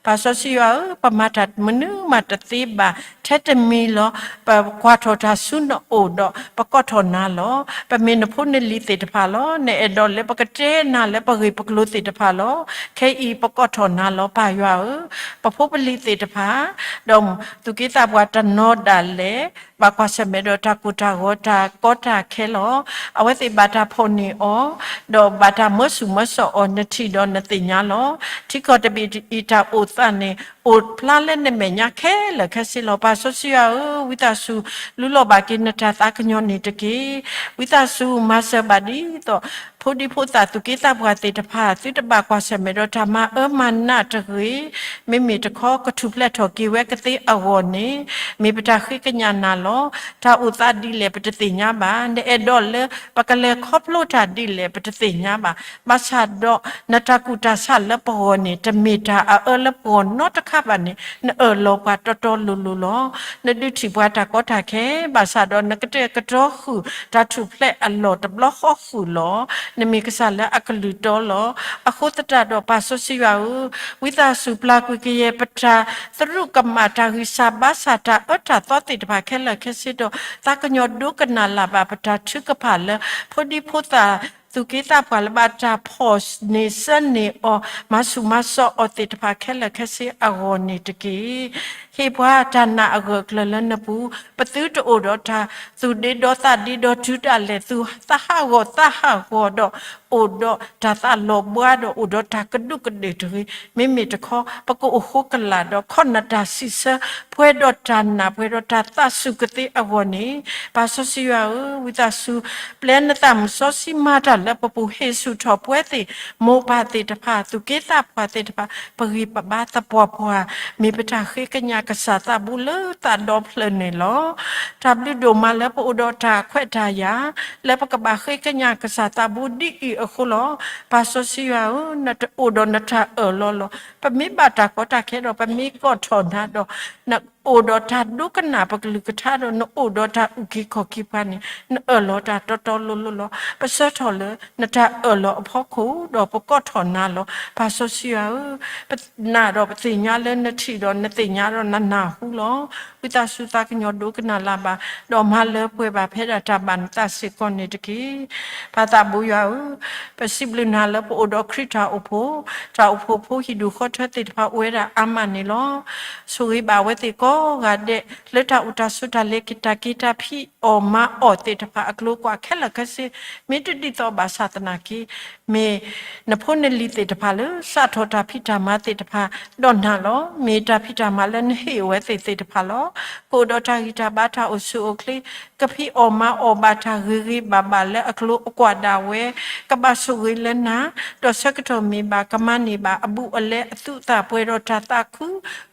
ပၢ်စီဆှံယွၤဧၢ, ပမၤတၢ်မနုၤမးတသ့ဘၣ် ထဲတမံၤလီၤ. ပကွၢ်ထီၣ်တၢ်ဆူနအိၣ်ဒီး ပကိးထီၣ်နၤလီၤ. ပမ့ၢ်နဖိနလံၤသ့ၣ်တဖၣ်လီၤ. နအဲၣ်ဒိးလၢပကတဲနၤလၢပဂ့ၢ်ပကျိၤသ့ၣ်တဖၣ်လီၤ. ခဲအံၤပကိးထီၣ်နၤလီၤ ပၢ်ယွၤဧၢ, ပဖိပလံၤသ့ၣ်တဖၣ် ဒီးသူၣ်က့သးပှၢ်တနီၤဒၣ်လဲာ် ဘၣ်ကွၢ်ဆၢၣ်မဲာ်ဒီးတၢ်ကိၢ်တၢ်ဂီၤတၢ်ကီတၢ်ခဲလီၤ. အဝဲသ့ၣ်ဘၣ်တၢ်ဖီၣ်န့ၢ်အီၤ ဒီးဘၣ်တၢ်မၢဆူၣ်မၢစိးအီၤ နထံၣ်ဒီးနသ့ၣ်ညါလီၤ. ထံကီၢ်တဘ့ၣ်အံၤတၢ်အိၣ်သးန့ၣ် အိၣ်ဖျါလၢနမဲာ်ညါခဲလၢာ်ခဲဆ့လီၤ. ပၢ်စီဆှံယွၤဧၢ, ဝံသးစူၤ လူလီၤဘၣ်က့ၤနတၢ်သးကညီၤန့ၣ်တက့ၢ်. ဝံသးစူၤ မၤစၢၤဘၣ်ဒ်သိး ဖိဒံဖိသၣ်သူၣ်က့သးပှၢ်သ့ၣ်တဖၣ် သုတဘၣ်ကွၢ်ဆၢၣ်မဲာ်ဒီးတၢ်မၤအၢမၤနးတဂ့ၤ, မ့မ့ၢ်တခီ ကထူၣ်ဖျဲးထီၣ်က့ၤဝဲကသ့အဂီၢ်န့ၣ် မ့ၢ်ပတၢ်ဃ့ကညးနၤလီၤ. တၢ်အိၣ်သးဒ်လဲၣ်ပတသ့ၣ်ညါဘၣ်. နအဲၣ်ဒိးလၢပကလဲၤခီဖျိတၢ်ဒ်လဲၣ်ပတသ့ၣ်ညါဘၣ်. ဘၣ်ဆၣ်ဒီး နတၢ်ကူၣ်တၢ်ဆးလၢပဂီၢ်န့ၣ် တမ့ၢ်တၢ်အအၢလၢပဂီၢ်နီတခါဘၣ်န့ၣ် နအၢၣ်လီၤပှၤတီတီလိၤလိၤလီၤ. နဒုးထံၣ်ပှၤတၢ်ကီတၢ်ခဲ, ဘၣ်ဆၣ်ဒီးနကတဲာ်ကတီၤဃုာ် တၢ်ထူၣ်ဖျဲးအလီၢ်တဘျီဃီဃုာ်လီၤ. နမ့ၢ်ကစၢ်လၢအကလုၢ်တီလီၤ. အဃိသတးဒီး ပၢ်စီဆှံယွၤဧၢ, ဝံသးစူၤပျၢ်ကွံာ်ကယဲၢ်ပတၢ်သရူးကမၣ် တၢ်ဂံၢ်စၢ်ဘါစၢ် တၢ်အၢတၢ်သီသ့ၣ်တဖၣ်ခဲလၢာ်ခဲဆ့ဒီး သးကညီၤဒိကနၣ်လၢ်ဘၣ်ပတၢ်ထုကဖၣ်လၢ ဖိဒံဖိသၣ် သူၣ်က့သးပှၢ်လၢဘၣ်တၢ်ဖီၣ်န့ၢ်ဆၢန့ၢ်အီၤ မၤဆူၣ်မၤစိးအီၤသ့ၣ်တဖၣ်ခဲလၢာ်ခဲဆ့အဂီၢ်န့ၣ်တက့ၢ်. ဟ့ၣ်ပှၤတၢ်နာ်အဂၢၢ်အကျၢၤလၢနပူၤ, ပသုတအိၣ်ဒီးတၢ်သူၣ်ဒ့ဒီသးဒ့ဒီတုၤဒၣ်လဲာ်, သုသးဟးဂီၤသးဟးဂီၤဒီး အိၣ်ဒီးတၢ်သးလီၤဘှါဒီး အိၣ်ဒီးတၢ်ကဒူးကဒ့ၣ်တဂ့ၤ. မ့မ့ၢ်တခီ ပကအိၣ်ဃိကလာ်ဒီး ခီၣ်နၢ်တၢ်စံးဆၢ ပှဲၤဒီးတၢ်နာ် ပှဲၤဒီးတၢ်သးစူၤကသ့အဂီၢ်န့ၣ်, ပၢ်စီဆှံယွၤဧၢ, ဝံသးစူၤ ပျဲနသးမုၢ်စီဆှံမၤတၢ်လၢပပူၤ ဟ့ၣ်ဆူၣ်ထီၣ်ပဝဲသ့ၣ် မိၢ်ပၢ်သ့ၣ်တဖၣ် သူၣ်က့သးပှၢ်သ့ၣ်တဖၣ် ပဂံၢ်ပဘါသပှၢ်ပှၢ် မ့ၢ်ပတၢ်ဃ့ကညးကစၢ်သးဘိလၢသးဒီဖျၢၣ်န့ၣ်လီၤ. တၢ်ဘျုးဒိၣ်မးလၢပအိၣ်ဒီးတၢ်ခွဲးတၢ်ယာ် လၢပကဘၣ်ဃ့ကညးကစၢ်သးဘိဒ်အံၤအဃိလီၤ. ပၢ်စီဆှံယွၤဧၢ, နအိၣ်ဒီးနတၢ်အၢၣ်လီၤလီၤ. ပမ့ၢ်ဘၣ်တၢ်ကီတၢ်ခဲဒီး ပမ့ၢ်ကိးထီၣ်နၤဒီး နအိၣ်ဒီးတၢ်ဒိကနၣ်ပကလုၢ်ကထါဒီး နအိၣ်ဒီးတၢ်အုၣ်က့ၤခီၣ်က့ၤပှၤန့ၣ် နအၢၣ်လီၤတၢ်တီတီလိၤလိၤလီၤ. ပဆၢထီၣ်လၢနတၢ်အၢၣ်လီၤအဖီခိၣ်ဒီး ပကိးထီၣ်နၤလီၤ. ပၢ်စီဆှံယွၤဧၢ, ပနာ်ဒီးပသ့ၣ်ညါလၢနထံၣ်ဒီး နသ့ၣ်ညါဒီးနနၢ်ဟူလီၤ. ဝံသးစူၤသးကညီၤဒိကနၣ်လၢ်ဘၣ်, ဒီးမၤလၢပှဲၤဘၣ်ဖဲဒၣ်တၢ်ဘၣ်နသးစ့ၢ်ကီးန့ၣ်တက့ၢ်. ပၢ်သးဘိယွၤဧၢ, ပစံးဘျုးနၤလၢပအိၣ်ဒီးခရံာ်တၢ်အိၣ်ဖှိၣ်, တၢ်အိၣ်ဖှိၣ်ဖိဟံၣ်ဒူၣ်ဃီထၢသ့ၣ်တဖၣ်အိၣ်ဝဲဒၣ်အါမးန့ၣ်လီၤ. ဆိၣ်ဂ့ၤဘၣ်ဝဲသ့ၣ်ကိးဂၤဒဲး လၢတၢ်အိၣ်တၢ်ဆိးတၢ်လဲၤတၢ်က့ၤတၢ်ဖံးအီၣ်မၤအီၣ်သ့ၣ်တဖၣ်အကျိၤအကွာ်ခဲလၢာ်ခဲဆ့ မ့ၢ်တဒ်သိးဘၣ်ဆၣ်သနာ်က့ မ့ၢ်နဖိနလံၤသ့ၣ်တဖၣ်လၢ စးထီၣ်တၢ်ဖံးတၢ်မၤသ့ၣ်တဖၣ်ဒီးနၤလီၤ. မ့ၢ်တၢ်ဖံးတၢ်မၤလၢနဟ့ၣ်အဝဲသ့ၣ်သ့ၣ်တဖၣ်လီၤ. ကအိၣ်ဒီးတၢ်ဂံၢ်တၢ်ဘါတၢ်အိၣ်ဆူၣ်အိၣ်ချ့ ကဖံးအီၣ်မၤအီၣ်ဘၣ်တၢ်ဂ့ၤဂ့ၤဘၣ်ဘၣ်လၢအကျိၤအကွာ်ဒၣ်ဝဲ, ကဘၣ်ဆိၣ်ဂ့ၤလၢနၤ, ဒီးဆၢကတီၢ်မ့ၢ်ဘၣ်ကမၤန့ၢ်ဘၣ်အဘူးအလဲအသူးအသးပှဲၤဒီးတၢ်သးခု,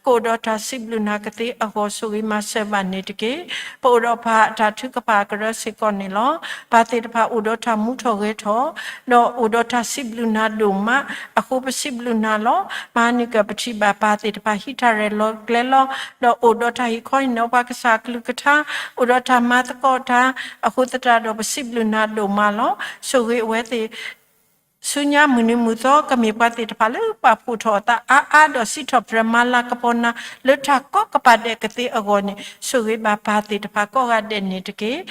ကအိၣ်ဒီးတၢ်စံးဘျုးနၤကသ့အဂီၢ် ဆိၣ်ဂ့ၤမၤစၢၤဘၣ်န့ၣ်တက့ၢ်. ပအိၣ်ဒီးပှၤအတၢ်ထုကဖၣ်ကရၢစ့ၢ်ကီးန့ၣ်လီၤ. ပၢ်သ့ၣ်တဖၣ်အိၣ်ဒီးတၢ်မူထီၣ်ဂဲၤထီၣ် ဒီးအိၣ်ဒီးတၢ်စံးဘျုးနၤဒိၣ်မးအဃိ ပစံးဘျုးနၤလီၤ. မဟါနံၤကပထံၣ်ဘၣ်ပၢ်သ့ၣ်တဖၣ် ဟံးတၢ်ရဲၣ်လီၤကျဲၤလီၤ, ဒီးအိၣ်ဒီးတၢ်ဟ့ၣ်ခီဟ့ၣ်နီၤပှၤကစၢ်အကလုၢ်ကထါ, အိၣ်ဒီးတၢ်မၤသကိးတၢ်, အဃိသတးဒီး ပစံးဘျုးနၤဒိၣ်မးလီၤ. ဆိၣ်ဂ့ၤအဝဲသ့ၣ် ဆူညါမုၢ်နံၤမုၢ်သီ ကမ့ၢ်ပှၤသ့ၣ်တဖၣ်လၢပာ်ဖှိၣ်ထီၣ်အသးအါအါဒီး စံးထီၣ်ပတြၢၤမၤလၤကပီၤနၤ လၢတၢ်ကိးကပၤဒဲးကသ့အဂီၢ်န့ၣ် ဆိၣ်ဂ့ၤဘၣ်ပၢ်သ့ၣ်တဖၣ်ကိးဂၤဒဲးန့ၣ်တက့ၢ်.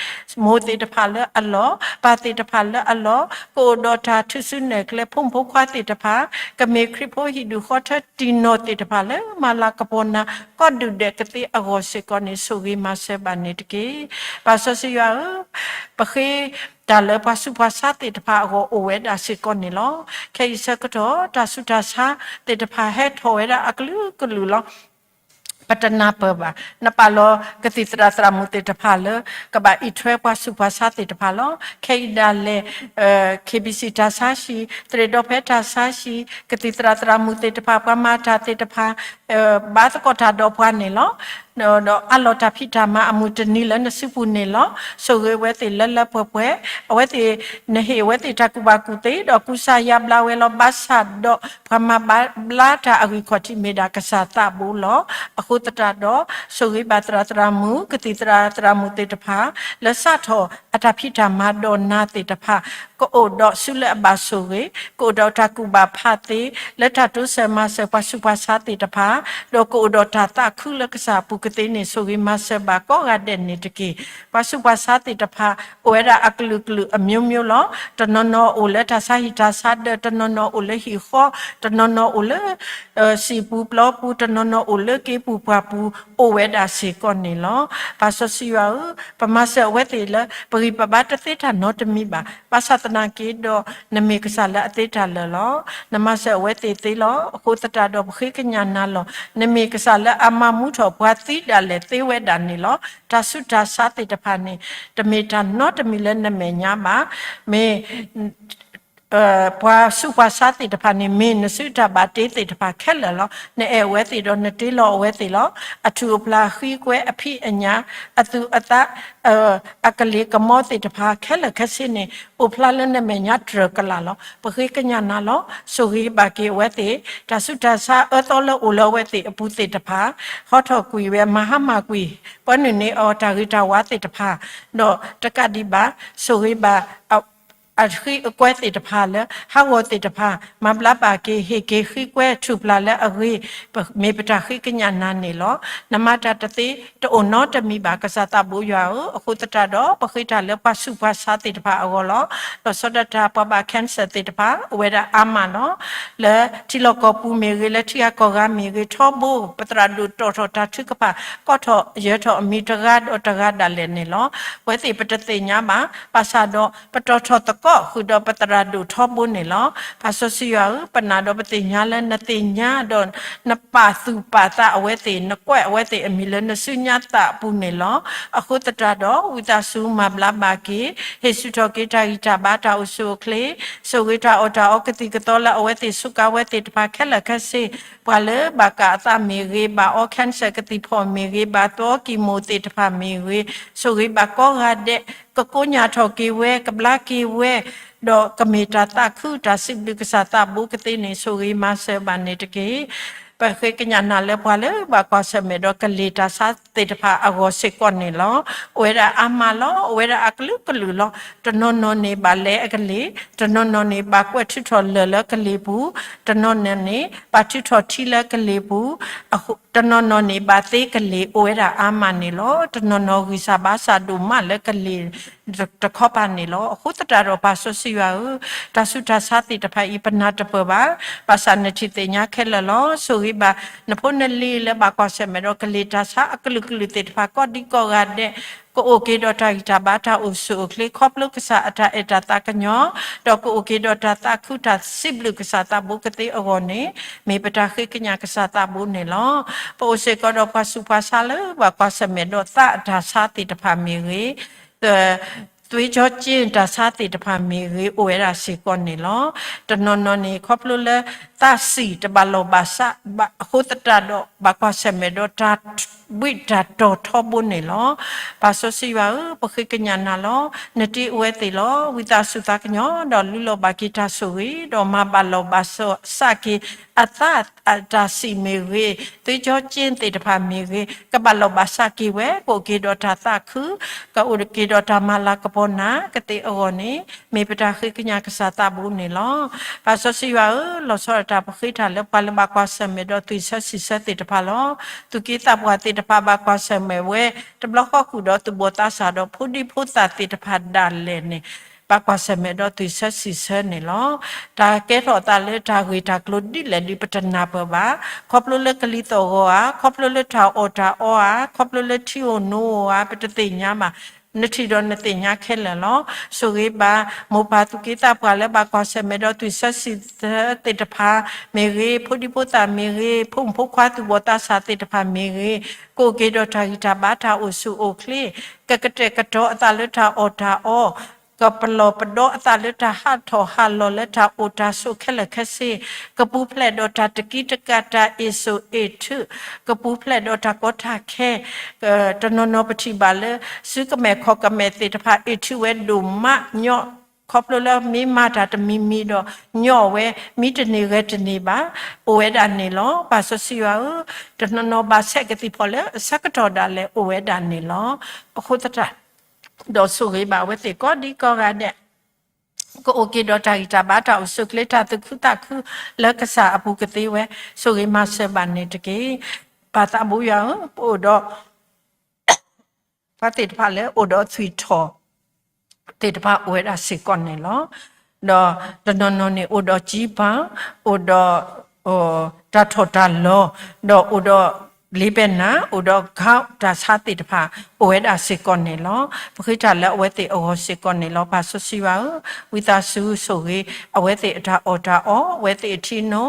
မိၢ်သ့ၣ်တဖၣ်လၢအလီၢ်, ပၢ်သ့ၣ်တဖၣ်လၢအလီၢ်, ကအိၣ်ဒီးတၢ်ထုးစုနဲၣ်ကျဲ ဖိမုၣ်ဖိခွါသ့ၣ်တဖၣ်, ကမ့ၢ်ခရံာ်ဖိဟံၣ်ဒူၣ်ဃီထၢတံၢ်နီၢ်သ့ၣ်တဖၣ်လၢ မၤလၤကပီၤနၤ ကိးဒူၣ်ဒဲးကသ့အဂီၢ်စ့ၢ်ကီးန့ၣ် ဆိၣ်ဂ့ၤမၤစၢၤဘၣ်န့ၣ်တက့ၢ်. ပၢ်စီဆှံယွၤဧၢ, ပဃ့ တၢ်လၢပှၤဆူးပှၤဆါသ့ၣ်တဖၣ်အဂီၢ်အိၣ်ဝဲဒၣ်စ့ၢ်ကီးန့ၣ်လီၤ. ခဲအံၤဆၢကတီၢ် တၢ်ဆူးတၢ်ဆါသ့ၣ်တဖၣ်ဟဲထီၣ်ဝဲဒၣ်အကလုာ်ကလုာ်လီၤ. ပတနၢ်ပၢၢ်ဘၣ်. နပာ်လီၤကသံၣ်သရၣ်သရၣ်မုၣ်သ့ၣ်တဖၣ်လၢ ကဘၣ်အံးထွဲပှၤဆူးပှၤဆါသ့ၣ်တဖၣ်လီၤ. ခဲအံၤဒၣ်လဲာ် KBC တၢ်ဆါဟံၣ်, သရ့ၣ်ဒီဖဲတၢ်ဆါဟံၣ်, ကသံၣ်သရၣ်သရၣ်မုၣ်သ့ၣ်တဖၣ်, ပှၤမၤတၢ်သ့ၣ်တဖၣ် ဘါသကိးတၢ်ဒီးပှၤန့ၣ်လီၤ. ဒီးအးလီၤတၢ်ဖံးတၢ်မၤအမုၢ်တနံၤလၢနစုပူၤန့ၣ်လီၤ. ဆိၣ်ဂ့ၤအဝဲသ့ၣ်လၢလၢပှဲၤပှဲၤ, အဝဲသ့ၣ် နဟ့ၣ်အဝဲသ့ၣ်တၢ်ကူၣ်ဘၣ်ကူၣ်သ့ ဒီးကူစါယါဘျါဝဲလီၤ. ဘၣ်ဆၣ်ဒီး ပှၤမၤဘျါတၢ်အဂံၢ်ခီၣ်ထံးမ့ၢ်ဒၣ်ကစၢ်သးဘိလီၤ. အဃိသတးဒီး ဆိၣ်ဂ့ၤဘၣ်သရၣ်သရၣ်မုၣ်, ကသံၣ်သရၣ်သရၣ်မုၣ်သ့ၣ်တဖၣ် လၢစးထီၣ်အတၢ်ဖံးတၢ်မၤဒီးနၤသ့ၣ်တဖၣ် ကအိၣ်ဒီးစုလၢအဘၣ်ဆိၣ်ဂ့ၤ, ကအိၣ်ဒီးတၢ်ကူၣ်ဘၣ်ဖးသ့ လၢတၢ်တိစၢၤမၤစၢၤပှၤဆူးပှၤဆါသ့ၣ်တဖၣ်, ဒီးကအိၣ်ဒီးတၢ်သးခုလၢကစၢ်အပူၤကသ့န့ၣ် ဆိၣ်ဂ့ၤမၤစၢၤဘၣ်ကိးဂၤဒဲးန့ၣ်တက့ၢ်. ပှၤဆူးပှၤဆါသ့ၣ်တဖၣ် အိၣ်ဝဲဒၣ်အကလုာ်ကလုာ်အမျိုးမျိုးလီၤ. တနီၤနီၤအိၣ်လၢတၢ်ဆါဟံၣ်တၢ်ဆါဒၢး, တနီၤနီၤအိၣ်လၢဟံၣ်ဃီ, တနီၤနီၤအိၣ်လၢ စံာ်ပူၤပျီပူၤ, တနီၤနီၤအိၣ်လၢက့ပူၤပှၢ်ပူၤ အိၣ်ဝဲဒၣ်စ့ၢ်ကီးန့ၣ်လီၤ. ပၢ်စီဆှံယွၤဧၢ, ပမၤစၢၤအဝဲသ့ၣ်လၢ ပဂံၢ်ပဘါတသ့တၢ်နီတမံၤဘၣ်. ဘၣ်ဆၣ်သနာ်က့ဒီး နမ့ၢ်ကစၢ်လၢအသ့တၢ်လၢာ်လီၤ. နမၤစၢၤအဝဲသ့ၣ်သ့လီၤ. အဃိသတးဒီး ပဃ့ကညးနၤလီၤ. နမ့ၢ်ကစၢ်လၢအမၤမူထီၣ်ပှၤသံဒၣ်လဲာ်သ့ဝဲဒၣ်န့ၣ်လီၤ. တၢ်ဆူးတၢ်ဆါသ့ၣ်တဖၣ်န့ၣ် တမ့ၢ်တၢ်နီတမံၤလၢနမဲာ်ညါဘၣ်. မ့ၢ် ပှၤဆူးပှၤဆါသ့ၣ်တဖၣ်န့ၣ် မ့ၢ်နစုတၢ်ဘၣ်တ့သ့ၣ်တဖၣ်ခဲလၢာ်လီၤ. နအဲၣ်အဝဲသ့ၣ်ဒီးနတ့လီၤအဝဲသ့ၣ်လီၤ. အထူၣ်အဖျါ ဃံကွဲ အဖံးအညၣ် အသူၣ်အသး အကလ့ၤကမီသ့ၣ်တဖၣ်ခဲလၢာ်ခဲဆ့န့ၣ် အိၣ်ဖျါလၢနမဲာ်ညါတြၢၤကလာ်လီၤ. ပဃ့ကညးနၤလီၤ. ဆိၣ်ဂ့ၤဘၣ်က့ၤအဝဲသ့ၣ်, တၢ်ဆူးတၢ်ဆါအၢသီလၢအိၣ်လၢအဝဲသ့ၣ်အပူၤသ့ၣ်တဖၣ်, ဟီထီၣ်ကွံာ်ဝဲ မၤဟါမၢ်ကွံာ် ပှၤနုာ်န့ၢ်အီၤတၢ်ဂ့ၤတၢ်ဝါသ့ၣ်တဖၣ်, ဒီးတကးဒံးဘၣ် ဆိၣ်ဂ့ၤဘၣ် အဃံအကွဲသ့ၣ်တဖၣ်လၢ ဟးဂီၤသ့ၣ်တဖၣ် မၤဘျါဘၣ်က့ၤ ဟ့ၣ်က့ၤဃံကွဲထူၣ်ဖျါလၢအဂ့ၤ မ့ၢ်ပတၢ်ဃ့ကညးနၤန့ၣ်လီၤ. နမၤတၢ်တသ့ တအိၣ်နီတမံၤဘၣ် ကစၢ်သးဘိယွၤဧၢ, အဃိသတးဒီး ပဃ့တၢ်လၢပှၤဆူးပှၤဆါသ့ၣ်တဖၣ်အဂီၢ်လီၤ. လီၤဆီဒၣ်တၢ် ပှၤဘၣ် cancer သ့ၣ်တဖၣ် အိၣ်ဝဲဒၣ်အါမးလီၤ. လၢထံလီၢ်ကီၢ်ပူၤမ့ၢ်ဂ့ၤ လၢထံဂၤကီၢ်ဂၤမ့ၢ်ဂ့ၤ ထီဘိ ပသရၣ်ဒိၣ်တီၣ်ထီၣ်တၢ်ထုကဖၣ် ကိးထီၣ်ယၢၤထီၣ်အမံၤတဂၤဒီးတဂၤဒၣ်လဲာ်န့ၣ်လီၤ. အဝဲသ့ၣ်ပတသ့ၣ်ညါဘၣ်, ဘၣ်ဆၣ်ဒီး ပတီၣ်ထီၣ်သကိးဃုာ်ဒီးပသရၣ်ဒိၣ်ထီဘိန့ၣ်လီၤ. ပၢ်စီဆှံယွၤဧၢ, ပနာ်ဒီးပသ့ၣ်ညါလၢနသ့ၣ်ညါဒီး နပာ်သူၣ်ပာ်သးအဝဲသ့ၣ်, နကွဲးအဝဲသ့ၣ်အမံၤလၢနစုညါသးအပူၤန့ၣ်လီၤ. အဃိသတးဒီး ဝံသးစူၤမၤဘျါဘၣ်က့ၤ, ဟ့ၣ်ဆူၣ်ထီၣ်က့ၤတၢ်ဂံၢ်တၢ်ဘါတၢ်အိၣ်ဆူၣ်အိၣ်ချ့, ဆိၣ်ဂ့ၤတၢ်အီၣ်တၢ်အီကသံၣ်ကသီလၢအဝဲသ့ၣ် ဆူးကါဝဲသ့ၣ်တဖၣ်ခဲလၢာ်ခဲဆ့, ပှၤလၢဘၣ်ကၣ်အသးမ့ၢ်ဂ့ၤ, ဘၣ်အီ cancer ကသံၣ်ဖီၣ်မ့ၢ်ဂ့ၤ, ဘၣ်သီကံၢ်မိၣ်သ့ၣ်တဖၣ်မ့ၢ်ဂ့ၤ, ဆိၣ်ဂ့ၤဘၣ်ကိးဂၤဒဲး, ကကိညၢ်ထီၣ်က့ၤဝဲ, ကဘျါက့ၤဝဲ, ဒီးကမ့ၢ်တၢ်သးခုတၢ်စံးဘျုးကစၢ်သးဘိကသ့န့ၣ် ဆိၣ်ဂ့ၤမၤစၢၤဘၣ်န့ၣ်တက့ၢ်. ပဃ့ကညးနၤလၢပှၤလၢဘၣ်ကွၢ်ဆၢၣ်မဲာ်ဒီးကလ့ၢ်တၢ်ဆါသ့ၣ်တဖၣ်အဂီၢ်စ့ၢ်ကီးန့ၣ်လီၤ. အိၣ်ဝဲဒၣ်အါမးလီၤ. အိၣ်ဝဲဒၣ်အကလုာ်ကလုာ်လီၤ. တနီၤနီၤန့ၣ်ဘၣ်လဲၤအကလ့ၢ်, တနီၤနီၤန့ၣ်ဘၣ်ကွဲးထုးထီၣ်လၢၢ်လၢကလ့ၢ်ပူၤ, တနီၤနီၤန့ၣ် ဘၣ်ထုးထီၣ်ထံလၢကလ့ၢ်ပူၤ, တနီၤနီၤန့ၣ် ဘၣ်သ့ကလ့ၢ် အိၣ်ဝဲဒၣ်အါမးန့ၣ်လီၤ. တနီၤနီၤဂံၢ်စၢ်ဘါစၢ်ဒိၣ်မးလၢကလ့ၢ်တခီပၤန့ၣ်လီၤ. အဃိသတးဒီးပၢ်စီဆှံယွၤဧၢ, တၢ်ဆူးတၢ်ဆါသ့ၣ်တဖၣ်အံၤ ပနၢ်တပၢၢ်ဘၣ်, ဘၣ်ဆၣ်နထံၣ်သ့ၣ်ညါခဲလၢာ်လီၤ. ဆိၣ်ဂ့ၤဘၣ် နဖိနလံၤလၢဘၣ်ကွၢ်ဆၢၣ်မဲာ်ဒီးကလ့ၢ်တၢ်ဆါအကလုာ်ကလုာ်သ့ၣ်တဖၣ်ကိးဒံကိးဂၤဒဲး, ကအိၣ်က့ၤဒီးတၢ်ဂံၢ်တၢ်ဘါတၢ်အိၣ်ဆူၣ်အိၣ်ချ့ ခီဖျိကစၢ်အတၢ်အဲၣ်တၢ်သးကညီၤ, ဒီးကအိၣ်က့ၤဒီးတၢ်သးခုတၢ်စံးဘျုးကစၢ်သးဘိကသ့အဂီၢ်န့ၣ်, မ့ၢ်ပတၢ်ဃ့ကညးကစၢ်သးဘိန့ၣ်လီၤ. ပအိၣ်စ့ၢ်ကီးဒီးပှၤဆူးပှၤဆါလၢဘၣ်ကွၢ်ဆၢၣ်မဲာ်ဒီးသးအတၢ်ဆါသ့ၣ်တဖၣ်မ့ၢ်ဂ့ၤ, သွေးကြောကျဉ် တၢ်ဆါသ့ၣ်တဖၣ်မ့ၢ်ဂ့ၤ အိၣ်ဝဲဒၣ်စ့ၢ်ကီးန့ၣ်လီၤ. တနီၤနီၤန့ၣ် ခီဖျိလၢသးစံၣ်တဘၣ်လီၢ်ဘၣ်စးဘၣ်အဃိသတးဒီး ဘၣ်ကွၢ်ဆၢၣ်မဲာ်ဒီးတၢ်ဘှံးတၢ်တီၤထီဘိန့ၣ်လီၤ. ပၢ်စီဆှံယွၤဧၢ, ပဃ့ကညးနၤလီၤ. နတ့အဝဲသ့ၣ်လီၤ. ဝံသးစူၤသးကညီၤဒီးလူလီၤဘၣ်က့ၤတၢ်ဆိၣ်ဂ့ၤ, ဒီးမၤဘၣ်လီၢ်ဘၣ်စးက့ၤ အသးအတၢ်စံၣ်မ့ၢ်ဂ့ၤ, သွေးကြောကျဉ်သ့ၣ်တဖၣ်မ့ၢ်ဂ့ၤ, ကဘၣ်လီၢ်ဘၣ်စးက့ၤဝဲ, ကအိၣ်က့ၤဒီးတၢ်သးခု, ကအိၣ်က့ၤဒီးတၢ်မၤလၤကပီၤနၤကသ့အဂီၢ်န့ၣ်, မ့ၢ်ပတၢ်ဃ့ကညးကစၢ်သးဘိန့ၣ်လီၤ. ပၢ်စီဆှံယွၤဧၢ, လီၤဆီဒၣ်တၢ်ပဃ့တၢ်လၢပှၤလၢဘၣ်ကွၢ်ဆၢၣ်မဲာ်ဒီးသွံၣ်ဆၢစံၣ်ဆၢသ့ၣ်တဖၣ်လီၤ. သူၣ်က့သးပှၢ်သ့ၣ်တဖၣ်ဘၣ်ကွၢ်ဆၢၣ်မဲာ်ဝဲ, တဘျီဃီဃုာ်ဒီးသူၣ်ဘီၣ်သးစၢ်ဒီးဖိဒံဖိသၣ်သ့ၣ်တဖၣ်ဒၣ်လဲာ်န့ၣ်, ဘၣ်ကွၢ်ဆၢၣ်မဲာ်ဒီးသွံၣ်ဆၢစံၣ်ဆၢန့ၣ်လီၤ. တၢ်ကဲထီၣ်အသးလၢတၢ်ဂ့ၢ်တၢ်ကျိၤဒ်လဲၣ်ဒ်ပတနၢ်ပၢၢ်ဘၣ်, ခီဖျိလၢကလံၤသီၣ်ဂီၤဧါ, ခီဖျိလၢတၢ်အီၣ်တၢ်အီဧါ, ခီဖျိလၢထံဧိၤနိဧိၤဧါ, ပတသ့ၣ်ညါဘၣ်. နထံၣ်ဒီးနသ့ၣ်ညါခဲလၢာ်လီၤ. ဆိၣ်ဂ့ၤဘၣ် မိၢ်ပၢ်သူၣ်က့သးပှၢ်လၢဘၣ်ကွၢ်ဆၢၣ်မဲာ်ဒီးသွံၣ်ဆၢစံၣ်ဆၢသ့ၣ်တဖၣ်မ့ၢ်ဂ့ၤ, ဖိဒံဖိသၣ်မ့ၢ်ဂ့ၤ, ဖိမုၣ်ဖိခွါသူၣ်ဘီၣ်သးစၢ်သ့ၣ်တဖၣ်မ့ၢ်ဂ့ၤ, ကအိၣ်က့ၤဒီးတၢ်ဂံၢ်တၢ်ဘါတၢ်အိၣ်ဆူၣ်အိၣ်ချ့, ကကတဲာ်ကတီၤအသးလၢတၢ်အီၣ်တၢ်အီ, ကပလီၢ်ပဒီအသးလၢတၢ်ဟးထီၣ်ဟးလီၤလၢတၢ်အိၣ်တၢ်ဆိးခဲလၢာ်ခဲဆ့, ကပူၤဖျဲးဒီးတၢ်တကံတကးတၢ်အ့ၣ်စိးအ့ၣ်ထုး, ကပူၤဖျဲးဒီးတၢ်ကီတၢ်ခဲ, တနီၤနီၤပထံၣ်ဘၣ်လၢ စုကမဲာ်ခီၣ်ကမဲာ်သ့ၣ်တဖၣ်အ့ၣ်ထုးဝဲဒိၣ်မးညီ, ခီဖျိလၢမ့ၢ်မၤတၢ်တမံၤမံၤဒီး ညီဝဲ, မံတန့ၢ်ဂဲၤတန့ၢ်ဘၣ်, အိၣ်ဝဲဒၣ်န့ၣ်လီၤ. ပၢ်စီဆှံယွၤဧၢ, တနီၤနီၤဘၣ်ဆဲးကသံၣ်ဖီၣ်လၢအဆၢကတီၢ်ဒၣ်လဲာ်အိၣ်ဝဲဒၣ်န့ၣ်လီၤ. အဃိသတး ဒီးဆိၣ်ဂ့ၤဘၣ်အဝဲသ့ၣ်ကိးဒံကိးဂၤဒဲး, ကအိၣ်က့ၤဒီးတၢ်ဂံၢ်တၢ်ဘါတၢ်အိၣ်ဆူၣ်အိၣ်ချ့တၢ်သူၣ်ခုသးခုလၢကစၢ်အပူၤကသ့ဝဲ, ဆိၣ်ဂ့ၤမၤစၢၤဘၣ်န့ၣ်တက့ၢ်. ပၢ်သးဘိယွၤဧၢ, ပအိၣ်ဒီး ပှၤသ့ၣ်တဖၣ်လၢအိၣ်ဒီးသွံၣ်ထီၣ် သ့ၣ်တဖၣ်အိၣ်ဝဲဒၣ်စ့ၢ်ကီးန့ၣ်လီၤ. ဒီးတနီၤနီၤန့ၣ်အိၣ်ဒီးကၠံပၢ်, အိၣ်ဒီး တၢ်ထီၣ်တၢ်လီၤ, ဒီးအိၣ်ဒီးလ့ဘဲနၤ, အိၣ်ဒီးကါတၢ်ဆါသ့ၣ်တဖၣ် အိၣ်ဝဲဒၣ်စ့ၢ်ကီးန့ၣ်လီၤ. ပဃ့တၢ်လၢအဝဲသ့ၣ်အဂီၢ်စ့ၢ်ကီးန့ၣ်လီၤ. ပၢ်စီဆှံယွၤဧၢ, ဝံသးစူၤဆိၣ်ဂ့ၤ အဝဲသ့ၣ်အတၢ်အီၣ်တၢ်အီ, အဝဲသ့ၣ်အထံအနိ,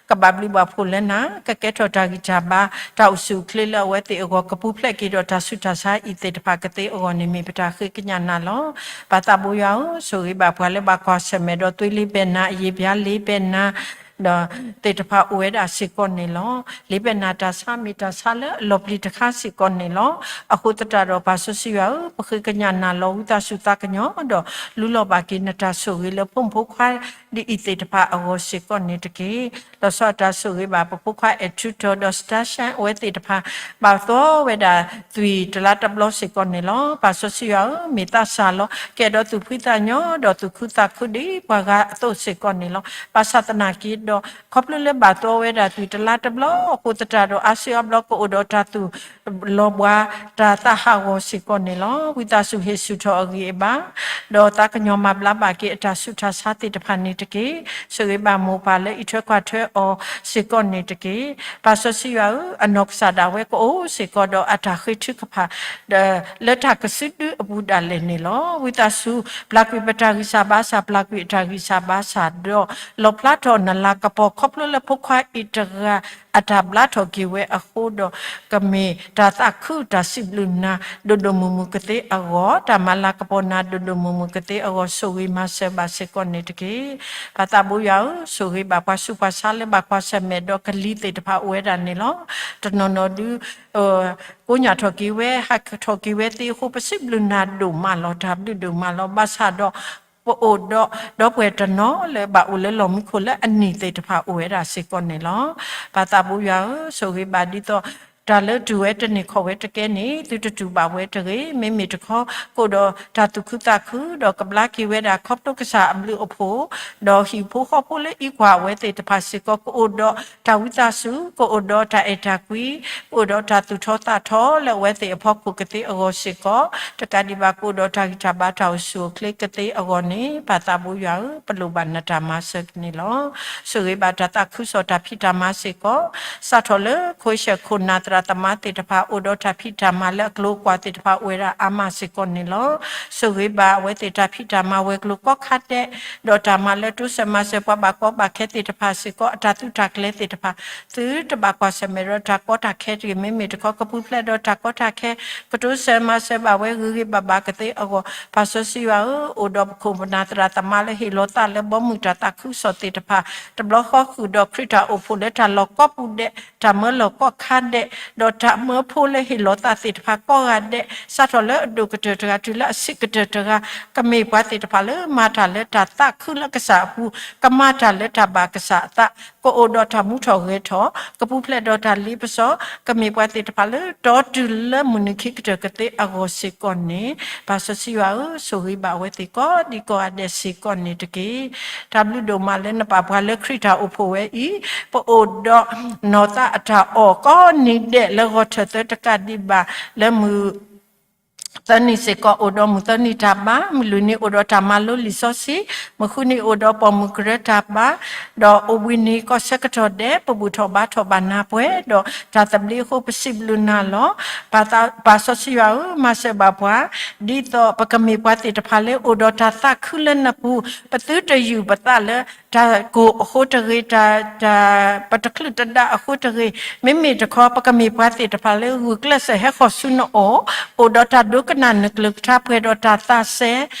ကဘၣ်ဘျုးဘၣ်ဖှိၣ်လၢနၤ, ကကဲထီၣ်တၢ်ဂံၢ်တၢ်ဘါ တၢ်အိၣ်ဆူၣ်အိၣ်ချ့လၢအဝဲသ့ၣ်အဂီၢ် ကပူၤဖျဲးက့ၤဒီးတၢ်ဆူးတၢ်ဆါအံၤသ့ၣ်တဖၣ်ကသ့အဂီၢ်န့ၣ် မ့ၢ်ပတၢ်ဃ့ကညးနၤလီၤ. ပၢ်သးဘိယွၤဧၢ, ဆိၣ်ဂ့ၤဘၣ်ပှၤလၢဘၣ်ကွၢ်ဆၢၣ်မဲာ်ဒီးသွံၣ်လ့ဘဲနၤ, အယံာ်ပျါလ့ဘဲနၤ, ဒီးသ့ၣ်တဖၣ်အိၣ်ဝဲဒၣ်စ့ၢ်ကီးန့ၣ်လီၤ. လ့ပၢၢ်နၤတၢ်ဆါမ့ၢ်တၢ်ဆါလၢအလီၤပျံၤတခါစ့ၢ်ကီးန့ၣ်လီၤ. အဃိသတးဒီးပၢ်စီဆှံယွၤဧၢ, ပဃ့ကညးနၤလီၤဝံသးစူၤသးကညီၤဒီး လူလီၤဘၣ်က့ၤနတၢ်ဆိၣ်ဂ့ၤလၢဖိမုၣ်ဖိခွါဒ်အံၤသ့ၣ်တဖၣ်အဂီၢ်စ့ၢ်ကီးန့ၣ်တက့ၢ်. လီၤဆီအတၢ်ဆိၣ်ဂ့ၤဘၣ်ပဖိခွါအဲၣ်ထူထီၣ်ဒီး Station အဝဲသ့ၣ်တဖၣ် ဘၣ်သီဝဲဒၣ်သွံၣ်တလါတဘျီစ့ၢ်ကီးန့ၣ်လီၤ. ပၢ်စီဆှံယွၤဧၢ, မ့ၢ်သးစၢ်လီၤ ကအဲၣ်ဒိးသူၣ်ဖှံသးညီဒီးသူၣ်ခုသးခုဒ်ပှၤဂၤအသိးစ့ၢ်ကီးန့ၣ်လီၤ. ဘၣ်ဆၣ်သနာ်က့ဒီး ခီဖျိလၢဘၣ်သီဝဲဒၣ်သွံၣ်တလါတဘျီအဃိသတးဒီး အါစုအါဘျီကအိၣ်ဒီးတၢ်သူၣ်လီၤဘှါ တၢ်သးဟးဂီၤစ့ၢ်ကီးန့ၣ်လီၤ. ဝံသးစူၤဟ့ၣ်ဆူၣ်ထီၣ်အဂံၢ်အဘါ ဒီးသးကညီၤမၤဘျါဘၣ်က့ၤအတၢ်ဆူးတၢ်ဆါသ့ၣ်တဖၣ်န့ၣ်တက့ၢ်. ဆိၣ်ဂ့ၤဘၣ်မိၢ်ပၢ်လၢအံးထွဲကွၢ်ထွဲအီၤစ့ၢ်ကီးန့ၣ်တက့ၢ်. ပၢ်စီဆှံယွၤဧၢ, အနီၢ်ကစၢ်ဒၣ်ဝဲကအိၣ်စ့ၢ်ကီးဒီးအတၢ်ဃ့ထုကဖၣ် လၢတၢ်ကစုဒုအပူၤဒၣ်လဲာ်န့ၣ်လီၤ. ဝံသးစူၤ ပျၢ်ကွံာ်ပတၢ်ဂံၢ်စၢ်ဘါစၢ်, ပျၢ်ကွံာ်အတၢ်ဂံၢ်စၢ်ဘါစၢ်ဒီး လီၣ်ဖျါထီၣ်နလၤကပီၤ ခီဖျိလၢဖိခွါအံၤတဂၤ အတၢ်ဘျါထီၣ်က့ၤဝဲအဃိဒီး ကမ့ၢ်တၢ်သးခုတၢ်စံးဘျုးနၤ ဒိၣ်ဒိၣ်မုၢ်မုၢ်ကသ့အဂီၢ်, တၢ်မၤလၤကပီၤနၤ ဒိၣ်ဒိၣ်မုၢ်မုၢ်ကသ့အဂီၢ် ဆိၣ်ဂ့ၤမၤစၢၤဘၣ်စ့ၢ်ကီးန့ၣ်တက့ၢ်. ပၢ်သးဘိယွၤဧၢ, ဆိၣ်ဂ့ၤဘၣ်ပှၤဆူးပှၤဆါလၢဘၣ်ကွၢ်ဆၢၣ်မဲာ်ဒီးကလံၤသ့ၣ်တဖၣ်အိၣ်ဝဲဒၣ်န့ၣ်လီၤ. တနီၤနီၤဒု ကိညၢ်ထီၣ်က့ၤဝဲ ဟးထီၣ်က့ၤဝဲသ့အဃိ ပစံးဘျုးနၤဒိၣ်မးလီၤ, တၢ်ဘျုးဒိၣ်မးလီၤ. ဘၣ်ဆၣ်ဒီး ပအိၣ်ဒီး ဒီပုၢ်ဝဲၢ်တနီၤလၢဘၣ်အိၣ်လၢလီၢ်မူခိၣ်လၢအနံၣ်သ့ၣ်တဖၣ်အိၣ်ဝဲဒၣ်စ့ၢ်ကီးန့ၣ်လီၤ. ပၢ်သးဘိယွၤဧၢ, ဆိၣ်ဂ့ၤဘၣ်ဒ်သိး တၢ်လၢတူၢ်ဝဲတန့ၢ်ခီၣ်ဝဲတကဲန့ၣ် သုတတူၢ်ဘၣ်ဝဲတဂ့ၤ. မ့မ့ၢ်တခီ ကအိၣ်ဒီးတၢ်သူၣ်ခုသးခု ဒီးကဘျါက့ၤဝဲဒၣ်ခီဖျိကစၢ်အဘျုးအဖှိၣ် ဒီးဟံၣ်ဖိဃီဖိလၢအံးကွၢ်အဝဲသ့ၣ်တဖၣ်စ့ၢ်ကီး ကအိၣ်ဒီးတၢ်ဝံသးစူၤ, ကအိၣ်ဒီးတၢ်အဲၣ်တၢ်ကွံ, ကအိၣ်ဒီးတၢ်သူၣ်ထီသးထီလၢအဝဲသ့ၣ်အဖီခိၣ်ကသ့အဂီၢ်စ့ၢ်ကီး, တကးဒံးဘၣ်ကအိၣ်ဒီးတၢ်ဂံၢ်တၢ်ဘါတၢ်အိၣ်ဆူၣ်အိၣ်ချ့ကသ့အဂီၢ်န့ၣ် ပၢ်သးဘိယွၤဧၢ, ပလိၣ်ဘၣ်နတၢ်မၤစၢၤန့ၣ်လီၤ. ဆိၣ်ဂ့ၤဘၣ်တၢ်သးခုကစီၣ်တၢ်ဖံးတၢ်မၤစ့ၢ်ကီး, စးထီၣ်လၢခိၣ်ဆဲၣ်ခိၣ်နၢ်သရၣ်သမါသ့ၣ်တဖၣ် အိၣ်ဒီးတၢ်ဖံးတၢ်မၤလၢအကျိၤအကွာ်သ့ၣ်တဖၣ်အိၣ်ဝဲဒၣ်အါမးစ့ၢ်ကီးန့ၣ်လီၤ. ဆိၣ်ဂ့ၤဘၣ်အဝဲသ့ၣ်တၢ်ဖံးတၢ်မၤဝဲၤကျိၤကိးခါဒဲး, ဒီးတၢ်မၤလၢတိစၢၤမၤစၢၤပှၤဘၣ်ကီဘၣ်ခဲသ့ၣ်တဖၣ်စ့ၢ်ကီး အတၢ်သုးတၢ်ကျဲၤသ့ၣ်တဖၣ် သုတဘၣ်ကွၢ်ဆၢၣ်မဲာ်ဒီးတၢ်ကီတၢ်ခဲတဂ့ၤ. မ့မ့ၢ်တခီ ကပူၤဖျဲးဒီးတၢ်ကီတၢ်ခဲ, ကတိစၢၤမၤစၢၤဘၣ်ဝဲဂ့ၤဂ့ၤဘၣ်ဘၣ်ကသ့အဂီၢ်, ပၢ်စီဆှံယွၤဧၢ, အိၣ်ဒီးပခိၣ်ပနၢ်သရၣ်သမါလၢဟ့ၣ်လီၤသးလၢဘီမုၢ်တၢ်သးခုကစီၣ်သ့ၣ်တဖၣ် တဘျီဃီဃုာ်ဒီးခရံာ်တၢ်အိၣ်ဖှိၣ်လၢတၢ်လီၢ်ကိးပူၤဒဲး, တၢ်မၢလီၢ်ကိးခါဒဲး, ဒီးတၢ်မၢဖိလၢဟ့ၣ်လီၤသးသ့ၣ်တဖၣ်ကိးဂၤဒဲး, စးထီၣ်လၢအဒိၣ်ကတၢၢ်တဂၤ တုၤလၢအဆံးကတၢၢ်တဂၤ, ကမ့ၢ်ပှၤသ့ၣ်တဖၣ်လၢမၤတၢ်လၢတၢ်သးခုလၢကစၢ်အပူၤ, ကမၤတၢ်လၢတၢ်ဘၣ်ကစၢ်အသး, ကအိၣ်ဒီးတၢ်မူထီၣ်ဂဲၤထီၣ်, ကပူၤဖျဲးဒီးတၢ်လ့ပစီ, ကမ့ၢ်ပှၤသ့ၣ်တဖၣ်လၢတီတုၤလၢမုၢ်နံၤခံကတၢၢ်ကသ့အဂီၢ်စ့ၢ်ကီးန့ၣ်, ပၢ်စီဆှံယွၤဧၢ, ဆိၣ်ဂ့ၤဘၣ်အဝဲသ့ၣ်ကိးဒံကိးဂၤဒဲးစ့ၢ်ကီးန့ၣ်တက့ၢ်. တၢ်ဘျုးဒိၣ်မးလၢနပာ်ပှၤလၢခရံာ်တၢ်အိၣ်ဖှိၣ်ဝဲအံၤ, ပအိၣ်ဒီးနီၢ်သးအတၢ်အီၣ်ကိးနံၤဒဲးလၢဂီၤထၢၣ်သၢတကးဒံးဘၣ်, လၢမုၢ် သၢနံၤစ့ၢ်ကီး အိၣ်ဒီးမုၢ်သၢနံၤတၢ်ဘါ, မုၢ်လွံၢ်နံၤအိၣ်ဒီးတၢ်မၤလိလံာ်စီဆှံ, မုၢ်ဃုနံၤအိၣ်ဒီးပိာ်မုၣ်ကရၢတၢ်ဘါ, ဒီးအိၣ်ဘှံးနံၤကီၢ်ဆၢကတီၢ်ဒဲး ပဘူၣ်ထီၣ်ဘါထီၣ်ဘၣ်နၤပှဲၤ, ဒီးတၢ်သဘျ့အဃိပစံးဘျုးနၤလီၤ. ပၢ်စီဆှံယွၤဧၢ, မၤစၢၤဘၣ်ပှၤ, ဒ်သိးပကမ့ၢ်ပှၤသ့ၣ်တဖၣ်လၢအိၣ်ဒီးတၢ်သးခုလၢနပူၤ, ပသုတယုၢ်ပသးလၢ တၢ်ကိၢ်အဃိတဂ့ၤ, တၢ်, တၢ်ပတချုးတဒါအဃိတဂ့ၤ, မ့မ့ၢ်တခီ ပကမ့ၢ်ပှၤသ့ၣ်တဖၣ်လၢဂုာ်ကျဲးစၢးဟဲဃီၤဆူနအိၣ်, အိၣ်ဒီးတၢ်ဒိကနၣ်နကလုၢ်ကထါပှဲၤဒီးတၢ်သးစဲ,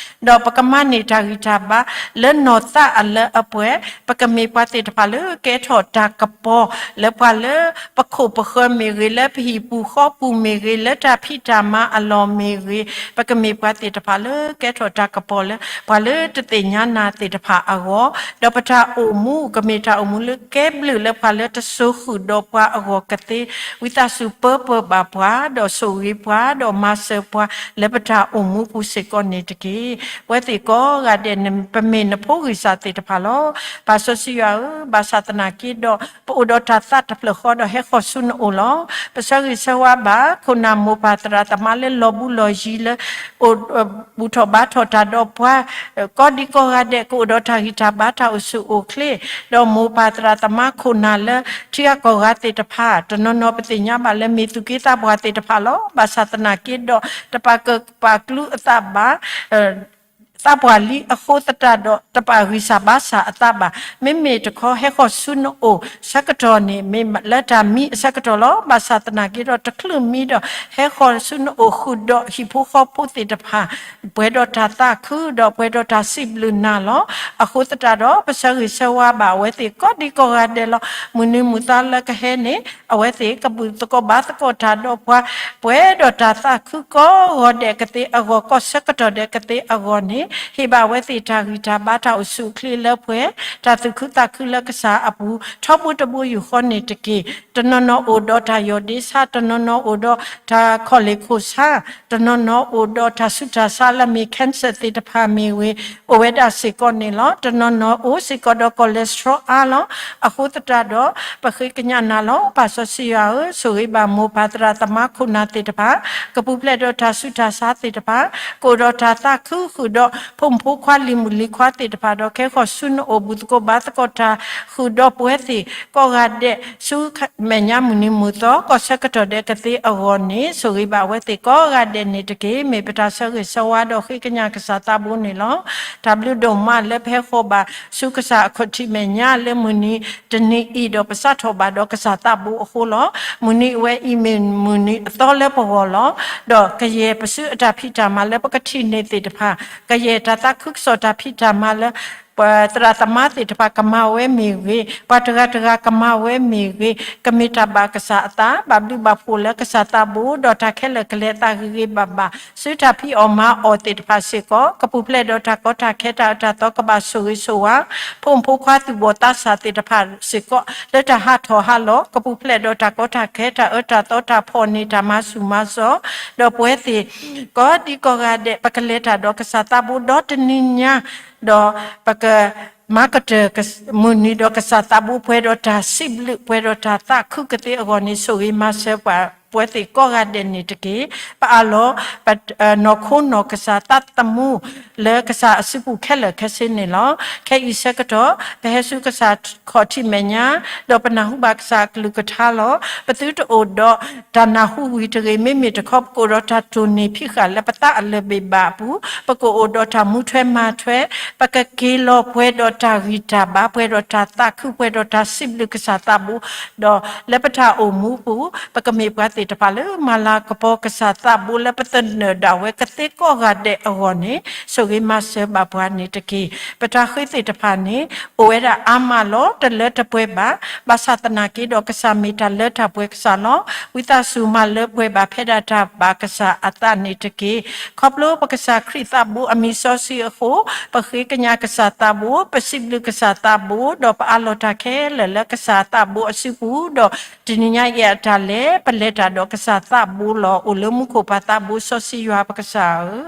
ဒီးပကမၤန့ၢ်တၢ်ဂံၢ်တၢ်ဘါ လၢနီၢ်သးအလၢအပှဲၤ, ပကမ့ၢ်ပှၤသ့ၣ်တဖၣ်လၢကဲထီၣ်တၢ်ကပီၤ လၢပှၤလၢပခိၣ်ပဃၢၤမ့ၢ်ဂ့ၤ, လၢပဟံၣ်ပူၤဃီပူၤမ့ၢ်ဂ့ၤ, လၢတၢ်ဖံးတၢ်မၤအလီၢ်မ့ၢ်ဂ့ၤ, ပကမ့ၢ်ပှၤသ့ၣ်တဖၣ်လၢကဲထီၣ်တၢ်ကပီၤလၢ ပှၤလၢတသ့ၣ်ညါနၤသ့ၣ်တဖၣ်အဂီၢ်, ဒီးပတၢ်အိၣ်မူကမ့ၢ်တၢ်အိၣ်မူလၢကဲဘျုးလၢပှၤလၢတစိၤဃုာ်ဒီးပှၤအဂီၢ်ကသ့, ဝံသးစူၤပၢပၢဘၣ်ပှၤ, ဒီးဆိၣ်ဂ့ၤပှၤ, ဒီးမၤစၢၤပှၤ လၢပတၢ်အိၣ်မူပူၤစ့ၢ်ကီးန့ၣ်တက့ၢ်. ပဝဲသ့ၣ်ကိးဂၤဒဲးန့ၣ် ပမ့ၢ်နဖိဂံၢ်စၢ်သ့ၣ်တဖၣ်လီၤ. ပၢ်စီဆှံယွၤဧၢ, ဘၣ်ဆၣ်သနာ်က့ဒီး ပအိၣ်ဒီးတၢ်သးတဖျၢၣ်ဃီဒီးဟဲဃီၤဆူနအိၣ်လီၤ. ပဆၢဂ့ၤဆၢဝါဘၣ် ခိၣ်နၢ်မိၢ်ပၢ်သရၣ်သမါလၢလီၤဘူးလီၤယံၤလၢ အိၣ်, ဘူၣ်ထီၣ်ဘါထီၣ်တၢ်ဒီးပှၤ ကိးဒံကိးဂၤဒဲး ကအိၣ်ဒီးတၢ်ဂံၢ်တၢ်ဘါတၢ်အိၣ်ဆူၣ်အိၣ်ချ့, ဒီးမိၢ်ပၢ်သရၣ်သမါခိၣ်နၢ်လၢထံဂၤကီၢ်ဂၤသ့ၣ်တဖၣ် တနီၤနီၤပသ့ၣ်ညါဘၣ်လၢမ့ၢ်သူၣ်က့သးပှၢ်သ့ၣ်တဖၣ်လီၤ. ဘၣ်ဆၣ်သနာ်က့ဒီး တပာ်ကၢၣ်ပာ်ကျူအသးဘၣ်, သးပှၢ်လံအဃိသတးဒီး တပာ်ဂံၢ်စၢ်ဘါစၢ်အသးဘၣ်. မ့မ့ၢ်တခီ ဟဲဃီၤဆူနအိၣ်ဆၢကတီၢ်န့ၣ် မ့ၢ်လၢတၢ်မံအဆၢကတီၢ်လီၤ. ဘၣ်ဆၣ်သနာ်က့ဒီး တချုးမံဒီး ဟဲဃီၤဆူနအိၣ်ဃုာ်ဒီးဟံၣ်ဖိဃီဖိသ့ၣ်တဖၣ် ပှဲၤဒီးတၢ်သးခုဒီးပှဲၤဒီးတၢ်စံးဘျုးနၤလီၤ. အဃိသတးဒီး ပဆၢဂ့ၤဆၢဝါဘၣ်အဝဲသ့ၣ်ကိးဒံကိးဂၤဒဲးလီၤ. မုၢ်နံၤမုၢ်သီလၢကဟဲန့ၣ် အဝဲသ့ၣ်ကဘူၣ်သကိးဘါသကိးတၢ်ဒီးပှၤ ပှဲၤဒီးတၢ်သးခုကိးဂီၤဒဲးကသ့အဂီၢ် ကီၢ်ဆၢကတီၢ်ဒဲးကသ့အဂီၢ်န့ၣ် ဟ့ၣ်ဘၣ်အဝဲသ့ၣ်တၢ်ဂံၢ်တၢ်ဘါ တၢ်အိၣ်ဆူၣ်အိၣ်ချ့လၢပှဲၤ တၢ်သူၣ်ခုသးခုလၢကစၢ်အပူၤ ထီဘိတဘိယူၢ်ဃီန့ၣ်တက့ၢ်. တနီၤနီၤအိၣ်ဒီးတၢ်ယီၢ်ဒ့ဆါ, တနီၤနီၤအိၣ်ဒီးတၢ်ခီၣ်လ့ၢ်ခိၣ်ဆါ, တနီၤနီၤအိၣ်ဒီးတၢ်ဆူးတၢ်ဆါလၢမ့ၢ် cancer သ့ၣ်တဖၣ်မ့ၢ်ဂ့ၤ အိၣ်ဝဲဒၣ်စ့ၢ်ကီးန့ၣ်လီၤ. တနီၤနီၤအိၣ်စ့ၢ်ကီးဒီး cholesterol အါလီၤ. အဃိသတးဒီး ပဃ့ကညးနၤလီၤ. ပၢ်စီဆှံယွၤဧၢ, ဆိၣ်ဂ့ၤဘၣ်မိၢ်ပၢ်သရၣ်သမါခိၣ်နၢ်သ့ၣ်တဖၣ်, ကပူၤဖျဲးဒီးတၢ်ဆူးတၢ်ဆါသ့ၣ်တဖၣ်, ကအိၣ်ဒီးတၢ်သးခုဃုာ်ဒီး ဖိမုၣ်ဖိခွါလံၤမုၣ်လံၤခွါသ့ၣ်တဖၣ်ဒီး ကဟဲဃီၤဆူနအိၣ်ဘူၣ်သကိးဘါသကိးတၢ် ဃုာ်ဒီးပဝဲသ့ၣ်ကိးဂၤဒဲး ဆူမဲာ်ညါမုၢ်နံၤမုၢ်သီ ကီၢ်ဆၢကတီၢ်ဒဲးကသ့အဂီၢ်န့ၣ် ဆိၣ်ဂ့ၤဘၣ်အဝဲသ့ၣ်ကိးဂၤဒဲးန့ၣ်တက့ၢ်. မ့ၢ်ပတၢ်ဆၢဂ့ၤဆၢဝါဒီးဃ့ကညးကစၢ်သးဘိန့ၣ်လီၤ. တၢ်ဘျုးဒိၣ်မးလၢပဟဲဃီၤဘၣ် ဆူကစၢ်အခီၣ်ထံးမဲာ်ညါလၢမုၢ်နံၤတနံၤအံၤဒီး ပစးထီၣ်ဘၣ်ဒီးကစၢ်သးဘိအဃိလီၤ. မုၢ်နံၤအဝဲအံၤမ့ၢ်မုၢ်နံၤအသီလၢပဂီၢ်လီၤ. ဒီးကယဲၢ်ပစုအတၢ်ဖံးတၢ်မၤလၢပကထံၣ်န့ၢ်သ့ၣ်တဖၣ်, ကယဲၢ်တၢ်သးခုကစီၣ်တၢ်ဖံးတၢ်မၤလၢ ပှၤသရၣ်သမါသ့ၣ်တဖၣ်ကမၤဝဲမ့ၢ်ဂ့ၤ, ပှၤတဂၤတဂၤကမၤဝဲမ့ၢ်ဂ့ၤ, ကမ့ၢ်တၢ်ဘၣ်ကစၢ်အသး, ဘၣ်ဘျုးဘၣ်ဖှိၣ်လၢကစၢ်သးဘိ, ဒီးတၢ်ခဲလၢာ်ကလဲၤသးဂ့ၤဂ့ၤဘၣ်ဘၣ်, ဆူတၢ်ဖံးအီၣ်မၤအီၣ်သ့ၣ်တဖၣ်စ့ၢ်ကီး, ကပူၤဖျဲးဒီးတၢ်ကီတၢ်ခဲတၢ်အၢတၢ်သီကဘၣ်ဆိၣ်ဂ့ၤဆိၣ်ဝါ, ဖိမုၣ်ဖိခွါသူၣ်ဘီၣ်သးစၢ်သ့ၣ်တဖၣ်စ့ၢ်ကီး လၢတၢ်ဟးထီၣ်ဟးလီၤ, ကပူၤဖျဲးဒီးတၢ်ကီတၢ်ခဲတၢ်အၢတၢ်သီတၢ်ဖှီၣ်န့ၢ်တၢ်မၤဆူၣ်မၤစီၤ, ဒီးပဝဲသ့ၣ် ကိးဒံကိးဂၤဒဲး ပကလဲၤတၢ်ဒီးကစၢ်သးဘိဒီတနံၤညါ, ဒီးပကမၤကတၢၢ်မုၢ်နံၤဒီးကစၢ်သးဘိ ပှဲၤဒီးတၢ်စံးဘျုး ပှဲၤဒီးတၢ်သးခုကသ့အဂီၢ်န့ၣ် ဆိၣ်ဂ့ၤမၤစၢၤပှၤ ပဝဲသ့ၣ်ကိးဂၤဒဲးန့ၣ်တက့ၢ်. ပအၢၣ်လီၤ ပနီၢ်ခိနီၢ်ကစၢ်သးသမူ လၢကစၢ်အစုပူၤခဲလၢာ်ခဲဆ့န့ၣ်လီၤ. ခဲအံၤဆၢကတီၢ် ပဟဲဆူကစၢ်ခီၣ်ထံးမဲာ်ညါ, ဒီးပနၢ်ဟူဘၣ်ကစၢ်အကလုၢ်ကထါလီၤ. ပသုတအိၣ်ဒီးတၢ်နၢ်ဟူဝံၤတဂ့ၤ, မ့မ့ၢ်တခီ ပကအိၣ်ဒီးတၢ်တိၢ်နီၣ်ဖံးဃာ်လၢပသးအလၢၢ်ဘ့ၣ်ဘၣ်အပူၤ, ပကအိၣ်ဒီးတၢ်မူထွဲမၤထွဲ, ပကက့ၤလီၤပှဲၤဒီးတၢ်ဂံၢ်တၢ်ဘါ, ပှဲၤဒီးတၢ်သးခု, ပှဲၤဒီးတၢ်စံးဘျုးကစၢ်သးဘိ, ဒီးလၢပတၢ်အိၣ်မူပူၤ ပကမ့ၢ်ပှၤသ့ၣ်တဖၣ်လၢမၤလၤကပီၤကစၢ်သးဘိ လၢပသနၢၣ်ဒၣ်ဝဲကသ့ကိးဂၤဒဲးအဂီၢ်န့ၣ် ဆိၣ်ဂ့ၤမၤစၢၤဘၣ်ပှၤန့ၣ်တက့ၢ်. ပတၢ်ဃ့သ့ၣ်တဖၣ်န့ၣ် အိၣ်ဝဲဒၣ်အါမးလီၤ. တလၢတပှဲၤဘၣ်. ဘၣ်ဆၣ်သနာ်က့ဒီး ကစၢ်မ့ၢ်တၢ်လၢတၢ်ပှဲၤကစၢ်လီၤ. ဝံသးစူၤမၤလၢပှဲၤဘၣ်ဖဲဒၣ်တၢ်ဘၣ်ကစၢ်အသးန့ၣ်တက့ၢ်. ခီဖျိပကစၢ်ခရံာ်သးဘိအမံၤစီဆှံအဃိ, ပဃ့ကညးကစၢ်သးဘိ, ပစံးဘျုးကစၢ်သးဘိ, ဒီးပအးလီၤတၢ်ခဲလၢာ်လၢကစၢ်သးဘိအစုပူၤ, ဒီးတနံၤညါအံၤအတၢ်လဲၤ ပလဲၤတၢ်ဒီးကစၢ်သးဘိလီၤ. အိၣ်လၢမူခိၣ်ပၢ်သးဘိစီဆှံယွၤပကစၢ်ဧၢ,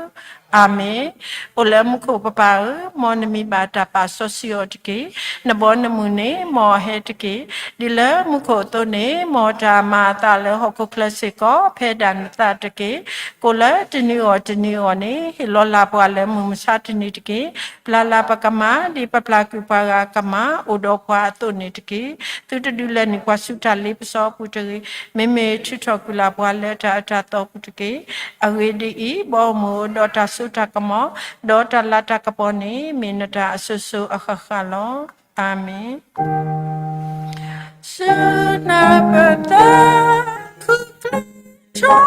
အၤမ့ၣ်. အိၣ်လၢမူခိၣ်ပပၢ်ဧၢ, မ်နမံၤဘၣ်တၢ်ပာ်စီဆှံအီၤတက့ၢ်. နဘီနမုၢ်န့ၣ် မ်အဟဲတက့ၢ်. ဒ်လၢမူခိၣ်အသိးန့ၣ်, မ်တၢ်မၤအသးလၢဟီၣ်ခိၣ်ချၢစ့ၢ်ကီး ဖဲဒၣ်နသးတက့ၢ်. ကိၣ်လၢတနံၤအဂီၢ်တနံၤအဂီၢ်န့ၣ် ဟ့ၣ်လီၤလၢ်ပှၤလၢမုၢ်မဆါတနံၤတက့ၢ်. ပျၢ်လၢ်ပကမၢ် ဒ်ပပျၢ်ကွံာ်ပှၤဂၤကမၢ် အိၣ်ဒီးပှၤအသိးန့ၣ်တက့ၢ်. သုတဒုးလဲၤနုာ်ပှၤဆူတၢ်လ့ပစီအပူၤတဂ့ၤ. မ့မ့ၢ်ထုးထီၣ်ကွံာ်လၢ်ပှၤလၢတၢ်အၢတၢ်သီပူၤတက့ၢ်. အဂ့ၢ်ဒ်အံၤ, ဘီမုၢ်ဒီးတၢ်စိတၢ်ကမီၤ, ဒီးတၢ်လၤတၢ်ကပီၤန့ၣ် မ့ၢ်နတၢ်အစိၤစိၤအဃၣ်ဃၣ်လီၤ. အၤမ့ၣ်. ဆူနပတၢ်ခူၣ်ချ့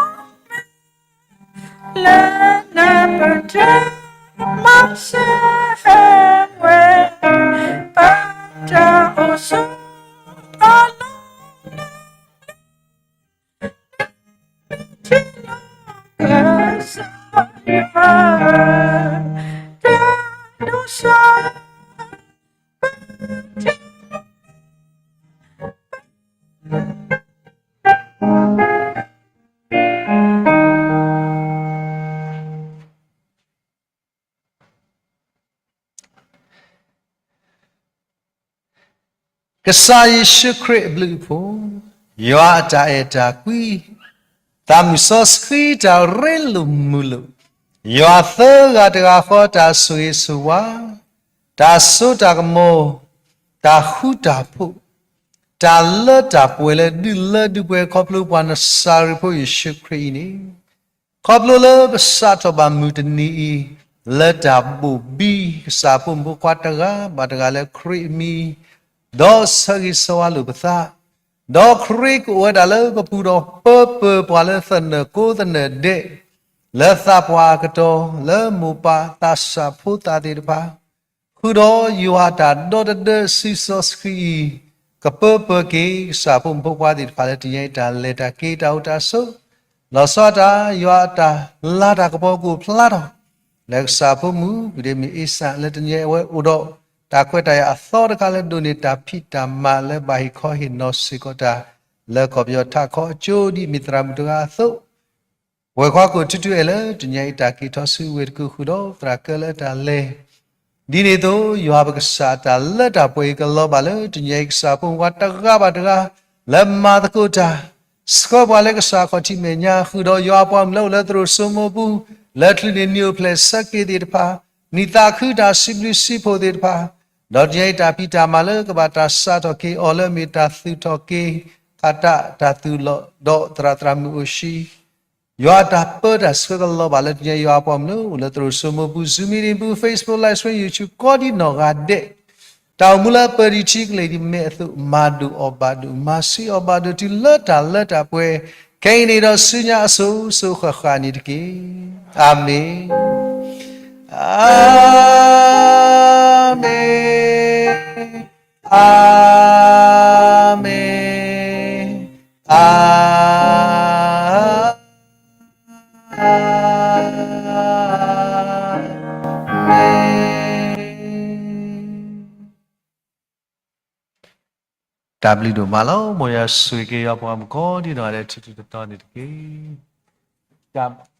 ထီၣ်မ့ၢ် လၢနပတၢ်မၤစၢၤဝဲ ပတၢ်အိၣ်ဆိးအလီၢ် ထံၣ်လီၤကစၢ်ယွၤ တၢ်ဒိးစၢ် ကစၢ်ယ့ၣ်ၡူးခရံာ်အဘျုးအဖှိၣ်, ယွၤအတၢ်အဲၣ်တၢ်ကွံ, သးမုၢ်စီဆှံတၢ်ရ့လိာ်မုာ်လိာ်, ယွၤသၢဂၤတဂၤဃီတၢ်ဆိၣ်ဂ့ၤဆိၣ်ဝါ, တၢ်စိတၢ်ကမီၤ, တၢ်ဃူတၢ်ဖိး, တၢ်လၢတၢ်ပှဲၤလၢဒုးလၢဒုးပှဲၤ ခီဖျိပှၤနစၤရ့းဖိယ့ၣ်ၡူးခရံာ်အံၤန့ၣ်, ခီဖျိလၢပစးထီၣ်ဘၣ်မုၢ်တနံၤအံၤ, လၢတၢ်ဘိၣ်ဘံ ကစၢ်ဖိမုၣ်ဖိခွါတဂၤဘၣ်တဂၤလၢခရံာ်အမံၤ, ဒီးဆၢဂ့ၤဆၢဝါလိာ်ပသး, ဒီးခရံာ်ကအိၣ်ဝဲဒၣ်လၢပပူၤဒီးပၢပၢပှၤလၢသနၢၣ်ကိးသနၢၣ်ဒဲး, လၢသးပှၢ်အကတီၢ်, လၢမိၢ်ပၢ်သးစၢ်ဖိသၣ်သ့ၣ်တဖၣ်, ဃုာ်ဒီးယွၤအတၢ်ဒီတဒၢစုစီဆှံအံၤ, ကပၢပၢက့ၤ ကစၢ်ဖိမုၣ်ဖိခွါသ့ၣ်တဖၣ်လၢတနံၤအံၤတၢ်လဲၤတၢ်က့ၤတၢ်အိၣ်တၢ်ဆိး, လီၤဆီတၢ် ယွၤအတၢ်လၤတၢ်ကပီၤကအိၣ်ဖျါထီၣ်, လၢကစၢ်ဖိမုၣ် ပဒ့မုၣ်အ့စၣ် လၢတနံၤအံၤအဝဲအိၣ်ဒီး တၢ်ခွဲးတၢ်ယာ်အသီတခါလၢဒိးန့ၢ်တၢ်ဖံးတၢ်မၤလၢဘၣ်ဟ့ၣ်ခီဟ့ၣ်နီၤစ့ၢ်ကီးတၢ် လၢကီၢ်ပယီၤထးခီအကၠိဒ်မ့ၢ်သရၣ်မုၣ်တဂၤအသိး ပဝဲခွါကိးထူထူအဲၣ်လၢတနံၤအံၤတၢ်က့ၤထီၣ်ဆူဝ့ၢ်တကူၣ်ဃုာ်ဒီးသရၣ်ကၢလၢတၢ်လဲၤ, ဒ်န့ၣ်အသိး ယွၤပကစၢ်အတၢ်လၢတၢ်ပှဲၤအံၤကလီၤဘၣ်လၢတနံၤအံၤကစၢ်ဖိမုၣ်ဖိခွါတဂၤဘၣ်တဂၤ လၢမၤသကိးတၢ် ဆှၢပှၤလၢကစၢ်ခီၣ်ထံးမဲာ်ညါ ဃုာ်ဒီးယွၤအပှၤမုၣ်လၢအိၣ်လၢသရိာ်စိမိပူၤ လၢချုးန့ၢ်နံၣ်အိၣ်ဖျဲၣ်ဆၢက့ၤသ့ၣ်တဖၣ်, နံၣ်သးခုတၢ်စံးဘျုးစံးဖှိၣ်သ့ၣ်တဖၣ်, ဒီးတနံၤအံၤတၢ်ဖံးတၢ်မၤလၢကဘၣ်တၢ်စးထီၣ်က့ၤအီၤလၢအမ့ၢ်တၢ်သူၣ်ထီၣ်က့ၤ ခးတၢ်တၢ်သူၣ်လီၤဒီးသရၣ်သရၣ်မုၣ်အိၣ်ဆံ ယွၤအတၢ်ပၢတၢ်ဆှၢကလီၤဘၣ်လၢတနံၤအံၤယွၤအပှၤမုၣ်လၢအိၣ်လၢသရိာ်စိမိပူၤ Zoom meeting ပူၤ Facebook Live Stream YouTube ကိးဒံနီၢ်ဂၤဒဲး, တၢ်အိၣ်မူလၢပၢၤဒံးထံကလ့ၢ်ဒ်မဲအသိး မၤဒိၣ်အီၤဘၣ်ဒိၣ် မၤဆှံအီၤဘၣ်ဒိၣ်တုၤလၢတၢ်လၢတၢ်ပှဲၤ, ခဲအံၤန့ၣ်ဒီးဆူညါအစိၤစိၤဃၣ်ဃၣ်န့ၣ်တက့ၢ်. အၤမ့ၣ်, အၤမ့ၣ်, အၤမ့ၣ်, အၤ တၢ်ဘျုးဒိၣ်မးလီၤ. မ်ယွၤဆိၣ်ဂ့ၤက့ၤယွၤပှၤမုၣ်ကိးဒံနီၢ်ဂၤဒဲး ထူထူတီတီန့ၣ်တက့ၢ်.